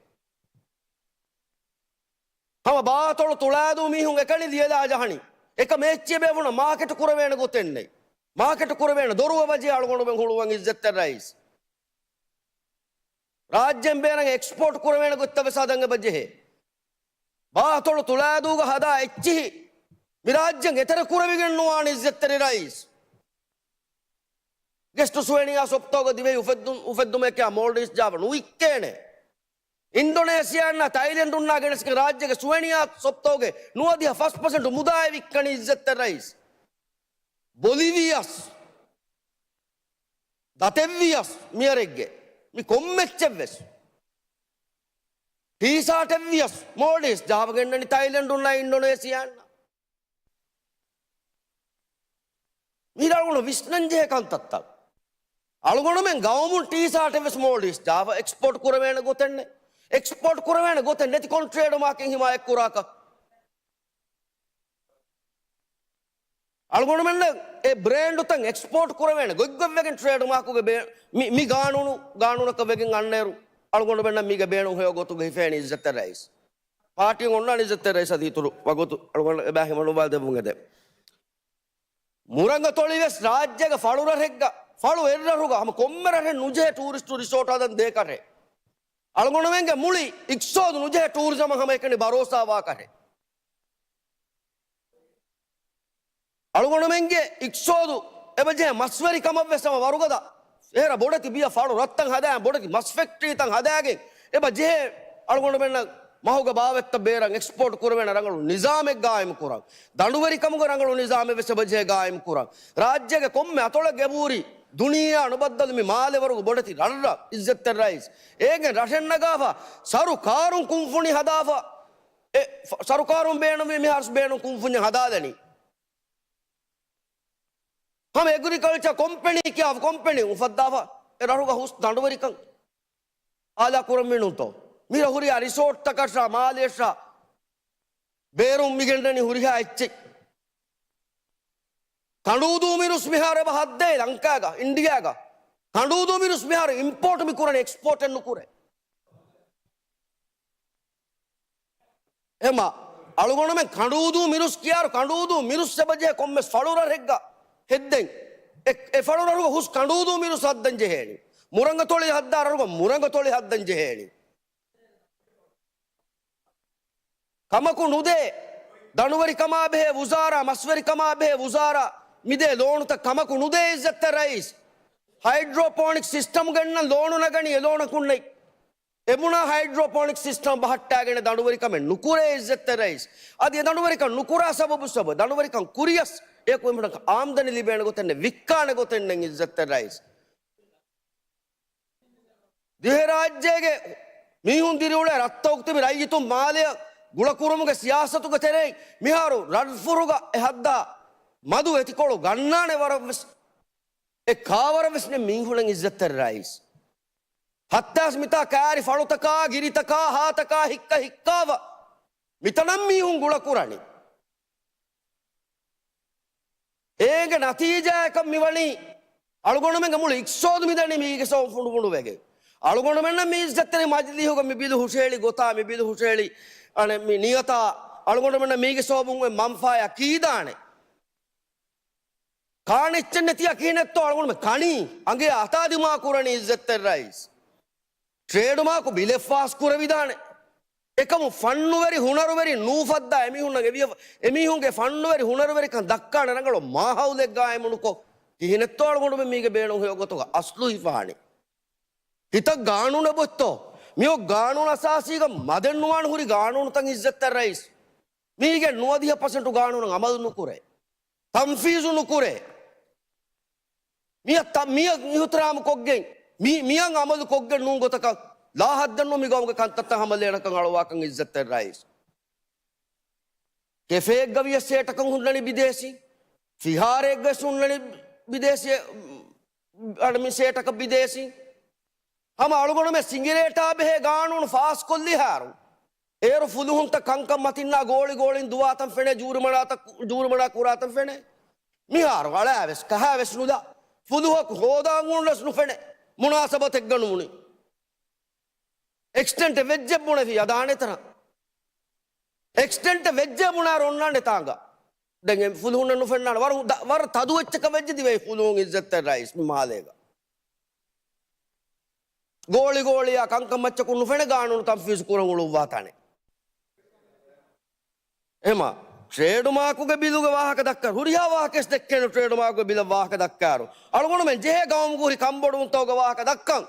ހަމަ ބާތޮޅު ތުޅާދޫ މީހުން އެކަނި ލިޔެލާ ޖަހަނީ. އެކަމް އެއްޗެއް ބޭފުޅުންނަށް މާކެޓް ކުރެވޭނެ ގޮތެއް ނެތް. މާކެޓް ކުރެވޭނެ ދޮރު އެބަޖެހޭ އަޅުގަނޑުމެން ހުޅުވަން އިއްޒަތްތެރި ރައީސް. ރާއްޖޭން ބޭނަން އެކްސްޕޯޓް ކުރެވޭނެ ގޮތްތައް ވެސް ހަދަން އެބަޖެހޭ. ބާތޮޅު ތުޅާދޫގަ ހަދާ އެއްޗިހި މި ރާއްޖެން އެތެރެ ކުރެވިގެން ނުވާނެ އިއްޒަތްތެރި ރައީސް. ގެސްޓު ސުވެނިއާ ސޮޕްތަކުގަ ދިވެހި އުފެއްދުން، އުފެއްދުމެކޭ މޯލްޑިވްސް ޖާފަ ނުވިއްކޭނެ. އިންޑޮނޭޝިއާންނާ ތައިލެންޑުންނާ ގެނެސްގެން ރާއްޖޭގެ ސުވެނިއާ ސޮޕްތަކުގެ ނުވަދިހަ ފަސް ޕަސެންޓު މުދާއެއް ވިއްކަނީ އިއްޒަތްތެރި ރައީސް. ބޮލިވިޔަސް، ދަތެއްވިޔަސް މިޔަރެއްގެ މި ކޮންމެއްޗެއްވެސް. ޓީޝާޓެއްވިޔަސް މޯލްޑިވްސް ޖާފަ ގެންނަނީ ތައިލެންޑުންނާ އިންޑޮނޭޝިއާންނާ. މީ އަޅުގަނޑު ވިސްނަން ޖެހޭ ކަންތައްތައް. އަޅުގަނޑުމެން ގައުމުން ޓީޝާޓެއް ވެސް މޯލްޑިވްސް ޖާފަ އެކްސްޕޯޓް ކުރެވޭނެ ގޮތެއް ނެތް. އެކްސްޕޯޓް ކުރެވޭނެ ގޮތެއް ނެތި ކޮން ޓްރޭޑް މާކެއް ހިމާޔަތް ކުރާކަށް. އަޅުގަނޑުމެންނަށް އެ ބްރޭންޑުތައް އެކްސްޕޯޓް ކުރެވޭނެ ގޮތްގޮތްވެގެން ޓްރޭޑް މާކުގެ ބޭ-، މި، މި ގާނޫނު، ގާނޫނަކަށް ވެގެން އަންނައިރު އަޅުގަނޑުމެންނަށް މީގެ ބޭނުން ހެޔޮ ގޮތުގަ ހިފޭނެ އިއްޒަތްތެރި ރައީސް. ޕާޓީން އޮންނާނެ އިއްޒަތްތެރި ރައީސް އަދި އިތުރު ވަގުތު އަޅުގަނޑު އެބަ ހިމަނުވާ ދެއްވުން އެދެ. މުރަނގަތޮޅި ވެސް ރާއްޖޭގެ ފަޅުރަށެއްގަ، ފަޅު އެއްރަށުގަ ހަމަ ކޮންމެ ރަށެއް ނުޖެހޭ ޓޫރިސްޓު ރިސޯޓް ހަދަން ދޭކަށެއް. އަޅުގަނޑުމެންގެ މުޅި އިޤްތިޞާދު ނުޖެހޭ ޓޫރިޒަމަށް ހަމައެކަނި ބަރޯސާވާކަށެއް. އަޅުގަނޑުމެންގެ އިޤްތިޞާދު އެބަޖެހޭ މަސްވެރިކަމަށްވެސް ހަމަ ވަރުގަދަ އެހެރަ ބޮޑެތި ބިޔަ ފަޅު ރަށްތައް ހަދާ، ބޮޑެތި މަސް ފެކްޓްރީތައް ހަދާގެން އެބަ ޖެހޭ އަޅުގަނޑުމެންނަށް މަހުގެ ބާވަތްތައް ބޭރަށް އެކްސްޕޯޓް ކުރެވޭނެ ރަނގަޅު ނިޒާމެއް ގާއިމް ކުރަން. ދަނޑުވެރިކަމުގެ ރަނގަޅު ނިޒާމެއް ވެސް އެބަ ޖެހޭ ގާއިމް ކުރަން. ރާއްޖޭގެ ކޮންމެ އަތޮޅެއް އެބަހުރި ދުނިޔެއާ ނުބައްދަލު މި މާލެ ވަރުގެ ބޮޑެތި ރަށްރަށް އިއްޒަތްތެރި ރައީސް. އޭގެން ރަށެއް ނަގާފަ، ސަރުކާރުން ކުންފުނި ހަދާފަ، އެ ސަރުކާރުން ބޭނުންވީ މިހާރު ބޭނުން ކުންފުންޏެއް ހަދާލަނީ. ހަމަ އެގްރިކަލްޗަރ ކޮމްޕެނީ ކިޔާފަ ކޮމްޕެނީ އުފައްދާފަ އެ ރަށުގަ ހުސް ދަނޑުވެރިކަން އާލާ ކުރަންވީ ނޫންތޯ؟ މިރަށް ހުރިހާ ރިސޯޓްތަކަށާ މާލޭއަށާ ބޭރުން މިގެންނަނީ ހުރިހާ އެއްޗެއް. ކަނޑޫދޫ މިރުސް މިހާރު އެބަ ހައްދޭ ލަންކާގަ، އިންޑިއާގަ. ކަނޑޫދޫ މިރުސް މިހާރު އިމްޕޯޓް މި ކުރަނީ، އެކްސްޕޯޓެއް ނުކުރޭ. އެމަ، އަޅުގަނޑުމެން ކަނޑޫދޫ މިރުސް ކިޔާރު، ކަނޑޫދޫ މިރުސް އެބަޖެހޭ ކޮންމެސް ފަޅުރަށެއްގަ ހެއްދެން. އެ، އެ ފަޅުރަށުގަ ހުސް ކަނޑޫދޫ މިރުސް ހައްދަން ޖެހޭނީ. މުރަނގަތޮޅި ހައްދާ ރަށުގަ މުރަނގަތޮޅި ހައްދަން ޖެހޭނީ. ކަމަކު ނުދޭ. ދަނޑުވެރިކަމާ ބެހޭ ވުޒާރާ، މަސްވެރިކަމާ ބެހޭ ވުޒާރާ މިދޭ ލޯނުތައް ކަމަކު ނުދޭ، އިއްޒަތްތެރި ރައީސް. ހައިޑްރޯޕޯނިކް ސިސްޓަމް ގެންނަން ލޯނު ނަގަނީ، އެ ލޯނަކުންނެއް. އެބުނާ ހައިޑްރޯޕޯނިކް ސިސްޓަމް ބަހައްޓާގެން ދަނޑުވެރިކަމެއް ނުކުރޭ، އިއްޒަތްތެރި ރައީސް. އަދި އެ ދަނޑުވެރިކަން ނުކުރާ ސަބަބު ސަބަ، ދަނޑުވެރިކަން ކުރިޔަސް އެކު އެމީހުންނަށް އާމްދަނި ލިބޭނެ ގޮތެއް ނެތް، ވިއްކާނެ ގޮތެއް ނެތް، އިއްޒަތްތެރި ރައީސް. ދިވެހިރާއްޖޭގެ މީހުން ދިރިއުޅޭ ރަށްތަކު ތިބި ރައްޔިތުން މާލެއަށް ގުޅަކުރުމުގެ ސިޔާސަތުގެ ތެރެއިން މިހާރު ރަށްފުރުގަ އެ ހައްދާ މަދު އެތިކޮޅު ގަންނާނެ ވަރަށްވެސް، އެ ކާވަރަށްވެސް ނެތް މީހުން، އިއްޒަތްތެރި ރައީސް. ހައްތާސް މިތާ ކާރި ފަޅުތަކާ، ގިރިތަކާ، ހާތަކާ ހިއްކަ ހިއްކާވަ މިތަނަށް މީހުން ގުޅަކުރަނީ. އޭގެ ނަތީޖާއަކަށް މިވަނީ އަޅުގަނޑުމެންގެ މުޅި އިޤްތިޞާދު މިދަނީ މީގެ ސަބަބުން ފުނޑުފުނޑުވެގެން. އަޅުގަނޑުމެންނަށް މި އިއްޒަތްތެރި މަޖިލީހުގަ މި ބިލު ހުށަހެޅި ގޮތާ، މި ބިލު ހުށަހެޅި އަނެއް މި ނިޔަތާ އަޅުގަނޑުމެންނަށް މީގެ ސަބަބުން އޮތް މަންފާޔާ ކީދާނެ؟ ކާނެ އެއްޗެއް ނެތިޔާ ކިހިނެއްތޯ އަޅުގަނޑުމެން ކަނީ؟ އަނގަޔާ އަތާ ދިމާ ކުރަނީ އިއްޒަތްތެރި ރައީސް. ޓްރޭޑް މާކު ބިލެއް ފާސް ކުރެވިދާނެ. އެކަމު ފަންނުވެރި ހުނަރުވެރިން ނޫފައްދާ އެމީހުންނަށް އެވިޔަ-، އެމީހުންގެ ފަންނުވެރި ހުނަރުވެރިކަން ދައްކާނެ ރަނގަޅު މާހައުލެއް ގާއިމުނުކޮށް، ކިހިނެއްތޯ އަޅުގަނޑުމެން މީގެ ބޭނުން ހެޔޮ ގޮތުގަ އަސްލު ހިފާނީ؟ ހިތަށް ގާނޫނެއް އޮތްތޯ؟ މިއޮތް ގާނޫނު އަސާސީގަ މަދެއް ނުވާން ހުރި ގާނޫނުތައް އިއްޒަތްތެރި ރައީސް. މީގެ ނުވަދިހަ ޕަސެންޓު ގާނޫނަށް އަމަލު ނުކުރޭ. ތަންފީޒު ނުކުރޭ. މިއަށް ތަ-، މިއަށް އިހުތިރާމު ކޮށްގެން، މި-، މިއަށް އަމަލު ކޮށްގެން ނޫން ގޮތަކަށް ލާހައްދަން ނޫން މި ގައުމުގެ ކަންތައްތައް ހަމަލޭނަކަށް އަޅުވާކަން އިއްޒަތްތެރި ރައީސް. ކެފޭއެއްގަ ވިޔަސް ސޭޓަކަށް ހުންނަނީ ބިދޭސީ. ފިހާރައެއްގަ ވެސް ހުންނަނީ ބިދޭސީ، އަޑަމި ސޭޓަކަށް ބިދޭސީ. ހަމަ އަޅުގަނޑުމެން ސިނގިރޭޓާ ބެހޭ ގާނޫނު ފާސްކޮށްލިހާރު، އޭރު ފުލުހުންތައް ކަންކަން މަތިންނާ ގޯޅި ގޯޅިން ދުވާތަން ފެނޭ، ޖޫރިމަނާތައް، ޖޫރިމަނާ ކުރާތަން ފެނޭ. މިހާރު އަޅާވެސް ކަހާވެސް ނުލާ، ފުލުހަކު ހޯދާ އުޅުނަސް ނުފެނޭ، މުނާސަބަތެއްގަ ނޫނީ. އެކްސިޑެންޓެއް ވެއްޖެ ބުނެފި އަދާނެތަނަ. އެކްސިޑެންޓެއް ވެއްޖެ ބުނާ ރޮންނާނެ ތާނގަ. ދެން އެ ފުލުހުންނަށް ނުފެންނާނެ. ވަރު ދަ-، ވަރު ތަދު އެއްޗަކަށް ވެއްޖެ ދިވެހި ފުލުހުން އިއްޒަތްތެރި ރައީސް މި މާލޭގަ. ގޯޅި ގޯޅިއާ ކަންކަން މައްޗަކުން ނުފެނެ ގާނޫނު ތަންފީޒު ކުރަން އުޅުއްވާތާނެ. އެމަ، ޓްރޭޑް މާކުގެ ބިލުގެ ވާހަކަ ދައްކާ، ހުރިހާ ވާހަކައެސް ދެއްކޭނެ ޓްރޭޑް މާކުގެ ބިލަށް ވާހަކަ ދައްކާރު. އަޅުގަނޑުމެން ޖެހޭ ގައުމުގެ ހުރި ކަންބޮޑުވުންތަކުގެ ވާހަކަ ދައްކަން.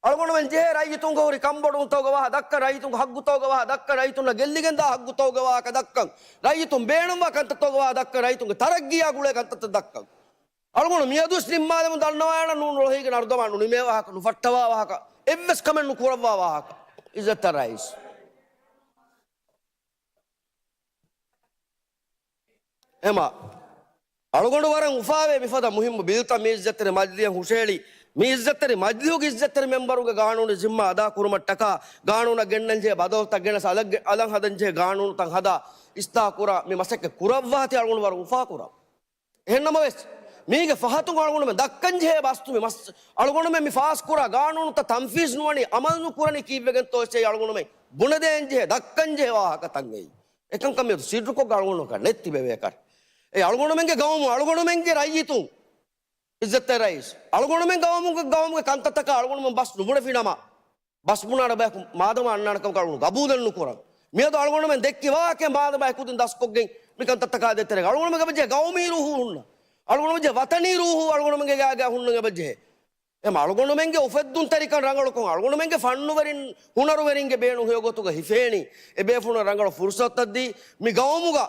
އަޅުގަނޑުމެން ޖެހޭ ރައްޔިތުންގެ ހުރި ކަންބޮޑުވުންތަކުގެ ވާހަކަ ދައްކަން، ރައްޔިތުންގެ ހައްގުތަކުގެ ވާހަކަ ދައްކަން، ރައްޔިތުންނަށް ގެއްލިގެންދާ ހައްގުތަކުގެ ވާހަކަ ދައްކަން، ރައްޔިތުން ބޭނުންވާ ކަންތައްތަކުގެ ވާހަކަ ދައްކަން، ރައްޔިތުންގެ ތަރައްގީއާ ގުޅޭ ކަންތައްތައް ދައްކަން. އަޅުގަނޑު މިއަދުވެސް ނިންމާލަމުން ދަންނަވާނަން ނޫން ރޮހީގެ ނަރުދަމާ ނުނިމޭ ވާހަކަ، ނުފައްޓަވާ ވާހަކަ، އެއްވެސް ކަމެއް ނުކުރައްވާ ވާހަކަ. އިއްޒަތްތެރި ރައީސް. އެމަ، އަޅުގަނޑު ވަރަށް އުފާވޭ މިފަދަ މުހިއްމު ބިލްތައް މި އިއްޒަތްތެރި މަޖިލީހަށް ހުށަހެޅި، މި އިއްޒަތްތެރި މަޖިލީހުގެ އިއްޒަތްތެރި މެމްބަރުންގެ ގާނޫނީ ޒިންމާ އަދާ ކުރުމަށްޓަކާ، ގާނޫނަށް ގެންނަންޖެހޭ ބަދަލުތައް ގެނެސް އަލަށް ގެ-، އަލަށް ހަދަންޖެހޭ ގާނޫނުތައް ހަދާ އިސްލާހު ކުރާ މި މަސައްކަތް ކުރައްވާތީ އަޅުގަނޑު ވަރަށް އުފާކުރަން. އެހެންނަމަވެސް، މީގެ ފަހަތުން އަޅުގަނޑުމެން ދައްކަންޖެހޭ ބަސްތު މި މަސް-، އަޅުގަނޑުމެން މި ފާސްކުރާ ގާނޫނުތައް ތަންފީޒް ނުވަނީ އަމަލު ނުކުރަނީ ކީއްވެގެންތޯ އެއީ އަޅުގަނޑުމެން ބުނެދޭންޖެހޭ، ދައްކަންޖެހޭ ވާހަކަތައް އެއީ. އެކަންކަން މިއަދު ސިއްރުކޮށް އަޅުގަނޑުމެން ނެތް ތިބެވޭކަށް. އެ އަޅުގަނޑުމެންގެ ގައުމު، އަޅުގަނޑުމެންގެ ރައްޔިތުން، އިއްޒަތްތެރި ރައީސް، އަޅުގަނޑުމެން ގައުމުގެ، ގައުމުގެ ކަންތައްތަކަށް އަޅުގަނޑުމެން ބަސް ނުބުނެފިނަމަ، ބަސް ބުނާނެ ބަޔަކު މާދަމާ އަންނާނެ ކަމަކަށް އަޅުގަނޑު ގަބޫލެއް ނުކުރަން. މިއަދު އަޅުގަނޑުމެން ދެއްކި ވާހަކަ މާދަމާ އެކުދިން ދަސްކޮށްގެން މި ކަންތައްތަކާ ދޭތެރޭގަ އަޅުގަނޑުމެންގެ އެބަޖެހޭ ގައުމީ ރޫހު ހުންނަ. އަޅުގަނޑުމެންގެ ވަތަނީ ރޫހު އަޅުގަނޑުމެންގެ ގާގާ ހުންނަން އެބަޖެހޭ. އެމަ އަޅުގަނޑުމެންގެ އުފެއްދުންތެރިކަން ރަނގަޅުކޮށް، އަޅުގަނޑުމެންގެ ފަންނުވެރިން، ހުނަރުވެރިންގެ ބޭނުން ހެޔޮގޮތުގަ ހިފޭނީ. އެބޭފުޅުން ރަނގަޅު ފުރުސަތުތައް ދީ، މި ގައުމުގަ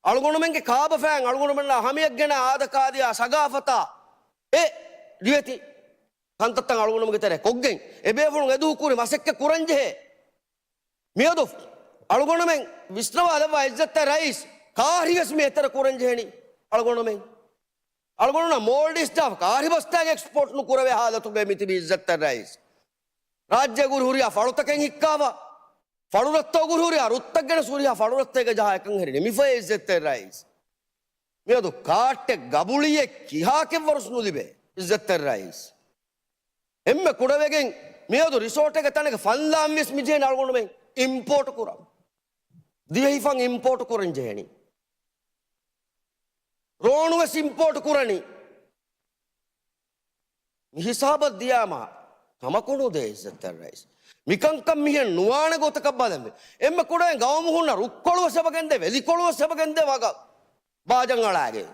އަޅުގަނޑުމެންގެ ކާބަފައިން އަޅުގަނޑުމެންނާ ހަމަޔަށްގެނަ އާދަކާދިޔާ ސަގާފަތާ އެ ރިވެތި ކަންތައްތައް އަޅުގަނޑުމެންގެ ތެރެ ކޮށްގެން، އެބޭފުޅުން އެދުވަހު ކުރި މަސައްކަތް ކުރަންޖެހޭ. މިއަދު އަޅުގަނޑުމެން ވިސްނަވާލައްވާ އިއްޒަތްތެރި ރައީސް، ކާރިވެސް މި އެތެރެ ކުރަންޖެހެނީ އަޅުގަނޑުމެން. އަޅުގަނޑުމެންނަށް މޯލްޑިވްސް ދާ ކާރި ބަސްތައް އެކްސްޕޯޓް ނުކުރެވޭ ހާލަތުގައި މިތިބީ އިއްޒަތްތެރި ރައީސް. ރާއްޖޭގަ ހުރި ހުރިހާ ފަޅުތަކެއް ހިއްކާފަ، ފަޅުރަށްތައް އުގުރު ހުރިހާ ރުއްތައް ގެނެސް ހުރިހާ ފަޅުރަށްތައްގެ ޖަހާ އެކަން ހެރި ނިމިފައޭ އިއްޒަތްތެރި ރައީސް. މިއަދު ކާއްޓެއް ގަބުޅިއެއް ކިހާކެއްވަރުސް ނުލިބޭ އިއްޒަތްތެރި ރައީސް. އެންމެ ކުޑަވެގެން މިއަދު ރިސޯޓެއްގެ ތަނެއްގެ ފަންލާން ވެސް މިޖެހޭނެ އަޅުގަނޑުމެން އިމްޕޯޓް ކުރަން. ދިވެހި ފަން އިމްޕޯޓް ކުރަން ޖެހެނީ. ރޯނު ވެސް އިމްޕޯޓް ކުރަނީ. މި ހިސާބަށް ދިޔާމާ ކަމަކު ނުދޭ އިއްޒަތްތެރި ރައީސް. މިކަންކަން މިހެން ނުވާނެ ގޮތަކަށް ބަލަންވީ. އެންމެ ކުޑައިން ގައުމު ހުންނަ ރުއްކޮޅު ވެސް އެބަގެންދޭ، ވެލިކޮޅު ވެސް އެބަގެންދޭ ވަގަށް ބާޖަން އަޅާގެން.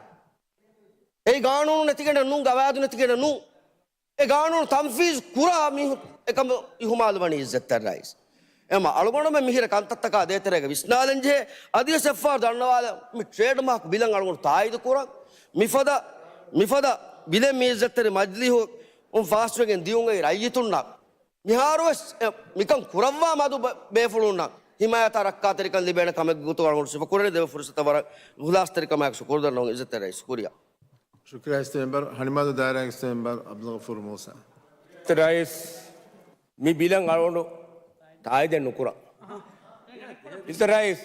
އެއީ ގާނޫނު ނެތިގެން ނޫން، ގަވާއިދު ނެތިގެން ނޫން. އެ ގާނޫނު ތަންފީޒު ކުރާ މީހުން އެކަމަށް އިހުމާލު ވަނީ އިއްޒަތްތެރި ރައީސް. އެމަ އަޅުގަނޑުމެން މިހިރަ ކަންތައްތަކާ ދޭތެރޭގަ ވިސްނާލަން ޖެހޭ. އަދިވެސް އެއްފަހަރު ދަންނަވާލަން، މި ޓްރޭޑް މާކް ބިލަށް އަޅުގަނޑު ތާއީދު ކުރަން. މިފަދަ، މިފަދަ ބިލެއް މި އިއްޒަތްތެރި މަޖިލީހުން ފާސްވެގެން ދިޔުން އެއީ ރައްޔިތުންނަށް. މިހާރުވެސް އެ، މިކަން ކުރައްވާ މަދު ބަ-، ބޭފުޅުންނަށް ހިމާޔަތާ ރައްކާތެރިކަން ލިބޭނެ ކަމެއްގެ ގޮތުގަ އަޅުގަނޑު ސިފަކުރަނީ. ދެވަނަ ފުރުސަތަށް ވަރަށް އިޚްލާޞްތެރިކަމާއެކު ޝުކުރު ދަންނަވަން އިއްޒަތްތެރި ރައީސް. ޝުކުރިއްޔާ. ޝުކުރިއްޔާ. ސްޓޭމްބަރ، ހަނިމާދޫ ދާއިރާގެ ސްޓޭމްބަރ އަބްދުލްޣަފޫރު މޫސާ. ރައީސް، މި ބިލަށް އަޅުގަނޑު ތާއީދެއް ނުކުރަން. އިއްޒަތްތެރި ރައީސް،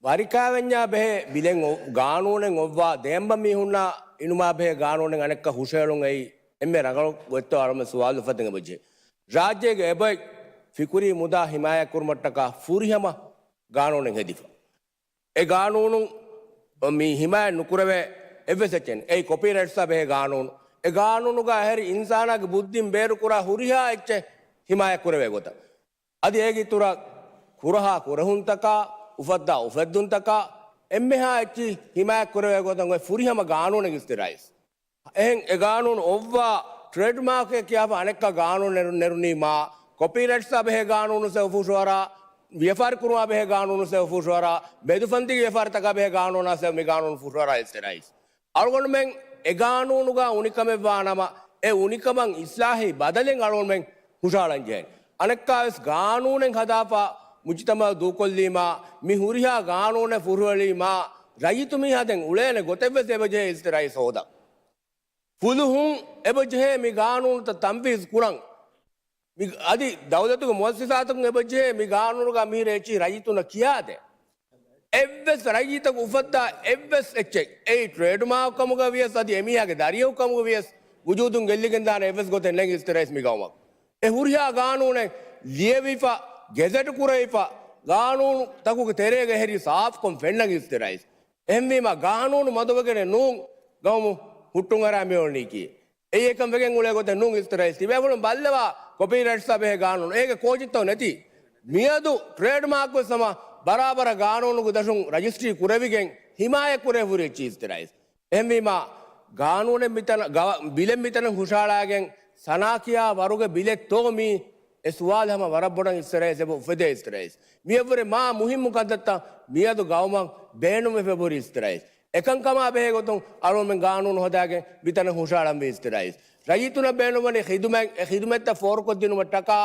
ވަރިކާވެންޏާ ބެހޭ ބިލެއް އޮ-، ގާނޫނެއް އޮއްވާ ދޭންބަ މީހުންނާ އިނުމާ ބެހޭ ގާނޫނެއް އަނެއްކާ ހުށަހެޅުން އެއީ އެންމެ ރަނގަޅު ގޮތްތޯ އަޅުމެން ސުވާލު އުފައްދަން އެބަޖެހޭ. ރާއްޖޭގެ އެބައި ފިކުރީ މުދާ ހިމާޔަތްކުރުމަށްޓަކާ ފުރިހަމަ ގާނޫނެއް ހެދިފަ. އެ ގާނޫނު މި ހިމާޔަތް ނުކުރެވޭ އެއްވެސް އެއްޗެއް. އެއީ ކޮޕީރައިޓްސްއާ ބެހޭ ގާނޫނު. އެ ގާނޫނުގަ އެހެރި އިންސާނާގެ ބުއްދިން ބޭރުކުރާ ހުރިހާ އެއްޗެއް ހިމާޔަތް ކުރެވޭ ގޮތަށް. އަދި އޭގެ އިތުރަށް ކުރަހާ ކުރެހުންތަކާ، އުފައްދާ އުފެއްދުންތަކާ، އެންމެހާ އެއްޗިހި ހިމާޔަތް ކުރެވޭ ގޮތަށް އޮތް ފުރިހަމަ ގާނޫނެއް އިއްޒަތްތެރި ރައީސް. އެހެން އެ ގާނޫނު އޮއްވާ ޓްރޭޑް މާކެއް ކިޔާފަ އަނެއްކާ ގާނޫނު ނެރު-، ނެރުނީމާ، ކޮޕީރައިޓްސްއާ ބެހޭ ގާނޫނު ސެ ފުށުއަރާ، ވިޔަފާރި ކުރުމާ ބެހޭ ގާނޫނު ސެ ފުށުއަރާ، މެދުފަންތީގެ ވިޔަފާރިތަކާ ބެހޭ ގާނޫނާ ސެ މި ގާނޫނު ފުށުއަރާ އިއްޒަތްތެރި ރައީސް. އަޅުގަނޑުމެން އެ ގާނޫނުގަ އުނިކަމެއްވާނަމަ، އެ އުނިކަމަށް އިސްލާހީ ބަދަލެއް އަޅުގަނޑުމެން ހުށަހަޅަން ޖެހޭނެ. އަނެއްކާވެސް ގާނޫނެއް ހަދާފަ މުޖުތަމައަށް ދޫކޮށްލީމާ، މި ހުރިހާ ގާނޫނެއް ފުށުއެޅީމާ، ރައްޔިތު މީހާ ދެން އުޅޭނެ ގޮތެއްވެސް އެބަޖެހޭ އިއްޒަތްތެރި ރައީސް ހޯދަން. ފުލުހުން އެބަޖެހޭ މި ގާނޫނުތައް ތަންފީޒު ކުރަން. މި އަދި ދައުލަތުގެ މުއައްސަސާތަކުން އެބަޖެހޭ މި ގާނޫނުގަ މިހިރަ އެއްޗިހި ރައްޔިތުންނަށް ކިޔާދޭ. އެއްވެސް ރައްޔިތަކު އުފައްދާ އެއްވެސް އެއްޗެއް، އެއީ ޓްރޭޑް މާކް ކަމުގަ ވިޔަސް އަދި އެމީހާގެ ދަރިއަކު ކަމުގަ ވިޔަސް ވުޖޫދުން ގެއްލިގެންދާނެ އެއްވެސް ގޮތެއް ނެތް އިއްޒަތްތެރި ރައީސް މި ގައުމަށް. އެ ހުރިހާ ގާނޫނެއް ލިޔެވިފަ، ގެޒެޓް ކުރެވިފަ، ގާނޫނުތަކުގެ ތެރޭގަ އެހެރީ ސާފުކޮށް ފެންނަން އިއްޒަތްތެރި ރައީސް. އެހެންވީމާ، ގާނޫނު މަދުވެގެނެއް ނޫން ގައުމު ހުއްޓުން އަރާ މިއުޅެނީކީ. އެއީ އެކަން ވެގެން އުޅޭ ގޮތެއް ނޫން އިއްޒަތްތެރި ރައީސް. ތިބޭފުޅުން ބައްލަވާ ކޮޕީރައިޓްސްއާ ބެހޭ ގާނޫނު. އޭގެ ކޯޗެއްތޯ ނެތީ. މިއަދު ޓްރޭޑް މާކް ވެސް ހަމަ ބަރާބަރަށް ގާނޫނުގެ ދަށުން ރަޖިސްޓްރީ ކުރެވިގެން ހިމާޔަތް ކުރޭ ހުރި އެއްޗިހި އިއްޒަތްތެރި ރައީސް. އެހެންވީމާ، ގާނޫނެއް މިތަނަށް، ގަ-، ބިލެއް މިތަނަށް ހުށަހަޅާގެން ސަނާ ކިޔާ ވަރުގެ ބިލެއްތޯ މީ؟ އެ ސުވާލު ހަމަ ވަރަށް ބޮޑަށް އިއްޒަތްތެރި ރައީސް އެބަ އުފެދޭ އިއްޒަތްތެރި ރައީސް. މިއަށްވުރެ މާ މުހިއްމު ކަންތައްތައް މިއަދު ގައުމަށް ބޭނުންވެފަ ހުރި އިއްޒަތްތެރި ރައީސް. އެކަންކަމާ ބެހޭ ގޮތުން އަޅުގަނޑުމެން ގާނޫނު ހަދާގެން މިތަނަށް ހުށަހަޅަންވީ އިއްޒަތްތެރި ރައީސް. ރައްޔިތުންނަށް ބޭނުންވަނީ ޚިދުމަތް، އެ ޚިދުމަތްތައް ފޯރުކޮށްދިނުމަށްޓަކާ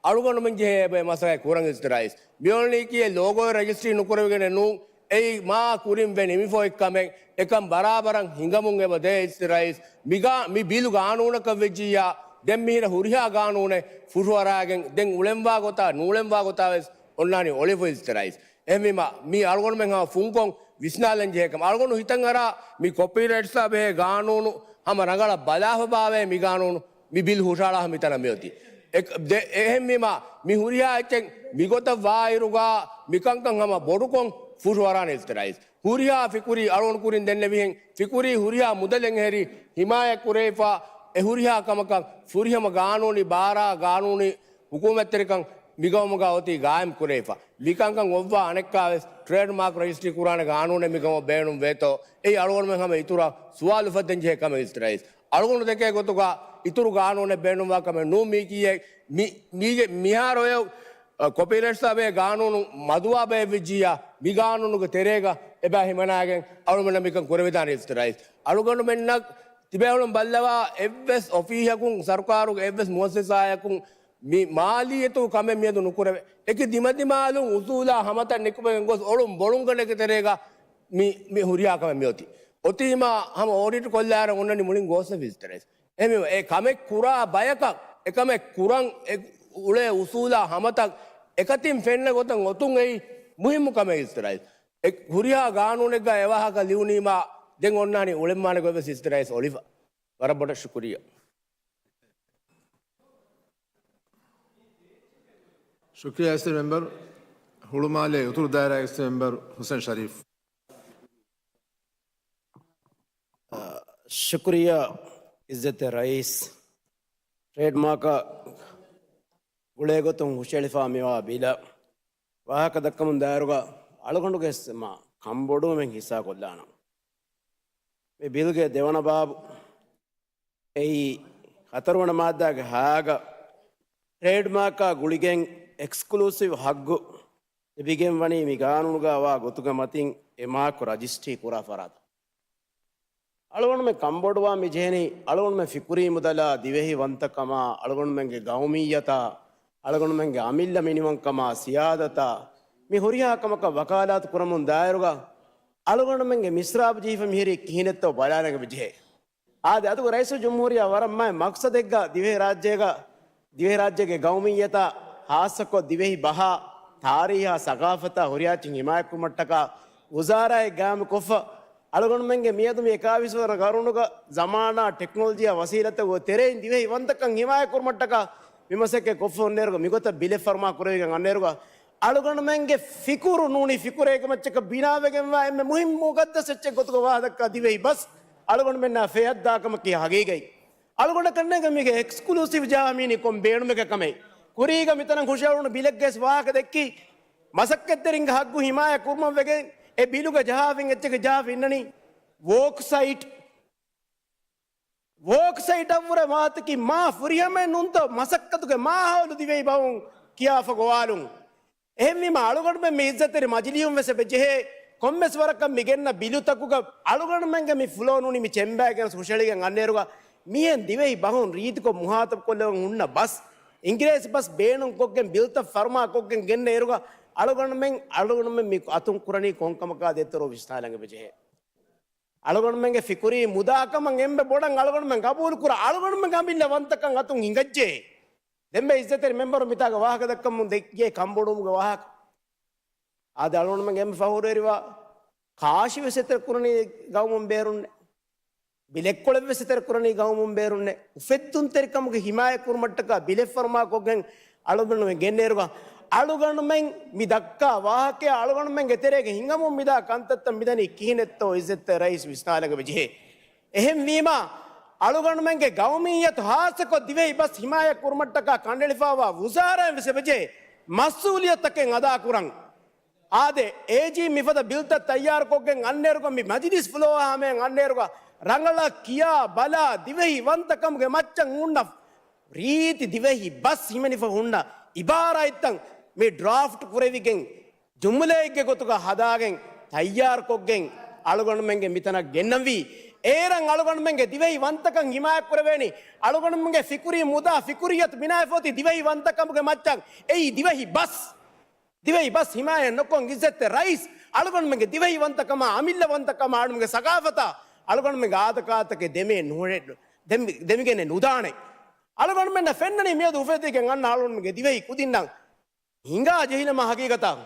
އަޅުގަނޑުމެން ޖެހޭ އެބައި މަސައްކަތް ކުރަން އިއްޒަތްތެރި ރައީސް. މިއުޅެނީކީ އެ ލޯގޯއެއް ރަޖިސްޓްރީ ނުކުރެވިގެނެއް ނޫން. އެއީ މާ ކުރިން ވެ ނިމިފަ އޮތް ކަމެއް. އެކަން ބަރާބަރަށް ހިނގަމުން އެބަ ދޭ އިއްޒަތްތެރި ރައީސް. މިގާ-، މި ބިލު ގާނޫނަކަށް ވެއްޖިއްޔާ، ދެން މިހިރަ ހުރިހާ ގާނޫނެއް ފުށުއަރާގެން ދެން އުޅެންވާ ގޮތާ ނޫޅެންވާ ގޮތާ ވެސް އޮންނާނީ އޮޅިފަ އިއްޒަތްތެރި ރައީސް. އެހެންވީމާ، މީ އަޅުގަނޑުމެން ހަމަ ފުންކޮށް ވިސްނާލަން ޖެހޭ ކަމެއް. އަޅުގަނޑު ހިތަށް އަރާ މި ކޮޕީރައިޓްސްއާ ބެހޭ ގާނޫނު ހަމަ ރަނގަޅަށް ބަލާފަ ބާވޭ މި ގާނޫނު މި ބިލް ހުށަހަޅާފަ މިތަނަށް މިއޮތީ. އެ-، ދެ-، އެހެންވީމާ، މި ހުރިހާ އެއްޗެއް މިގޮތަށް ވާއިރުގަ މިކަންކަން ހަމަ ބޮޑުކޮށް ފުށުއަރާނެ އިއްޒަތްތެރި ރައީސް. ހުރިހާ ފިކުރީ އަޅުގަނޑު ކުރިން ދެންނެވިހެން، ފިކުރީ ހުރިހާ މުދަލެއް ހެރި ހިމާޔަތް ކުރެވިފަ، އެ ހުރިހާ ކަމަކަށް ފުރިހަމަ ގާނޫނީ ބާރާ، ގާނޫނީ ހުކޫމަތްތެރިކަން މިގައުމުގަ އޮތީ ގާއިމް ކުރެވިފަ. މިކަންކަން އޮއްވާ އަނެއްކާވެސް ޓްރޭޑް މާކް ރަޖިސްޓްރީ ކުރާނެ ގާނޫނެއް މިގައުމަށް ބޭނުން ވޭތޯ؟ އެއީ އަޅުގަނޑުމެން ހަމަ އިތުރަށް ސުވާލު އުފައްދަން ޖެހޭ ކަމެއް އިއްޒަތްތެރި ރައީސް. އަޅުގަނޑު ދެކޭ ގޮތުގަ އިތުރު ގާނޫނެއް ބޭނުންވާ ކަމެއް ނޫން މީކީއެއް. މި-، މީގެ މިހާރު އޮތް، އަ، ކޮޕީރައިޓްސްއާ ބެހޭ ގާނޫނު މަދުވާ ބައެއް ވެއްޖިއްޔާ، މި ގާނޫނުގެ ތެރޭގަ އެބަ ހިމަނާގެން އަޅުގަނޑުމެންނަށް މިކަން ކުރެވިދާނެ އިއްޒަތްތެރި ރައީސް. އަޅުގަނޑުމެންނަށް ތިބޭފުޅުން ބައްލަވާ އެއްވެސް އޮފީހަކުން، ސަރުކާރުގެ އެއްވެސް މުއައްސަސާއަކުން މި މާލީއަތު ކަމެއް މިއަދު ނުކުރެވޭ. އެކި ދިމަދިމާލުން އުސޫލާ ހަމަތައް ނިކުމެގެން ގޮސް އޮޅުން ބޮޅުން ގަނޑެއްގެ ތެރޭގަ މި، މި ހުރިހާ ކަމެއް މިއޮތީ. އޮތީމާ ހަމަ އޯޑިޓް ކޮށްލާއިރު އޮންނަނީ މުޅިން ގޯސް އޮފީސް ތެރޭސް. އެހެންވީމަ، އެ ކަމެއް ކުރާ ބަޔަކަށް، އެ ކަމެއް ކުރަން އެ އުޅޭ އުސޫލާ ހަމަތައް އެކަތިން ފެންނަ ގޮތަށް އޮތުން އެއީ މުހިއްމު ކަމެއް އިސްތިރާއީސް. އެ ހުރިހާ ގާނޫނެއްގަ އެވާހަކަ ލިޔުނީމާ ދެން އޮންނާނީ އުޅެންވާނެ ގޮތްވެސް އިސްތިރާއީސް އޮޅިފަ. ވަރަށް ބޮޑަށް ޝުކުރިއްޔާ. ޝުކުރިއްޔާ އިސްތިރީ މެމްބަރު. ހުޅުމާލޭ އުތުރު ދާއިރާ އިސްތިރީ މެމްބަރު ހުސެން ޝަރީފް. ޝުކުރިއްޔާ އިއްޒަތްތެރި ރައީސް. ޓްރޭޑްމާކާ ގުޅޭގޮތުން ހުށައެޅިފާ މިވާ ބިލަށް ވާހަކަ ދައްކަމުން ދާއިރުގަ އަޅުގަނޑުގެ މާ ކަންބޮޑުވުމެއް ހިއްސާކޮށްލާނަން. މި ބިލްގެ ދެވަނަ ބާބު އެއީ ހަތަރުވަނަ މާއްދާގެ ހާގަ ޓްރޭޑްމާކާ ގުޅިގެން އެކްސްކްލޫސިވް ހައްގު ލިބިގެން ވަނީ މި ގާނޫނުގަ އަވާ ގޮތުގެ މަތިން އެ މާކު ރަޖިސްޓްރީ ކުރާ ފަރާތަށް. އަޅުގަނޑުމެން ކަންބޮޑުވާ މި ޖެހެނީ އަޅުގަނޑުމެން ފިކުރީ މުދަލާ، ދިވެހި ވަންތަކަމާ، އަޅުގަނޑުމެންގެ ގައުމިއްޔަތާ، އަޅުގަނޑުމެންގެ އަމިއްލަ މިނިވަންކަމާ، ސިޔާދަތާ، މި ހުރިހާ ކަމަކަށް ވަކާލާތު ކުރަމުން ދާއިރުގަ އަޅުގަނޑުމެންގެ މިސްރާބު ޖެހިފަ މިހިރީ ކިހިނެއްތޯ ބަލާނެގެ މި ޖެހޭ. އާދެ، އަދުގެ ރައީސުލްޖުމްހޫރިއްޔާ ވަރަށް މާތް މަޤްޞަދެއްގަ ދިވެހިރާއްޖޭގަ، ދިވެހިރާއްޖޭގެ ގައުމިއްޔަތާ، ޚާއްޞަކޮށް ދިވެހި ބަހާ، ތާރީހާ، ސަގާފަތާ ހުރިހާ އެއްޗެއް ހިމާޔަތްކުރުމަށްޓަކާ ވުޒާރާއެއް ގާއިމުކޮށްފަ، އަޅުގަނޑުމެންގެ މިއަދު މި އެކާވީސް ވަނަ ގަރުނުގަ ޒަމާނާ ޓެކްނޮލޮޖީއާ ވަސީލަތުގެ ތެރެއިން ދިވެހި ވަންތަކަން ހިމާޔަތްކުރުމަށްޓަކާ މި މަސައްކަތް ކޮށްފަ އޮންނައިރުގަ މިގޮތަށް ބިލެއް ފަރުމާ ކުރެވިގެން އަންނައިރުގަ އަޅުގަނޑުމެންގެ ފިކުރު ނޫނީ ފިކުރެއްގެ މައްޗަކަށް ބިނާވެގެންވާ އެންމެ މުހިއްމު މުޤައްދަސް އެއްޗެއް ގޮތުގަ ވާހަކަ ދިވެހި ބަސް އަޅުގަނޑުމެންނާ ފެއްދާކަމަކީ ހަގީގަތް. އަޅުގަނޑަކަށްނޭނގެ މީގެ އެކްސްކްލޫސިވް ޖަހާ މީނީ ކޮން ބޭނުމެއްގެ ކަމެއް. ކުރީގަ މިތަނަށް ހުށައެޅުނު ބިލެއްގައިސް ވާހަކަ ދެއްކި، މަސައްކަތްތެރިންގެ ހައްގު ހިމާޔަތް ކުރުމަށްވެގެން އެ ބިލުގަ ޖަހާފިން އެއްޗެއްގެ ޖަހާފިންނަނީ ވޯކްސައިޓް. ވޯކްސައިޓަށްވުރެ މާތަކީ މާ ފުރިހަމައެއް ނޫންތޯ މަސައްކަތުގެ މާހައުލު ދިވެހި ބަހުން ކިޔާފަ ގޮވާލުން. އެހެންވީމަ އަޅުގަނޑުމެން މި އިއްޒަތްތެރި މަޖިލީހުން ވެސް އެބަ ޖެހޭ ކޮންމެސް ވަރަކަށް މި ގެންނަ ބިލުތަކުގަ އަޅުގަނޑުމެންގެ މި ފްލޯ ނޫނީ މި ޗެމްބާގެން ހުށައެޅިގެން އަންނައިރުގަ މިހެން ދިވެހި ބަހުން ރީތިކޮށް މުހާތަބްކޮށްލެވެން ހުންނަ ބަސް އިނގިރޭސި ބަސް ބޭނުންކޮށްގެން ބިލްތައް ފަރުމާކޮށްގެން ގެންނައިރުގަ އަޅުގަނޑުމެން އަޅުގަނޑުމެން މި އަތުން ކުރަނީ ކޮންކަމަކާ ދޭތެރޭ ވިސްނާލަން އެބަ ޖެހޭ. އަޅުގަނޑުމެންގެ ފިކުރީ މުދާކަމަށް އެންމެ ބޮޑަށް އަޅުގަނޑުމެން ގަބޫލުކުރާ އަޅުގަނޑުމެންގެ އަމިއްލަ ވަންތަކަން އަތުން ހިނގައްޖެ. ދެންމެ އިއްޒަތްތެރި މެމްބަރު މިތާގަ ވާހަކަ ދައްކަމުން ދެއްކިޔޭ ކަންބޮޑުވުމުގެ ވާހަކަ. އާދެ، އަޅުގަނޑުމެންގެ އެންމެ ފަހުރުވެރިވާ ކާށި ވެސް އެތެރެ ކުރަނީ ގައުމުން ބޭރުންނެއް. ބިލެއްކޮޅެއް ވެސް އެތެރެ ކުރަނީ ގައުމުން ބޭރުންނެއް. އުފެއްދުންތެރިކަމުގެ ހިމާޔަތް ކުރުމަށްޓަކާ ބިލެއް ފަރުމާކޮށްގެން އަޅުގަނޑުމެން ގެންނައިރުގަ އަޅުގަނޑުމެން މި ދައްކާ ވާހަކަޔާ އަޅުގަނޑުމެންގެ ތެރޭގަ ހިނގަމުން މިދާ ކަންތައްތައް މިދަނީ ކިހިނެއްތޯ އިއްޒަތްތެރި ރައީސް ވިސްނާލަން އެބަޖެހޭ. އެހެންވީމާ، އަޅުގަނޑުމެންގެ ގައުމިއްޔަތު ހާއްސަކޮށް ދިވެހި ބަސް ހިމާޔަތް ކުރުމަށްޓަކާ ކަނޑައެޅިފައިވާ ވުޒާރާއިން ވެސް އެބަޖެހޭ މަސްއޫލިއްޔަތުތަކެއް އަދާކުރަން. އާދެ، އޭޖީ މިފަދަ ބިލްތައް ތައްޔާރުކޮށްގެން އަންނައިރުގަ މި މަޖިލިސް ފްލޯއާ ހަމަޔަށް އަންނައިރުގަ ރަނގަޅަށް ކިޔާ ބަލާ ދިވެހި ވަންތަކަމުގެ މައްޗަށް ހުންނަ ރީތި ދިވެހި ބަސް ހިމެނިފަ ހުންނަ އިބާރާތްތައް މި ޑްރާފްޓް ކުރެވިގެން ޖުމުލައެއްގެ ގޮތުގަ ހަދާގެން ތައްޔާރުކޮށްގެން އަޅުގަނޑުމެންގެ މިތަނަށް ގެންނަންވީ. އޭރަށް އަޅުގަނޑުމެންގެ ދިވެހި ވަންތަކަން ހިމާޔަތްކުރެވޭނީ. އަޅުގަނޑުމެންގެ ފިކުރީ މުދާ ފިކުރިއްޔަތު ބިނާވެފަ އޮތީ ދިވެހި ވަންތަކަމުގެ މައްޗަށް. އެއީ ދިވެހި ބަސް. ދިވެހި ބަސް ހިމާޔަތް ނުކޮށް އިއްޒަތްތެރި ރައީސް އަޅުގަނޑުމެންގެ ދިވެހި ވަންތަކަމާ، އަމިއްލަ ވަންތަކަމާ، އަޅުގަނޑުމެންގެ ސަގާފަތާ، އަޅުގަނޑުމެންގެ އާދަކާދަތަކެއް ދެމޭ ނުހުރެ-، ދެމި-، ދެމިގެނެއް ނުދާނެ. އަޅުގަނޑުމެންނަށް ފެންނަނީ މިއަދު އުފެއްދިގެން އަންނަ އަޅުގަނޑުމެންގެ ދިވެހި ކުދިންނަށް ހިނގާ ޖެހިލަމާ ހަގީގަތަށް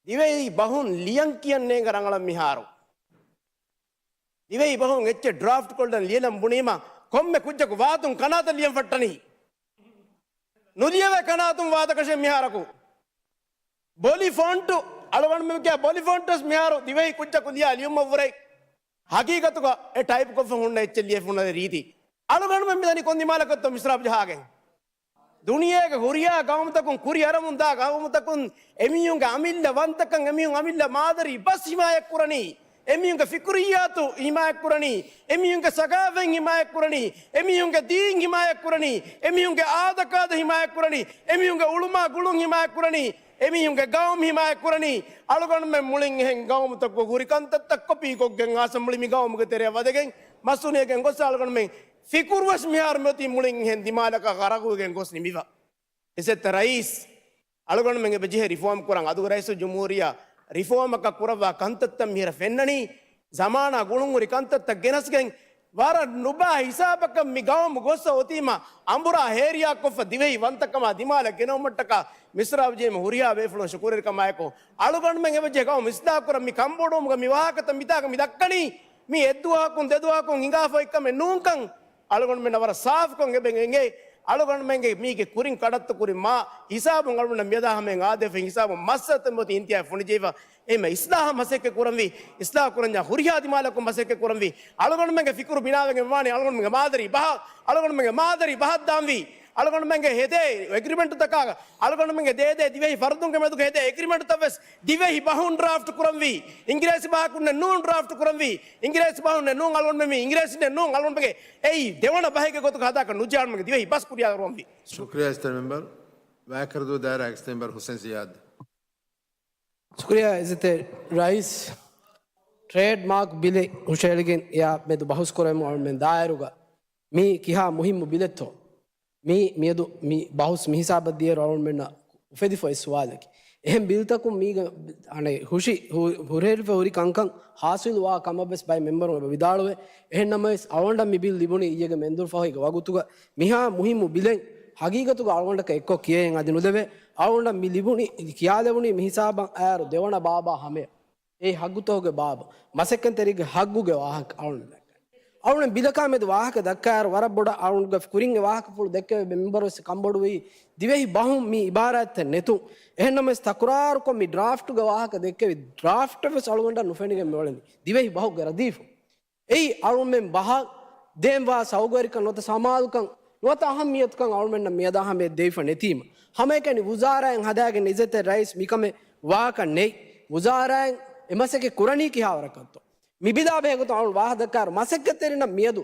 ދިވެހި ބަހުން ލިޔަން ކިޔަން ނޭނގެ ރަނގަޅަށް މިހާރު. ދިވެހި ބަހުން އެއްޗެއް ޑްރާފްޓް ކޮށްލަން ލިޔެލަން ބުނީމަ، ކޮންމެ ކުއްޖަކު ވާތުން ކަނާތައް ލިޔަން ފައްޓަނީ. ނުލިޔެވޭ ކަނާތުން ވާތަކަށެއް މިހާރަކު. ބޮލި ފޮންޓު، އަޅުގަނޑުމެން ކިޔާ ބޮލި ފޮންޓުވެސް މިހާރު ދިވެހި ކުއްޖަކު ލިޔާ ލިޔުމަށްވުރެ. ހަގީގަތުގަ އެ ޓައިޕްކޮށްފަ ހުންނަ އެއްޗެއް ލިޔެފަ ހުންނަ ރީތި. އަޅުގަނޑުމެން މިދަނީ ކޮން ދިމާލަކަށްތޯ މިސްރާބު ޖަހާގެން. ދުނިޔޭގެ ހުރިހާ ގައުމުތަކުން ކުރިއަރަމުންދާ ގައުމުތަކުން އެމީހުންގެ އަމިއްލަ ވަންތަކަން، އެމީހުން އަމިއްލަ މާދަރީ ބަސް ހިމާޔަތްކުރަނީ. އެމީހުންގެ ފިކުރިއްޔާތު ހިމާޔަތްކުރަނީ. އެމީހުންގެ ސަގާފަތް ހިމާޔަތްކުރަނީ. އެމީހުންގެ ދީން ހިމާޔަތްކުރަނީ. އެމީހުންގެ އާދަކާދަ ހިމާޔަތްކުރަނީ. އެމީހުންގެ އުޅުމާ ގުޅުން ހިމާޔަތްކުރަނީ. އެމީހުންގެ ގައުމު ހިމާޔަތްކުރަނީ. އަޅުގަނޑުމެން މުޅިން އެހެން ގައުމުތަކުގަ ހުރި ކަންތައްތައް ކޮޕީކޮށްގެން އަސެމްބްލީ މި ގައުމުގެ ތެރެއަށް ވަދެގެން މަސްތުނިއެއްގެން ގޮއްސަ އަޅުގަނޑުމެން ފިކުރުވެސް މިހާރު މިއޮތީ މުޅިން އެހެން ދިމާލަކަށް ޣަރަގުވެގެން ގޮސް ނިމިފަ. އިއްޒަތްތެރި ރައީސް، އަޅުގަނޑުމެން އެބަޖެހޭ ރިފޯމް ކުރަން. އަދުގެ ރައީސުލްޖުމްހޫރިއްޔާ ރިފޯމަކަށް ކުރައްވާ ކަންތައްތައް މިހިރަ ފެންނަނީ، ޒަމާނާ ގުޅުންހުރި ކަންތައްތައް ގެނަސްގެން ވަރަށް ނުބާ ހިސާބަކަށް މި ގައުމު ގޮއްސަ އޮތީމަ، އަނބުރާ ހޭރިޔާކޮށްފަ ދިވެހި ވަންތަކަމާ ދިމާލަށް ގެނައުމަށްޓަކާ މިސްރާބު ޖެހީމަ ހުރިހާ ބޭފުޅުން ޝުކުރުވެރިކަމާއެކު، އަޅުގަނޑުމެން އެބަޖެހޭ ގައުމު އިސްލާހުކުރަން. މި ކަންބޮޑުވުމުގަ މި ވާހަކަތައް މިތާގަ މި ދައްކަނީ، މީ އެއްދުވަހަކުން ދެދުވަހަކުން ހިނގާފަ އޮތްކަމެއް ނޫންކަން އަޅުގަނޑުމެންނަށް ވަރަށް ސާފުކޮށް އެބަ އެނގޭ. އަޅުގަނޑުމެންގެ މީގެ ކުރިން ކަންތައްތައް ކުރިން މާ ހިސާބުން އަޅުގަނޑަށް މިއަދާ ހަމައިން އާދޭފަ ހިސާބުން މައްސަލަތައް މިއޮތީ އިންތިހާއަށް ފޮނިޖެހިފަ. އެހެންމަ އިސްލާހަށް މަސައްކަތް ކުރަންވީ، އިސްލާހު ކުރަންޏާ ހުރިހާ ދިމާލަކުން މަސައްކަތް ކުރަންވީ. އަޅުގަނޑުމެންގެ ފިކުރު ބިނާވެގެން ވާނީ އަޅުގަނޑުމެންގެ މާދަރީ ބަހަށް، އަޅުގަނޑުމެންގެ މާދަރީ ބަހަށް ދާންވީ. އަޅުގަނޑުމެންގެ ހެދޭ އެގްރިމެންޓުތަކާ، އަޅުގަނޑުމެންގެ ދޭދޭ ދިވެހި ފަރުދުންގެ މެދުގަ ހެދޭ އެގްރިމެންޓުތައް ވެސް ދިވެހި ބަހުން ޑްރާފްޓް ކުރަންވީ. އިނގިރޭސި ބަހަކުންނެއް ނޫން ޑްރާފްޓް ކުރަންވީ. އިނގިރޭސި ބަހުންނެއް ނޫން އަޅުގަނޑުމެން މި އިނގިރޭސިންނެއް ނޫން އަޅުގަނޑުމެންގެ އެއީ ދެވަނަ ބަހެއްގެ ގޮތުގަ ހަދާކަށް ނުޖެހޭ އަޅުގަނޑުމެންގެ ދިވެހި ބަސް ކުރިއަށް ރުވަންވީ. ޝުކުރިއްޔާ އިސްތަށި މެމްބަރު. ވާކަރުދޫ ދާއިރާ އެކްސް މެމްބަރު ހުސެން ޒިޔާދު. ޝުކުރިއްޔާ އިއްޒަތްތެރި ރައީސް. ޓްރޭޑް މާކް ބިލެއް ހުށަހެޅިގެން އެއާ މެދު ބަހުސް ކުރެވެމުން އަޅުގަނޑުމެން ދާއިރުގަ މީ ކިހާ މުހިއްމު ބިލެއްތޯ؟ މީ މިއަދު މި ބަހުސް މިހިސާބަށް ދިޔައިރު އަޅުގަނޑުމެންނަށް އުފެދިފަ އޮތް ސުވާލަކީ. އެހެން ބިލްތަކުން މީގަ އަނެއް ހުށި ހު-، ހުށަހެޅިފަ ހުރި ކަންކަން ހާސިލުވާ ކަމަށް ވެސް ބައެއް މެމްބަރުން އެބަ ވިދާޅުވޭ. އެހެން ނަމަވެސް އަޅުގަނޑަށް މި ބިލް ލިބުނީ އިއްޔެގެ މެންދުރު ފަހުގެ ވަގުތުގަ. މިހާ މުހިއްމު ބިލެއް ހަގީގަތުގަ އަޅުގަނޑަކަށް އެއްކޮށް ކިޔައެއް އަދި ނުލެވޭ. އަޅުގަނޑަށް މި ލިބުނީ، ކިޔާލެވުނީ މިހިސާބަށް އައިރު ދެވަނަ ބާބާ ހަމަޔަށް. އެ ހައްގުތަކުގެ ބާބަ، މަސައްކަތްތެރިގެ ހައްގުގެ ވާހަކަ އަޅުގަނޑު ދައްކަނީ. އަޅުގަނޑު ބިލަކާ މެދު ވާހަކަ ދައްކާއިރު ވަރަށް ބޮޑަށް އަޅުގަނޑުގެ ކުރިން އެ ވާހަކަފުޅު ދެއްކެވި މެމްބަރުވެސް ކަންބޮޑުވީ ދިވެހި ބަހުން މި އިބާރާތްތައް ނެތުން. އެހެންނަމަވެސް ތަކުރާރުކޮށް މި ޑްރާފްޓުގެ ވާހަކަ ދެއްކެވި ޑްރާފްޓެއް ވެސް އަޅުގަނޑަށް ނުފެނިގެން މިއުޅެނީ ދިވެހި ބަހުގެ ރަދީފުން. އެއީ އަޅުމެން ބަހަށް ދޭންވާ ސައުގަރިކަން ނުވަތަ ސަމާލުކަން ނުވަތަ އަހައްމިއްޔަތުކަން އަޅުމެންނަށް މިއަދާ ހަމަޔަށް ދެވިފަ ނެތީމަ. ހަމައެކަނި ވުޒާރާއިން ހަދާގެން އިއްޒަތްތެރި ރައީސް މިކަމެއް ވާކަށް ނެތް. ވުޒާރާއިން އެ މަސައްކަތް ކުރަނީ ކިހާވަރަކަށްތޯ؟ މި ބިލާ ބެހޭގޮތުން އަޅުން ވާހަކަ ދައްކާއިރު މަސައްކަތްތެރިންނަށް މިއަދު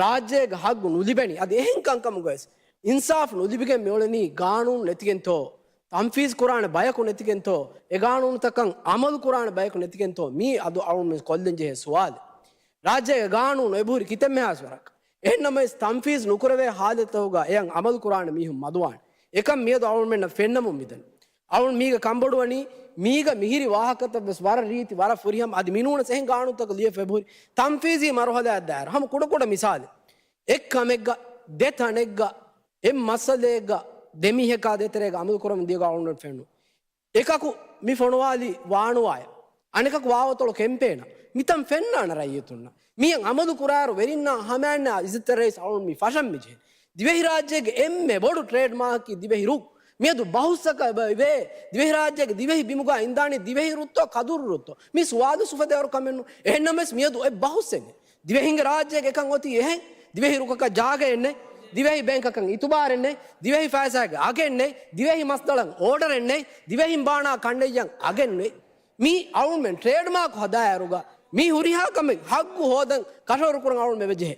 ރާއްޖޭގެ ހައްގު ނުލިބެނީ. އަދި އެހެން ކަންކަމުގަވެސް އިންސާފް ނުލިބިގެން މިއުޅެނީ ގާނޫނު ނެތިގެންތޯ؟ ތަންފީޒް ކުރާނެ ބަޔަކު ނެތިގެންތޯ؟ އެ ގާނޫނުތަކަށް އަމަލު ކުރާނެ ބަޔަކު ނެތިގެންތޯ؟ މީ އަދު އަޅުން ކޮށްލަން ޖެހޭ ސުވާލެއް. ރާއްޖޭގެ ގާނޫނު އެބަހުރި ކިތައްމެހާސް ވަރަކަށް. އެހެންނަމަވެސް، ތަންފީޒް ނުކުރެވޭ ހާލަތުގަ އެއަށް އަމަލު ކުރާނެ މީހުން މަދުވާނެ. އެކަން މިއަދު އަޅުގަނޑުމެންނަށް ފެންނަމުން މިދަނީ. އަޅުން މީގަ ކަންބޮޑުވަނީ، މީގަ މިހިރި ވާހަކަތައް ވެސް ވަރަށް ރީތި، ވަރަށް ފުރިހަމަ، އަދި މިނޫނަސް އެހެން ގާނޫނުތަކަށް ލިޔެފަ އެބަހުރި. ތަންފީޒީ މަރުހަލާއަށް ދާއިރު ހަމަ ކުޑަކުޑަ މިސާލެއް. އެއް ކަމެއްގަ، ދެ ތަނެއްގަ، އެއް މައްސަލައެއްގަ، ދެ މީހަކާ ދޭތެރޭގަ އަމަލު ކުރަމުން ދިޔަ ގާނޫނު ފެނުނު. އެކަކު މި ފޮނުވާލީ ވާނުވާޔަށް، އަނެކަކު ވާވަތޮޅު ކެމްޕޭނަށް. މިތަން ފެންނާނެ ރައްޔިތުންނަށް. މިއަށް އަމަލު ކުރާއިރު ވެރިންނާ ހަމައެއްނާ އިއްޒަތްތެރި ރައީސް އަޅުން މި ފަށަން މިޖެހެން. ދިވެހިރާއްޖޭގެ އެންމެ ބޮޑު ޓްރޭޑް މާކްއަކީ ދިވެހި ރުއް. މިއަދު ބަހުސްއަކަށް އެބަ އިވޭ، ދިވެހިރާއްޖޭގެ ދިވެހި ބިމުގަ އިންދާނީ ދިވެހި ރުއްތޯ ކަދުރު ރުއްތޯ؟ މި ސުވާލު އުފެދޭވަރު ކަމެއް ނޫން. އެހެންނަމަވެސް މިއަދު އޮތް ބަހުސްއެއް ނެތް. ދިވެހިންގެ ރާއްޖޭގެ އެކަން އޮތީ އެހެން. ދިވެހި ރުކަކަށް ޖާގައެއް ނެތް، ދިވެހި ބޭންކަކަށް އިތުބާރެއް ނެތް، ދިވެހި ފައިސާގެ އަގެއް ނެތް، ދިވެހި މަސްދަޅަށް އޯޑަރެއް ނެތް، ދިވެހިން ބާނާ ކަނޑައްޔަން އަގެއް ނެތް. މީ އަޅުމެން ޓްރޭޑް މާކް ހަދާއިރުގަ މީ ހުރިހާ ކަމެއް ހައްގު ހޯދަން ކަށަވަރު ކުރަން އަޅުމެން އެބަޖެހޭ.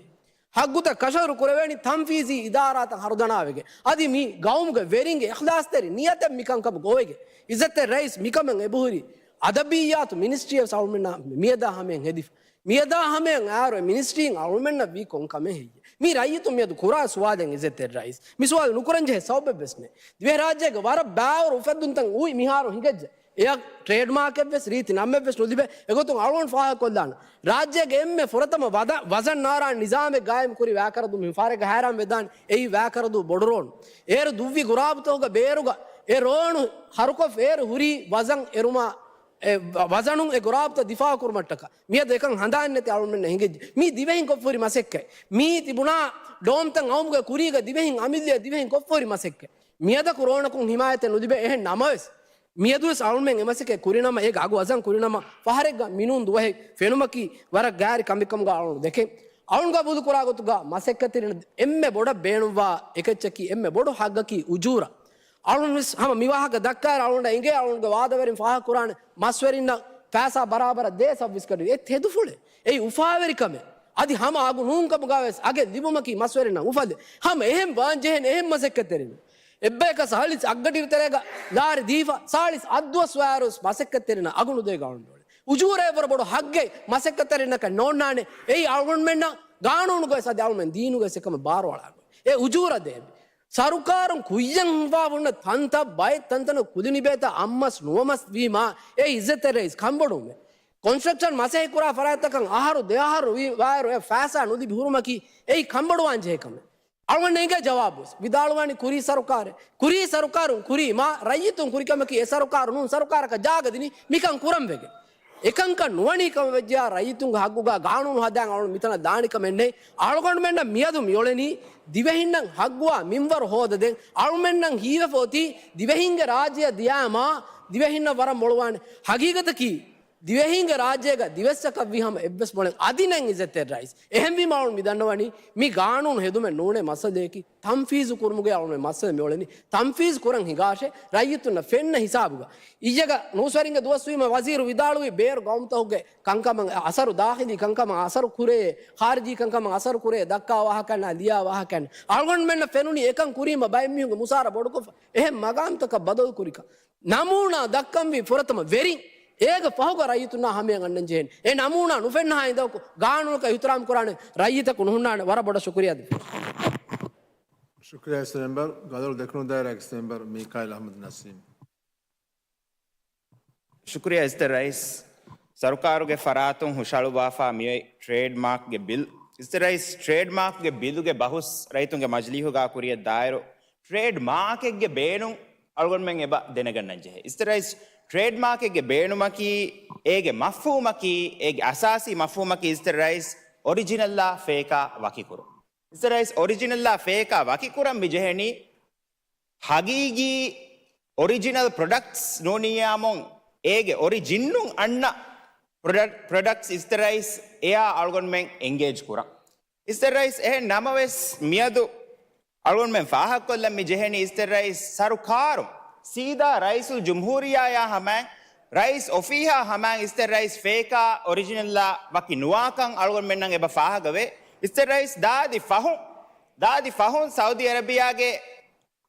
ހައްގުތައް ކަށަވަރު ކުރެވޭނީ ތަންފީޒީ އިދާރާތައް ހަރުދަނާވެގެން. އަދި މި ގައުމުގެ ވެރިންގެ އިޚްލާޞްތެރި ނިޔަތެއް މިކަންކަމަށް ގޮވެގެން. އިއްޒަތްތެރި ރައީސް މިކަމެއް އެބަހުރި އަދަބިއްޔާތު މިނިސްޓްރީއަށް އަޅުމެންނާ މިއަދާ ހަމަޔަށް ހެދިފަ. މިއަދާ ހަމަޔަށް އައިރު އެ މިނިސްޓްރީން އަޅުމެންނަށް ވީ ކޮން ކަމެއް ހެއްޔޭ؟ މީ ރައްޔިތުން މިއަދު ކުރާ ސުވާލެއް އިއްޒަތްތެރި ރައީސް. މި ސުވާލު ނުކުރަން ޖެހޭ ސަބަބެއް ވެސް ނެތް. ދިވެހިރާއްޖޭގެ ވަރަށް ބާވަރު އުފެއްދުންތައް އުވި މިހާރު ހިނގައްޖެ. އެއަށް ޓްރޭޑް މާކެއް ވެސް ރީތި ނަމެއް ވެސް ނުލިބޭ. އެގޮތުން އަޅުގަނޑު ފާހަގަކޮށްލާނަން. ރާއްޖޭގެ އެންމެ ފުރަތަމަ ވަޒަ-، ވަޒަން ނާރާން ނިޒާމެއް ގާއިމް ކުރި ވާކަރަދޫ މި ފާރެއްގަ ހައިރާން ވެދާނެ. އެއީ ވާކަރަދޫ ބޮޑު ރޯނު. އޭރު ދުއްވި ގުރާބުތަކުގަ ބޭރުގަ އެ ރޯނު ހަރުކޮށް އޭރު ހުރީ ވަޒަން އެރުމާ އެ ވަ-، ވަޒަނުން އެ ގުރާބުތައް ދިފާއު ކުރުމަށްޓަކާ. މިއަދު އެކަން ހަނދާން ނެތި އަޅުމެންނަށް ހިނގައްޖެ. މީ ދިވެހިން ކޮށްފަހުރި މަސައްކަތް. މީ ތިބުނާ ޑޯމްތައް އައުމުގެ ކުރީގަ ދިވެހިން އަމިއްލައަށް ދިވެހިން ކޮށްފަހުރި މަސައްކަތް. މިއަދަކު ރޯނަކުން ހިމާޔަތެއް ނުލިބޭ. އެހެން ނަމަވެސް، މިއަދުވެސް އަޅުމެން އެ މަސައްކަތް ކުރިނަމަ، އޭގެ އަގު ވަޒަން ކުރިނަމަ، ފަހަރެއްގަ މިނޫން ދުވަހެއް ފެނުމަކީ ވަރަށް ގާތް ކަމެއްކަމުގަ އަޅުން ދެކެން. އަޅުން ގަބޫލުކުރާ ގޮތުގަ މަސައްކަތްތެރިން އެންމެ ބޮޑަށް ބޭނުންވާ އެކައްޗަކީ، އެންމެ ބޮޑު ހައްގަކީ އުޖޫރަ. އަޅުން ވެސް ހަމަ މިވާހަކަ ދައްކާއިރު އަޅުންނަށް އެނގޭ އަޅުންގެ ވާދަވެރިން ފާހަގަކުރާނެ މަސްވެރިންނަށް ފައިސާ ބަރާބަރަށް ދޭ ސައުވީސް ކަޑި އެ ތެދުފުޅެއް. އެއީ އުފާވެރިކަމެއް. އަދި ހަމަ އަގު ނޫންކަމުގަ ވެސް އަގެއް ލިބުމަކީ މަސްވެރިންނަށް އުފަލެއް. ހަމަ އެހެން ވާންޖެހޭނެ އެހެން މަސައްކަތްތެރިން. އެއްބަޔަކަށް ސާޅީސް އަށްގަޑި ތެރޭގަ ލާރި ދީފަ، ސާޅީސް އަށް ދުވަސް ވާއިރުވެސް މަސައްކަތްތެރިންނަށް އަގު ނުދޭ ގައުން ދޯޅެ. އުޖޫރައެއް ވަރަށް ބޮޑު ހައްގެއް މަސައްކަތްތެރިންނަކަށް ނޯންނާނެ. އެއީ އަޅުގަނޑުމެންނަށް ގާނޫނުގައި ސަދި އަޅުމެން ދީނުގައި ސެކަމަ ބާރުއަޅާގޮތް. އެ އުޖޫރަ ދޭ. ސަރުކާރުން ކުއްޔަށް ހިފާ ހުންނަ ތަންތައް ބައެއް ތަންތަނަށް ކުލި ނިބޭތަ އައްމަސް ނުވަމަސް ވީމާ، އެ އިއްޒަތްތެރި ރައީސް ކަންބޮޑުވުމެއް. ކޮންސްޓްރަކްޝަން މަސައްކަތް ކުރާ ފަރާތްތަކަށް އަހަރު ދެ އަހަރު ވީ ވާއިރު އެ ފައިސާ ނުލިބި ހުރުމަކީ އެއީ ކަންބޮޑުވާން ޖެހޭ ކަމެއް. އަޅުގަނޑަށް އެނގޭ ޖަވާބުވެސް. ވިދާޅުވާނީ ކުރީ ސަރުކާރެއް. ކުރީ ސަރުކާރުން ކުރީ މާ ރައްޔިތުން ކުރި ކަމަކީ އެ ސަރުކާރު ނޫން، ސަރުކާރަކަށް ޖާގަ ދިނީ މިކަން ކުރަން ވެގެން. އެކަންކަން ނުވަނީ ކަމަށް ވެއްޖެޔާ ރައްޔިތުންގެ ހައްގުގަ ގާނޫނު ހަދާން އަޅުގަނޑު މިތަނަށް ދާނީ ކަމެއް ނެތް. އަޅުގަނޑުމެންނަށް މިއަދު މިއުޅެނީ ދިވެހިންނަށް ހައްގުވާ މިންވަރު ހޯދަދޭން. އަޅުމެންނަށް ހީވެފަ އޮތީ ދިވެހިންގެ ރާއްޖެއަށް ދިޔާމާ ދިވެހިންނަށް ވަރަށް މޮޅުވާނެ. ހަގީގަތަކީ ދިވެހިންގެ ރާއްޖޭގަ ދިވެއްސަކަށްވީ ހަމަ އެއްވެސް މޮޅެއް އަދި ނެތް އިއްޒަތްތެރި ރައީސް. އެހެންވީމަ އަޅުން މި ދަންނަވަނީ މި ގާނޫނު ހެދުމެއް ނޫނޭ މައްސަލަޔަކީ ތަންފީޒު ކުރުމުގައި އަޅުން މައްސަލަ މިއުޅެނީ. ތަންފީޒު ކުރަން ހިނގާށޭ ރައްޔިތުންނަށް ފެންނަ ހިސާބުގަ. އިއްޔެގަ ނޫސްވެރިންގެ ދުވަސްވީމަ ވަޒީރު ވިދާޅުވީ ބޭރު ގައުމުތަކުގެ ކަންކަމަށް އަސަރު، ދާޚިލީ ކަންކަމަށް އަސަރު ކުރޭ، ޚާރިޖީ ކަންކަމަށް އަސަރު ކުރޭ ދައްކާ ވާހަކައެއް ނާ ލިޔާ ވާހަކައެއް. އަޅުގަނޑުމެންނަށް ފެނުނީ އެކަން ކުރީމަ ބައެއް މީހުންގެ މުސާރަ ބޮޑުކޮށްފަ އެހެން މަގާމްތަކަށް ބަދަލު ކުރިކަން. ނަމޫނާ ދައްކަންވީ ފުރަތަމަ ވެރިން. އޭގެ ފަހުގަ ރައްޔިތުންނާ ހަމަޔަށް އަންނަން ޖެހޭނެ. އެ ނަމޫނާ ނުފެންނަހާ އިނދައަކު ގާނޫނަކަށް އިޙްތިރާމް ކުރާނެ ރައްޔިތަކު ނުހުންނާނެ. ވަރަށް ބޮޑަށް ޝުކުރިއްޔާ ދެއްވި. ޝުކުރިއްޔާ އިސް މެމްބަރު. ގަދަރު ދެކުނު ދާއިރާގެ އިސް މެމްބަރު މީކާއިލް އަޙްމަދު ނަސީމް. ޝުކުރިއްޔާ އިސްތެ ރައީސް. ސަރުކާރުގެ ފަރާތުން ހުށަހަޅުއްވާފާ މިއޮތް ޓްރޭޑް މާކްގެ ބިލް. އިސްތެ ރައީސް، ޓްރޭޑް މާކްގެ ބިލުގެ ބަހުސް ރައްޔިތުންގެ މަޖިލީހުގާ ކުރިޔަށް ދާއިރު، ޓްރޭޑް މާކެއްގެ ބޭނުން އަޅުގަނޑުމެން އެބަ ދެނެގަންނަން ޖެހޭ. އިސްތެ ރައީސް، ޓްރޭޑް މާކެއްގެ ބޭނުމަކީ، އޭގެ މަފްހޫމަކީ، އޭގެ އަސާސީ މަފްހޫމަކީ އިސްތެ ރައީސް، އޮރިޖިނަލްއާ ފޭކާ ވަކިކުރުން. އިސްތެ ރައީސް، އޮރިޖިނަލްއާ ފޭކާ ވަކިކުރަން މި ޖެހެނީ، ހަގީގީ އޮރިޖިނަލް ޕްރޮޑަކްޓްސް ނޫނިއްޔާމުން، އޭގެ އޮރިޖިންނުން އަންނަ ޕްރޮޑަ-، ޕްރޮޑަކްޓްސް އިސްތެ ރައީސް އެއާ އަޅުގަނޑުމެން އެންގޭޖް ކުރަން. އިސްތެ ރައީސް، އެހެން ނަމަވެސް މިއަދު އަޅުގަނޑުމެން ފާހަގަކޮށްލަން މި ޖެހެނީ އިސްތެ ރައީސް، ސަރުކާރުން ސީދާ ރައީސުލް ޖުމްހޫރިއްޔާއާ ހަމައިން، ރައީސް އޮފީހާ ހަމައިން އިސްތެ ރައީސް ފޭކާ އޮރިޖިނަލްއާ ވަކި ނުވާކަން އަޅުގަނޑުމެންނަށް އެބަ ފާހަގަވޭ. އިސްތެ ރައީސް ދާދި ފަހުން، ދާދި ފަހުން ސައުދީ އަރަބިޔާގެ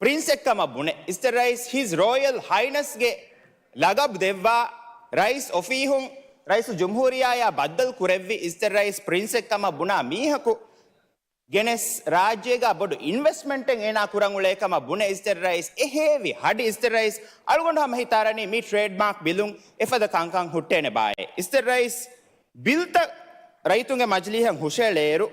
ޕްރިންސެއްކަމަށް ބުނެ، އިސްތެ ރައީސް ހިޒް ރޯޔަލް ހައިނަސްގެ ލަގަބު ދެއްވާ، ރައީސް އޮފީހުން ރައީސުލް ޖުމްހޫރިއްޔާއާ ބައްދަލު ކުރެއްވި، އިސްތެ ރައީސް ޕްރިންސެއްކަމަށް ބުނާ މީހަކު ގެނެސް ރާއްޖޭގަ ބޮޑު އިންވެސްޓްމަންޓެއް އޭނާ ކުރަން އުޅޭ ކަމަށް ބުނެ، އިސްތެ ރައީސް އެހޭވި ހަޑި، އިސްތެ ރައީސް އަޅުގަނޑު ހަމަ ހިތާރަނީ މި ޓްރޭޑް މާކް ބިލުން އެފަދަ ކަންކަން ހުއްޓޭނެ ބާއޭ. އިސްތެ ރައީސް ބިލްތައް ރައްޔިތުންގެ މަޖިލީހަށް ހުށައެޅޭއިރު،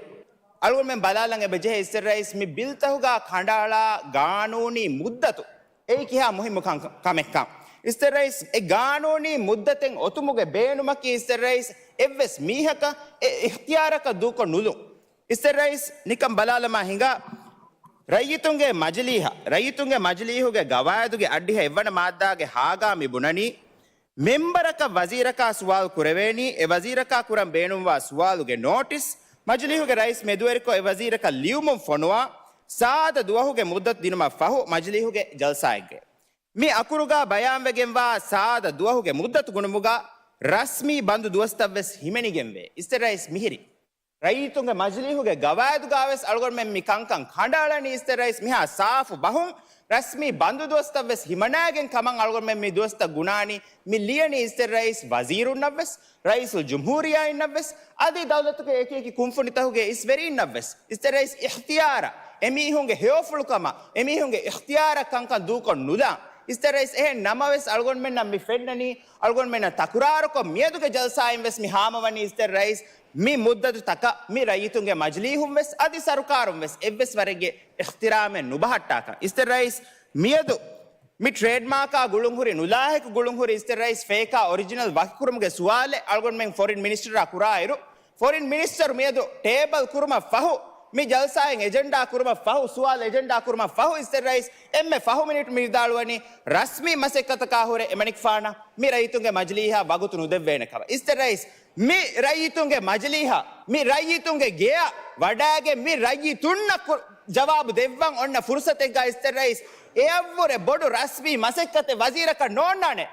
އަޅުގަނޑުމެން ބަލާލަން އެބަޖެހޭ އިސްތެ ރައީސް މި ބިލްތަކުގަ ކަނޑައަޅާ ގާނޫނީ މުއްދަތު އެއީ ކިހާ މުހިއްމު ކަން-، ކަމެއްކަން. އިސްތެ ރައީސް އެ ގާނޫނީ މުއްދަތެއް އޮތުމުގެ ބޭނުމަކީ އިސްތެ ރައީސް އެއްވެސް މީހަކަށް އެ އިޚްތިޔާރަކަށް ދޫކޮށް ނުލުން. އިސްތެ ރައީސް ނިކަން ބަލާލަމާ ހިނގާ، ރައްޔިތުންގެ މަޖިލީހަށް، ރައްޔިތުންގެ މަޖިލީހުގެ ގަވާއިދުގެ އަށްޑިހަ އެއްވަނަ މާއްދާގެ ހާގާ މި ބުނަނީ، މެމްބަރަކަށް ވަޒީރަކާ ސުވާލު ކުރެވޭނީ، އެ ވަޒީރަކާ ކުރަން ބޭނުންވާ ސުވާލުގެ ނޯޓިސް، މަޖިލީހުގެ ރައީސް މެދުވެރިކޮށް އެ ވަޒީރަކަށް ލިޔުމުން ފޮނުވާ، ސާދަ ދުވަހުގެ މުއްދަތު ދިނުމަށް ފަހު މަޖިލީހުގެ ޖަލްސާއެއްގައި. މި އަކުރުގަ ބަޔާންވެގެންވާ ސާދަ ދުވަހުގެ މުއްދަތު ގުނުމުގަ ރަސްމީ ބަންދު ދުވަސްތައްވެސް ހިމެނިގެންވޭ. އިސްތެ ރައީސް މިހިރީ. ރައްޔިތުންގެ މަޖިލީހުގެ ގަވާއިދުގަވެސް އަޅުގަނޑުމެން މި ކަންކަން ކަނޑައަޅަނީ އިސްތެ ރައީސް މިހާ ސާފު ބަހުން ރަސްމީ ބަންދު ދުވަސްތައްވެސް ހިމަނާގެން ކަމަށް އަޅުގަނޑުމެން މި ދުވަސްތައް ގުނާނީ މި ލިޔަނީ އިސްތެ ރައީސް ވަޒީރުންނަށްވެސް، ރައީސުލް ޖުމްހޫރިއްޔާއިންނަށްވެސް، އަދި ދައުލަތުގެ އެކި އެކި ކުންފުނިތަކުގެ އިސް ވެރީންނަށްވެސް، އިސްތެ ރައީސް އިޚްތިޔާރަށް، އެމީހުންގެ ހެޔޮފުޅުކަމަށް، އެމީހުންގެ އިޚްތިޔާރަށް ކަންކަން ދޫކޮށް ނުލާ، އިސްތެ ރައީސް އެހެން ނަމަވެސް އަޅުގަނޑުމެންނަށް މި ފެންނަނީ، އަޅުގަނޑުމެންނަށް ތަކުރާރުކޮށް މިއަދުގެ ޖަލްސާއިން ވެސް މި ހާމަވަނީ އިސްތެ ރައީސް މި މުއްދަތު ތަކަށް މި ރައްޔިތުންގެ މަޖިލީހުން ވެސް އަދި ސަރުކާރުން ވެސް އެއްވެސް ވަރެއްގެ އިޙްތިރާމެއް ނުބަހައްޓާކަން. އިސްތެ ރައީސް މިއަދު މި ޓްރޭޑް މާކާ ގުޅުންހުރި ނުލާހިކު ގުޅުންހުރި އިސްތެ ރައީސް ފޭކާ އޮރިޖިނަލް ވަކިކުރުމުގެ ސުވާލެއް އަޅުގަނޑުމެން ފޮރިން މިނިސްޓަރާ ކުރާއިރު، ފޮރިން މިނިސްޓަރު މިއަދު ޓޭބަލް ކުރުމަށް ފަހު، މި ޖަލްސާއިން އެޖެންޑާ ކުރުމަށް ފަހު، ސުވާލު އެޖެންޑާ ކުރުމަށް ފަހު އިސްތެ ރައީސް އެންމެ ފަހު މިނިޓް މި ވިދާޅުވަނީ ރަސްމީ މަސައްކަތަކާ ހުރެ އެމަނިކުފާނަށް މި ރައްޔިތުންގެ މަޖިލީހަށް ވަގުތު ނުދެއްވޭނެ ކަމަށް. އިސްތެ ރައީސް މި ރައްޔިތުންގެ މަޖިލީހަށް، މި ރައްޔިތުންގެ ގެޔަށް ވަޑައިގެން މި ރައްޔިތުންނަށް ކު-، ޖަވާބު ދެއްވަން އޮންނަ ފުރުސަތެއްގަ އިސްތެ ރައީސް އެއަށްވުރެ ބޮޑު ރަސްމީ މަސައްކަތެއް ވަޒީރަކަށް ނޯންނާނެ.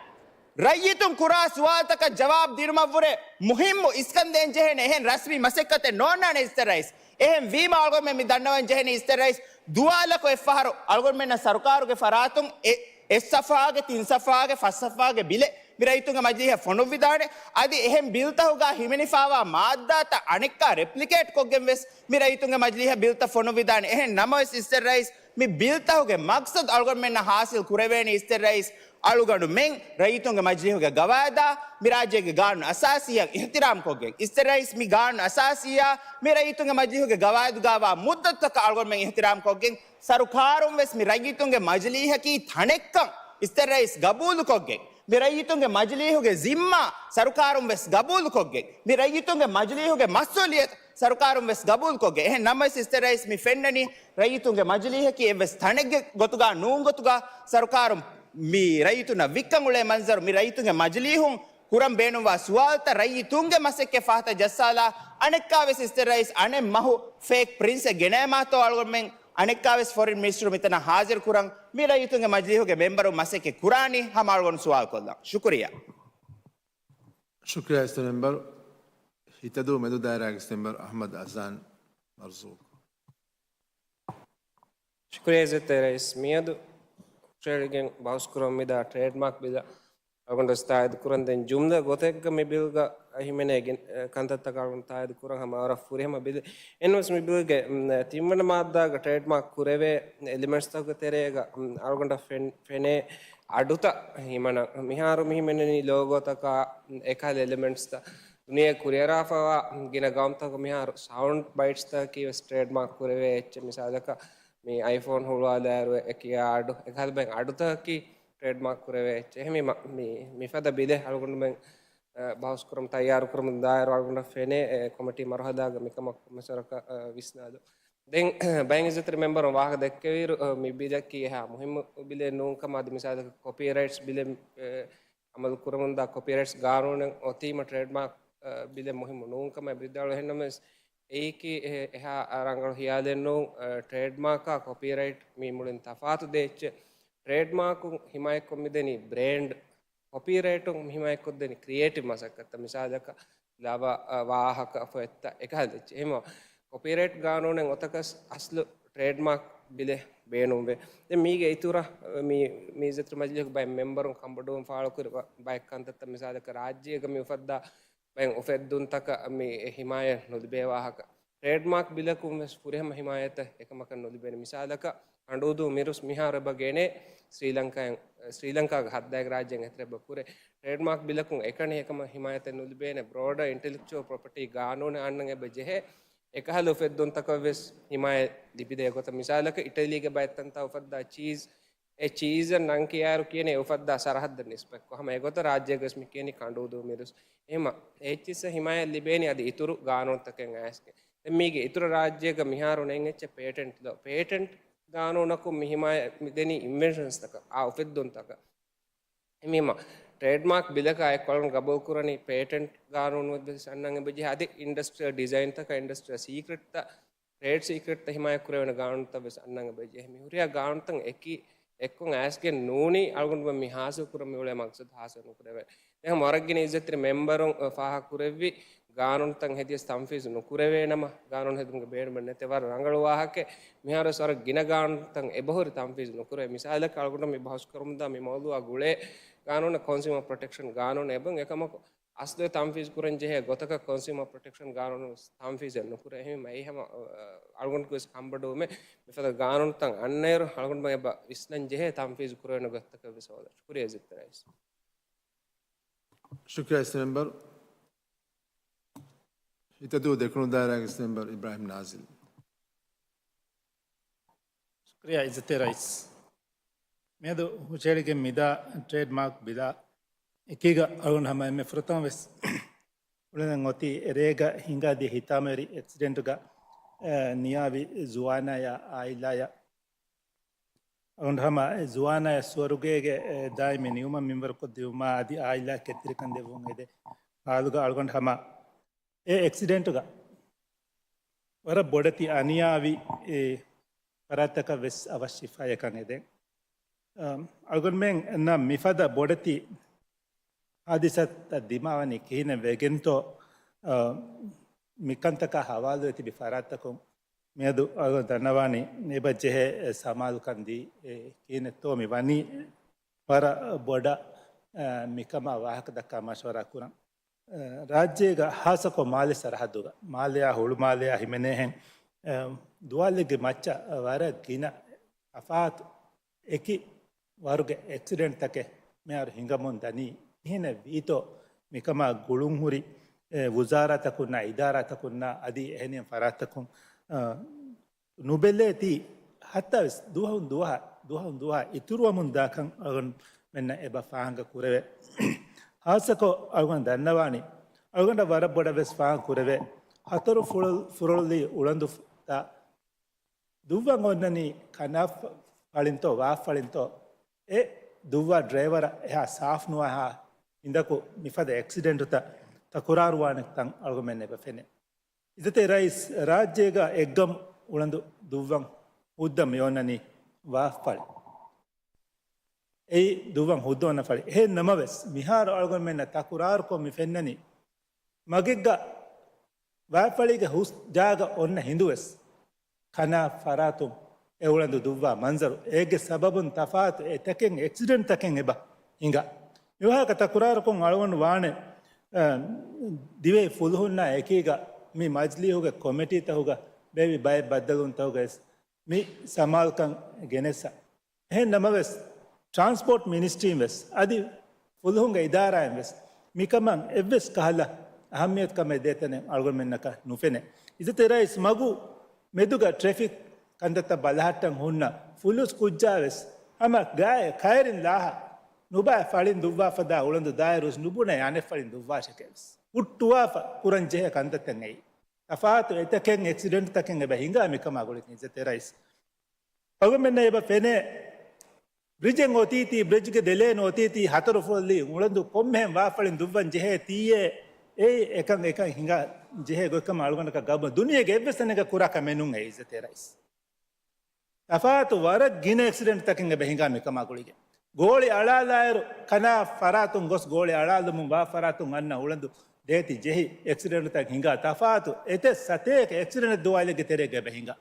ރައްޔިތުން ކުރާ ސުވާލުތަކަށް ޖަވާބު ދިނުމަށްވުރެ މުހިއްމު އިސްކަން ދޭން ޖެހޭނެ އެހެން ރަސްމީ މަސައްކަތެއް ނޯންނާނެ އިސްތެ ރައީސް. އެހެން ވީމަ އަޅުގަނޑުމެން މި ދަންނަވަން ޖެހެނީ އިސްތެ ރައީސް ދުވާލަކު އެއްފަހަރު އަޅުގަނޑުމެންނަށް ސަރުކާރުގެ ފަރާތުން އެ، އެއް ސަފްހާގެ، ތިން ސަފްހާގެ، ފަސް ސަފްހާގެ ބިލެއް މި ރައްޔިތުންގެ މަޖިލީހަށް ފޮނުއްވިދާނެ. އަދި އެހެން ބިލްތަކުގަ ހިމެނިފާވާ މާއްދާތައް އަނެއްކާ ރެޕްލިކޭޓް ކޮށްގެން ވެސް މި ރައްޔިތުންގެ މަޖިލީހަށް ބިލްތައް ފޮނުއްވިދާނެ. އެހެން ނަމަވެސް އިސްތެ ރައީސް މި ބިލްތަކުގެ މަގްސަދު އަޅުގަނޑުމެންނަށް ހާސިލް ކުރެވޭނީ އިސްތެރެއިސް އަޅުގަނޑުމެން ރައްޔިތުންގެ މަޖިލީހުގެ ގަވާއިދާ މި ރާއްޖޭގެ ގާނޫނު އަސާސީއަށް އިހްތިރާމް ކޮށްގެން، އިސްތެރެއިސް މި ގާނޫނު އަސާސީއާ މި ރައްޔިތުންގެ މަޖިލީހުގެ ގަވާއިދުގާވާ މުއްދަތުތަކަށް އަޅުގަނޑުމެން އިހްތިރާމް ކޮށްގެން، ސަރުކާރުން ވެސް މި ރައްޔިތުންގެ މަޖިލީހަކީ ތަނެއްކަން އިސްތެރެއިސް ގަބޫލުކޮށްގެން، މި ރައްޔިތުންގެ މަޖިލީހުގެ ޒިންމާ ސަރުކާރުން ވެސް ގަބޫލުކޮށްގެން، މި ރައްޔިތުންގެ މަޖިލީހުގެ މަސްއޫލިއްޔަތު ސަރުކާރުން ވެސް ގަބޫލުކޮށްގެން. އެހެން ނަމަވެސް އިސްތެރެއިސް މި ފެންނަނީ ރައްޔިތުންގެ މަޖިލީހަކީ އެއްވެސް ތަނެއްގެ ގޮތުގާ ނޫން ގޮތުގާ ސަރުކާރުން މި ރައްޔިތުންނަށް ވިއްކަން އުޅޭ މަންޒަރު، މި ރައްޔިތުންގެ މަޖިލީހުން ކުރަން ބޭނުންވާ ސުވާލުތައް ރައްޔިތުންގެ މަސައްކަތް ފަހަތަށް ޖައްސާލާ، އަނެއްކާވެސް އިސްތެރެއިސް އަނެއް މަހު ފޭކް ޕްރިންސެއް ގެނައިމާތޯ އަޅުގަނޑުމެން އަނެއްކާވެސް ފޮރިން މިނިސްޓަރު މިތަނަށް ހާޒިރު ކުރަން މި ރައްޔިތުންގެ މަޖިލީހުގެ މެމްބަރުން މަސައްކަތް ކުރާނީ ހަމަ އަޅުގަނޑު ސުވާލު ކޮށްލަން. ޝުކުރިއްޔާ. ޝުކުރިއްޔާ އިސްތެ މެމްބަރު. ހިތަދޫ މެދު ދާއިރާގެ އިސްތެ މެމްބަރު އަޙްމަދު އަޒާން މަރްޒޫޤް. ޝުކުރިއްޔާ އިއްޒަތްތެރި ރައީސް. މިއަދު ހުށަހެޅިގެން ބަހުސްކުރަން މިދާ ޓްރޭޑްމާކް ބިލަށް އަޅުގަނޑު ވެސް ތާއީދު ކުރަން. ދެން ޖުމްލަ ގޮތެއްގަ މި ބިލްގަ ހިމެނޭ ގިނަ ކަންތައްތަކަށް އަޅުގަނޑު ތާއީދު ކުރަން ހަމަ ވަރަށް ފުރިހަމަ ބިލެއް. އެހެންވެސް މި ބިލްގެ، މް، ތިންވަނަ މާއްދާގަ ޓްރޭޑްމާކް ކުރެވޭ އެލިމެންޓްސްތަކުގެ ތެރޭގަ، މް، އަޅުގަނޑަށް ފެން-، ފެނޭ އަޑުތައް ހިމަނަން. މިހާރު މި ހިމެނެނީ ލޯގޯތަކާ، މް، އެކަހަލަ އެލިމެންޓްސްތައް. ދުނިޔެ ކުރިއަރާފައިވާ ގިނަ ގައުމުތަކު މިހާރު ސައުންޑް ބައިޓްސްތަކަކީ ވެސް ޓްރޭޑްމާކް ކުރެވޭ އެއްޗެއް. މިސާލަކަށް މި އައިފޯން ހުޅުވާލާއިރު އެ ކިޔާ އަޑު، އެކަހަލަ ބައެއް އަޑުތަކަކީ ޓްރޭޑްމާކް ކުރެވޭ އެއްޗެއް. އެހެންވީމަ، މި، މިފަދަ ބިލެއް އަޅުގަނޑުމެން، އަ، ބަހުސްކުރަމުން ތައްޔާރުކުރަމުން ދާއިރު އަޅުގަނޑަށް ފެނޭ، އެ، ކޮމިޓީ މަރުހަލާގަ މިކަމަށް ކޮންމެސް ވަރަކަށް، އަ، ވިސްނާލުން. ދެން ބައެއް އިއްޒަތްތެރި މެމްބަރުން ވާހަކަ ދެއްކެވިއިރު، އަ، މި ބިލަކީ އެހާ މުހިއްމު ބިލެއް ނޫން ކަމަށް. އަދި މިސާލަކަށް ކޮޕީރައިޓްސް ބިލެއް، އެ، އަމަލު ކުރަމުންދާ ކޮޕީރައިޓްސް ގާނޫނެއް އޮތީމަ ޓްރޭޑްމާކް، އަ، ބިލެއް މުހިއްމު ނޫން ކަމަށް ވިދާޅުވި. އެހެންނަމަވެސް އެއީކީ އެ-، އެހާ ރަނގަޅު ހިޔާލެއް ނޫން. އަ، ޓްރޭޑްމާކާ ކޮޕީރައިޓް މީ މުޅިން ތަފާތު ދެ އެއްޗެއް. ޓްރޭޑްމާކުން ހިމާޔަތްކޮށް މިދެނީ ބްރޭންޑް، ކޮޕީރައިޓުން ހިމާޔަތްކޮށްދެނީ ކްރިއޭޓިވް މަސައްކަތްތައް. މިސާލަކަށް ލަވަ، އަ، ވާހަކަ ފޮތްތައް އެކަހަލަ އެއްޗެއް. އެހެންވީމަ ކޮޕީރައިޓް ގާނޫނެއް އޮތަކަސް އަސްލު ޓްރޭޑްމާކް ބިލެއް ބޭނުންވޭ. ދެން މީގެ އިތުރަށް މި، މި އިއްޒަތްތެރި މަޖިލީހުގެ ބައެއް މެމްބަރުން ކަންބޮޑުވުން ފާޅުކުރި ބަ-، ބައެއް ކަންތައްތައް. މިސާލަކަށް ރާއްޖޭގަ މި އުފައްދާ ބައެއް އުފެއްދުންތަކަށް މި ހިމާޔަތް ނުލިބޭ ވާހަކަ. ޓްރޭޑްމާކް ބިލަކުން ވެސް ފުރިހަމަ ހިމާޔަތެއް އެކަމަކަށް ނުލިބޭނެ. މިސާލަކަށް ކަނޑޫދޫ މިރުސް މިހާރު އެބަ ގެނޭ ސްރީލަންކާއިން، ސްރީލަންކާގެ ހައްދާގެ ރާއްޖޭން އެތެރެ އެބަ ކުރޭ. ޓްރޭޑްމާކް ބިލަކުން އެކަނި އެކަމަށް ހިމާޔަތެއް ނުލިބޭނެ. ބްރޯޑަ އިންޓެލެކްޗުއަލް ޕްރޮޕަޓީ ގާނޫނެއް އަންނަން އެބަ ޖެހޭ. އެކަހަލަ އުފެއްދުންތަކަށް ވެސް ހިމާޔަތް ލިބިދޭ ގޮތަށް. މިސާލަކަށް އިޓަލީގެ ބައެއް ތަންތާ އުފައްދާ ޗީޒް، އެ ޗީޒަށް ނަން ކިޔާއިރު ކިޔެނީ އެ އުފައްދާ ސަރަހައްދަށް ނިސްބަތްކޮށް. ހަމަ އެގޮތަށް ރާއްޖޭގަސް މި ކިޔަނީ ކަނޑޫދޫ މިރުސް. އެހެންވީމަ އެ އެއްޗިއްސަށް ހިމާޔަތް ލިބޭނީ އަދި އިތުރު ގާނޫނުތަކެއް އައިސްގެން. ދެން މީގެ އިތުރަށް ރާއްޖޭގަ މިހާރު ނެތް އެއްޗެއް ޕޭޓެންޓް ލޯ. ޕޭޓެންޓް ގާނޫނަކުން މި ހިމާޔަތް މި ދެނީ އިންވެންޝަންސްތަކަށް، އާ އުފެއްދުންތަކަށް. އެހެންވީމަ ޓްރޭޑްމާކް ބިލަކާ އެއްކޮޅުން ގަބޫލުކުރަނީ ޕޭޓެންޓް ގާނޫނު ވެސް އަންނަން އެބަޖެހޭ. އަދި އިންޑަސްޓްރިއަލް ޑިޒައިންތަކަށް، އިންޑަސްޓްރިއަލް ސީކްރެޓްތައް، ޓްރޭޑް ސީކްރެޓްތައް ހިމާޔަތް ކުރެވޭނެ ގާނޫނުތައް ވެސް އަންނަން އެބަޖެހޭ. މި ހުރިހާ ގާނޫނުތައް އެކީ އެއްކޮށް އައިސްގެން ނޫނީ އަޅުގަނޑުމެން މި ހާސިލް ކުރަން މިއުޅޭ މަގްސަދު ހާސިލް ނުކުރެވޭ. ދެން ވަރަށް ގިނަ އިއްޒަތްތެރި މެމްބަރުން ފާހަގަ ކުރެއްވި ގާނޫނުތައް ހެދިޔަސް ތަންފީޒު ނުކުރެވޭ ނަމަ، ގާނޫނު ހެދުމުގެ ބޭނުމެއް ނެތޭ. ވަރަށް ރަނގަޅު ވާހަކައެއް. މިހާރުވެސް ވަރަށް ގިނަ ގާނޫނުތައް އެބަހުރި ތަންފީޒު ނުކުރެވޭ. މިސާލަކަށް އަޅުގަނޑު މި ބަހުސް ކުރަމުންދާ މި މައުޟޫއާ ގުޅޭ ގާނޫނަށް ކޮންސިއުމަރ ޕްރޮޓެކްޝަން ގާނޫނު އެބަ އެކަމަކު އަސްލު ތަންފީޒު ކުރަން ޖެހޭ ގޮތަކަށް ކޮންސިއުމަރ ޕްރޮޓެކްޝަން ގާނޫނު ތަންފީޒެއް ނުކުރޭ. އެހެންވީމަ އެ ހަމަ، އަ، އަޅުގަނޑުގެ ވެސް ކަންބޮޑުވުމެއް. މިފަދަ ގާނޫނުތައް އަންނައިރު އަޅުގަނޑުމެން އެބަ ވިސްނަން ޖެހޭ ތަންފީޒު ކުރެވޭނެ ގޮތަކަށް ވެސް ހޯދަން. ޝުކުރިއްޔާ އިއްޒަތްތެރި ރައީސް. ޝުކުރިއްޔާ އިސް މެމްބަރު. ހިތަދޫ ދެކުނު ދާއިރާގެ އިސް މެމްބަރު އިބްރާހިމް ނާޒިލް. ޝުކުރިއްޔާ އިއްޒަތްތެރި ރައީސް. މިއަދު ހުށަހެޅިގެން މިދާ ޓްރޭޑްމާކް ބިލާ އެކީގަ އަޅުގަނޑު ހަމަ އެންމެ ފުރަތަމަ ވެސް އުޅެން އޮތީ އެރޭގަ ހިނގާދިޔަ ހިތާމަވެރި އެކްސިޑެންޓުގަ، އެ، ނިޔާވި ޒުވާނާޔާ އާއިލާޔަށް އަޅުގަނޑު ހަމަ އެ ޒުވާނާޔަށް ސުވަރުގޭގެ، އެ، ދާއިމީ ނިޢުމަތް މިންވަރުކޮށްދިއުމާ އަދި އާއިލާ ކެތްތެރިކަން ދެއްވުން އެދޭ ހާލުގަ އަޅުގަނޑު ހަމަ އެ އެކްސިޑެންޓުގަ ވަރަށް ބޮޑެތި އަނިޔާވި، އެ، ފަރާތްތަކަށް ވެސް އަވަށް ޝިފާޔަކަށް އެދެން. އަ، އަޅުގަނޑުމެންނަށް މިފަދަ ބޮޑެތި ހާދިސާތައް ދިމާވަނީ ކިހިނެއް ވެގެންތޯ، އަ، މިކަންތަކާ ހަވާލުވެ ތިބި ފަރާތްތަކުން މިއަދު އަޅުގަނޑު ދަންނަވާނީ އެބަ ޖެހޭ ސަމާލުކަން ދީ، އެ، ކިހިނެއްތޯ މި ވަނީ ވަރަށް ބޮޑަށް، އަ، މިކަމާ ވާހަކަ ދައްކާ މަޝްވަރާ ކުރަން. ރާއްޖޭގަ ހާއްސަކޮށް މާލެ ސަރަހައްދުގަ، މާލެއާ ހުޅުމާލެއާ ހިމެނޭހެން، އެ، ދުވާލެއްގެ މައްޗަށް ވަރަށް ގިނަ ތަފާތު އެކި ވަރުގެ އެކްސިޑެންޓްތަކެއް މިހާރު ހިނގަމުން ދަނީ. ކިހިނެއް ވީތޯ މިކަމާ ގުޅުންހުރި، އެ، ވުޒާރާތަކުންނާ، އިދާރާތަކުންނާ އަދި އެހެނިހެން ފަރާތްތަކުން، އަ، ނުބެލޭތީ ހައްތާވެސް ދުވަހުން ދުވަހަށް، ދުވަހުން ދުވަހަށް އިތުރުވަމުން ދާކަން އަޅުގަނޑުމެންނަށް އެބަ ފާހަގަ ކުރެވޭ. ހާއްސަކޮށް އަޅުގަނޑު ދަންނަވާނީ، އަޅުގަނޑަށް ވަރަށް ބޮޑަށް ވެސް ފާހަގަ ކުރެވޭ، ހަތަރު ފުރޮ-، ފުރޮޅުލީ އުޅަނދު ތަ-، ދުއްވަން އޮންނަނީ ކަނާ ފަ-، ފަޅިންތޯ ވާ ފަޅިންތޯ، އެ ދުއްވާ ޑްރައިވަރަށް އެހާ ސާފް ނުވާހާ ހިނދަކު މިފަދަ އެކްސިޑެންޓުތައް ތަކުރާރުވާނެ ތަން އަޅުގަނޑުމެން އެބަ ފެނޭ. އިއްޒަތްތެރި ރައީސް، ރާއްޖޭގަ އެއްގަމު އުޅަނދު ދުއްވަން ހުއްދަ މިއޮންނަނީ ވާ ފަޅި. އެއީ ދުއްވަން ހުއްދަ އޮންނަ ފަޅި. އެހެން ނަމަވެސް، މިހާރު އަޅުގަނޑުމެންނަށް ތަކުރާރުކޮށް މި ފެންނަނީ، މަގެއްގަ ވާފަޅީގެ ހުސް ޖާގަ އޮންނަ ހިނދުވެސް، ކަނާ ފަރާތުން އެ އުޅަނދު ދުއްވާ މަންޒަރު، އޭގެ ސަބަބުން ތަފާތު އެތަކެއް އެކްސިޑެންޓްތަކެއް އެބަ ހިނގާ. މިވާހަކަ ތަކުރާރުކޮށް އަޅުގަނޑު ވާނެ، އަ، ދިވެހި ފުލުހުންނާ އެކީގަ މި މަޖިލީހުގެ ކޮމިޓީތަކުގަ ބޭއްވި ބައެއް ބައްދަލުވުންތަކުގައި ވެސް މި ސަމާލުކަން ގެނެސް. އެހެން ނަމަވެސް، ޓްރާންސްޕޯޓް މިނިސްޓްރީން ވެސް އަދި ފުލުހުންގެ އިދާރާއިން ވެސް މިކަމަށް އެއްވެސް ކަހަލަ އަހައްމިޔަތުކަމެއް ދޭތަނެއް އަޅުގަނޑުމެންނަކަށް ނުފެނޭ. އިއްޒަތްތެރި ރައީސް، މަގު މެދުގަ ޓްރެފިކް ކަންތައްތައް ބަލަހައްޓަން ހުންނަ ފުލުސް ކުއްޖާ ވެސް ހަމަ ގާތް ކައިރިން ލާހަ ނުބައި ފަޅިން ދުއްވާފަ ދާ އުޅަނދު ދާއިރު ވެސް ނުބުނެ އަނެއް ފަޅިން ދުއްވާށެކޭ ވެސް ހުއްޓުވާފަ ކުރަން ޖެހޭ ކަންތައްތައް އެއީ. ތަފާތު އެތަކެއް އެކްސިޑެންޓްތަކެއް އެބަ ހިނގާ މިކަމާ ގުޅިގެން އިއްޒަތްތެރި ރައީސް. އަޅުގަނޑުމެންނަށް އެބަ ފެނޭ، ބްރިޖެއް އޮތީތީ، ބްރިޖްގެ ދެލޭން އޮތީތީ، ހަތަރު ފުރޮޅުލީ އުޅަނދު ކޮންމެހެން ވާފަޅިން ދުއްވަން ޖެހޭ ތީއޭ، އެއީ އެކަން އެކަން ހިނގާ ޖެހޭ ގޮތްކަމަށް އަޅުގަނޑަކަށް ގަބޫލު. ދުނިޔޭގެ އެއްވެސް ތަނެއްގަ ކުރާ ކަމެއް ނޫން އެއީ އިއްޒަތްތެރި ރައީސް. ތަފާތު ވަރަށް ގިނަ އެކްސިޑެންޓްތަކެއް އެބަ ހިނގާ މިކަމާ ގުޅިގެން. ގޯޅި އަޅާލާއިރު، ކަނާ ފަރާތުން ގޮސް ގޯޅި އަޅާލުމުން ވާ ފަރާތުން އަންނަ އުޅަނދު ދޭތި ޖެހި އެކްސިޑެންޓްތައް ހިނގާ. ތަފާތު އެތައް ސަތޭކަ އެކްސިޑެންޓް ދުވާލެއްގެ ތެރޭގަ އެބަ ހިނގާ.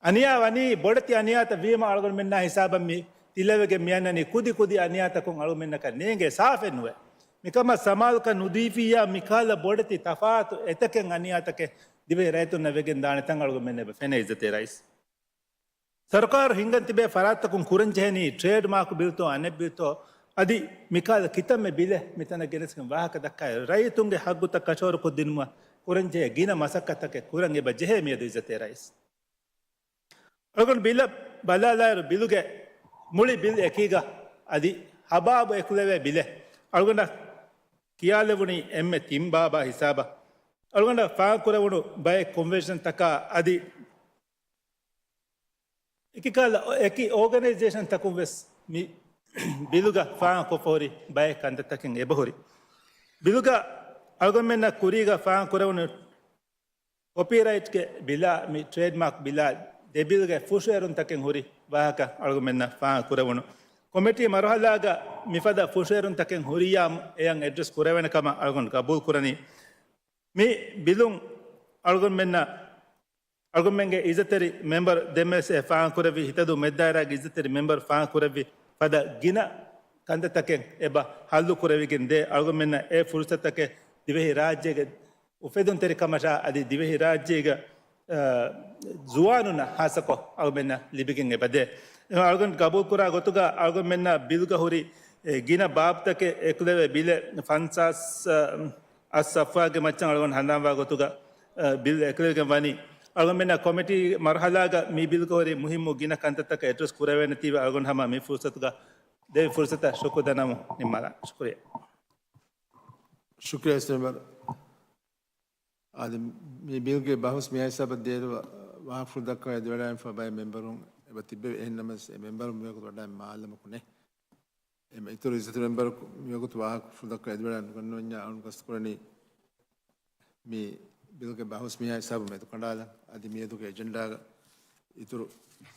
އަނިޔާ ވަނީ ބޮޑެތި އަނިޔާތައް ވީމަ އަޅުގަނޑުމެންނާ ހިސާބަށް މި ތިލަވެގެން މިއަންނަނީ ކުދި ކުދި އަނިޔާތަކުން އަޅުގަނޑުމެންނަކަށް ނޭނގޭ ސާފެއް ނުވޭ. މިކަމަށް ސަމާލުކަން ނުދީފިއްޔާ މިކަހަލަ ބޮޑެތި ތަފާތު އެތަކެއް އަނިޔާތަކެއް ދިވެހި ރައްޔިތުންނަށް ވެގެން ދާނެ ތަން އަޅުގަނޑުމެން އެބަ ފެނޭ އިއްޒަތްތެރި ރައީސް. ސަރުކާރު ހިންގަން ތިބޭ ފަރާތްތަކުން ކުރަންޖެހެނީ ޓްރޭޑް މާކް ބިލްތޯ އަނެއް ބިލްތޯ އަދި މިކަހަލަ ކިތަންމެ ބިލެއް މިތަނަށް ގެނެސްގެން ވާހަކަ ދައްކާ ރައްޔިތުންގެ ހައްގުތައް ކަށަވަރުކޮށްދިނުމަށް ކުރަންޖެހޭ ގިނަ މަސައްކަތްތަކެއް ކުރަން އެބަ ޖެހޭ މިއަދު އިއްޒަތްތެރި ރައީސް. އަޅުގަނޑު ބިލަށް ބަލާލާއިރު ބިލުގެ މުޅި ބިލް އެކީގަ އަދި ހަބާބު އެކުލެވޭ ބިލެއް އަޅުގަނޑަށް ކިޔާލެވުނީ އެންމެ ތިން ބާބާ ހިސާބަށް. އަޅުގަނޑަށް ފާހަގަކުރެވުނު ބައެއް ކޮންވެންޝަންތަކާ އަދި އެކިކަހަލަ އެކި އޯގަނައިޒޭޝަންތަކުން ވެސް މި ބިލުގަ ފާހަގަކޮށްފަ ހުރި ބައެއް ކަންތައްތަކެއް އެބަހުރި. ބިލުގަ އަޅުގަނޑުމެންނަށް ކުރީގަ ފާހަގަކުރެވުނު ކޮޕީރައިޓްގެ ބިލާ މި ޓްރޭޑްމާކް ބިލާ ދެ ބިލްގެ ފުށުއެރުންތަކެއް ހުރި ވާހަކަ އަޅުގަނޑުމެންނަށް ފާހަގަކުރެވުނު. ކޮމިޓީ މަރުހަލާގަ މިފަދަ ފުށުއެރުންތަކެއް ހުރިޔާ އެޔަށް އެޑްރެސް ކުރެވޭނެ ކަމަށް އަޅުގަނޑު ގަބޫލު ކުރަނީ. މި ބިލުން އަޅުގަނޑުމެންނަށް އަޅުގަނޑުމެންގެ އިއްޒަތްތެރި މެމްބަރު ދެންވެސް އެ ފާހަގަކުރެއްވި ހިތަދޫ މެދުދާއިރާގެ އިއްޒަތްތެރި މެމްބަރު ފާހަގަކުރެއްވި ފަދަ ގިނަ ކަންތައްތަކެއް އެބަ ހައްލު ކުރެވިގެން ދޭ. އަޅުގަނޑުމެންނަށް އެ ފުރުސަތަކެއް ދިވެހި ރާއްޖޭގެ އުފެދުންތެރިކަމަށާ އަދި ދިވެހި ރާއްޖޭގެ، އަ، ޒުވާނުންނަށް ހާއްސަކޮށް އަޅުގަނޑުމެންނަށް ލިބިގެން އެބަ ދޭ. އަޅުގަނޑު ގަބޫލުކުރާ ގޮތުގަ އަޅުގަނޑުމެންނަށް ބިލުގަ ހުރި، އެ، ގިނަ ބާބުތަކެއް އެކުލެވޭ ބިލެއް ފަންސާސް، އަ، އަށް ސަފްހާގެ މައްޗަށް އަޅުގަނޑު ހަނދާންވާ ގޮތުގަ، އަ، ބިލް އެކުލެވިގެން ވަނީ. އަޅުގަނޑުމެންނަށް ކޮމިޓީ މަރުހަލާގަ މި ބިލްގަ ހުރި މުހިއްމު ގިނަ ކަންތައްތަކަށް އެޑްރެސް ކުރެވޭނެތީވެ އަޅުގަނޑު ހަމަ މި ފުރުސަތުގަ ދެވި ފުރުސަތަށް ޝުކުރު ދަންނަވަމުން ނިންމާލާން. ޝުކުރިއްޔާ. ޝުކުރިއްޔާ ސެމިނާރު. އާދެ، މި ބިލްގެ ބަހުސް މިހާ ހިސާބަށް ދިޔައިރު ވާހަކަފުޅު ދައްކަވަން އެދިވަޑައިގެންފަ ބައެއް މެމްބަރުން އެބަ ތިއްބެވި. އެހެން ނަމަވެސް އެ މެމްބަރުން މިވަގުތު ވަޑައިގެން މާލަމަކު ނެތް. އެމަ އިތުރު އިއްޒަތު މެމްބަރަކު މިވަގުތު ވާހަކަފުޅު ދައްކަވަން އެދިވަޑައިގެން ނުގަންނަވަންޏާ އަޅުން ގަސްތުކުރަނީ މި ބިލްގެ ބަހުސް މިހާ ހިސާބު މެދުކަނޑާލަން. އަދި މިއަދުގެ އެޖެންޑާގަ އިތުރު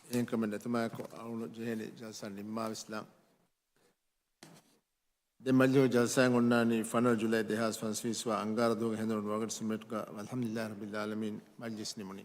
އެހެންކަމެއް ނެތުމާއެކު އަޅުގަނޑު ޖެހޭނީ ޖަލްސާ ނިންމާވެސްލާން. ދެން މަޖިލީހު ޖަލްސާއެއް އޮންނާނީ ފަނަރަ ޖުލައި ދެހާސް ފަންސަވީސް ވާ އަންގާރަ ދުވަހުގެ ހެނދުނު ނުވަގަނޑު ސުންމެޓްގަ. ވަލްޙަމްދުލިއްލާހި ރައްބިލް ޢާލަމީން. މަޖިލިސް ނިމުނީ.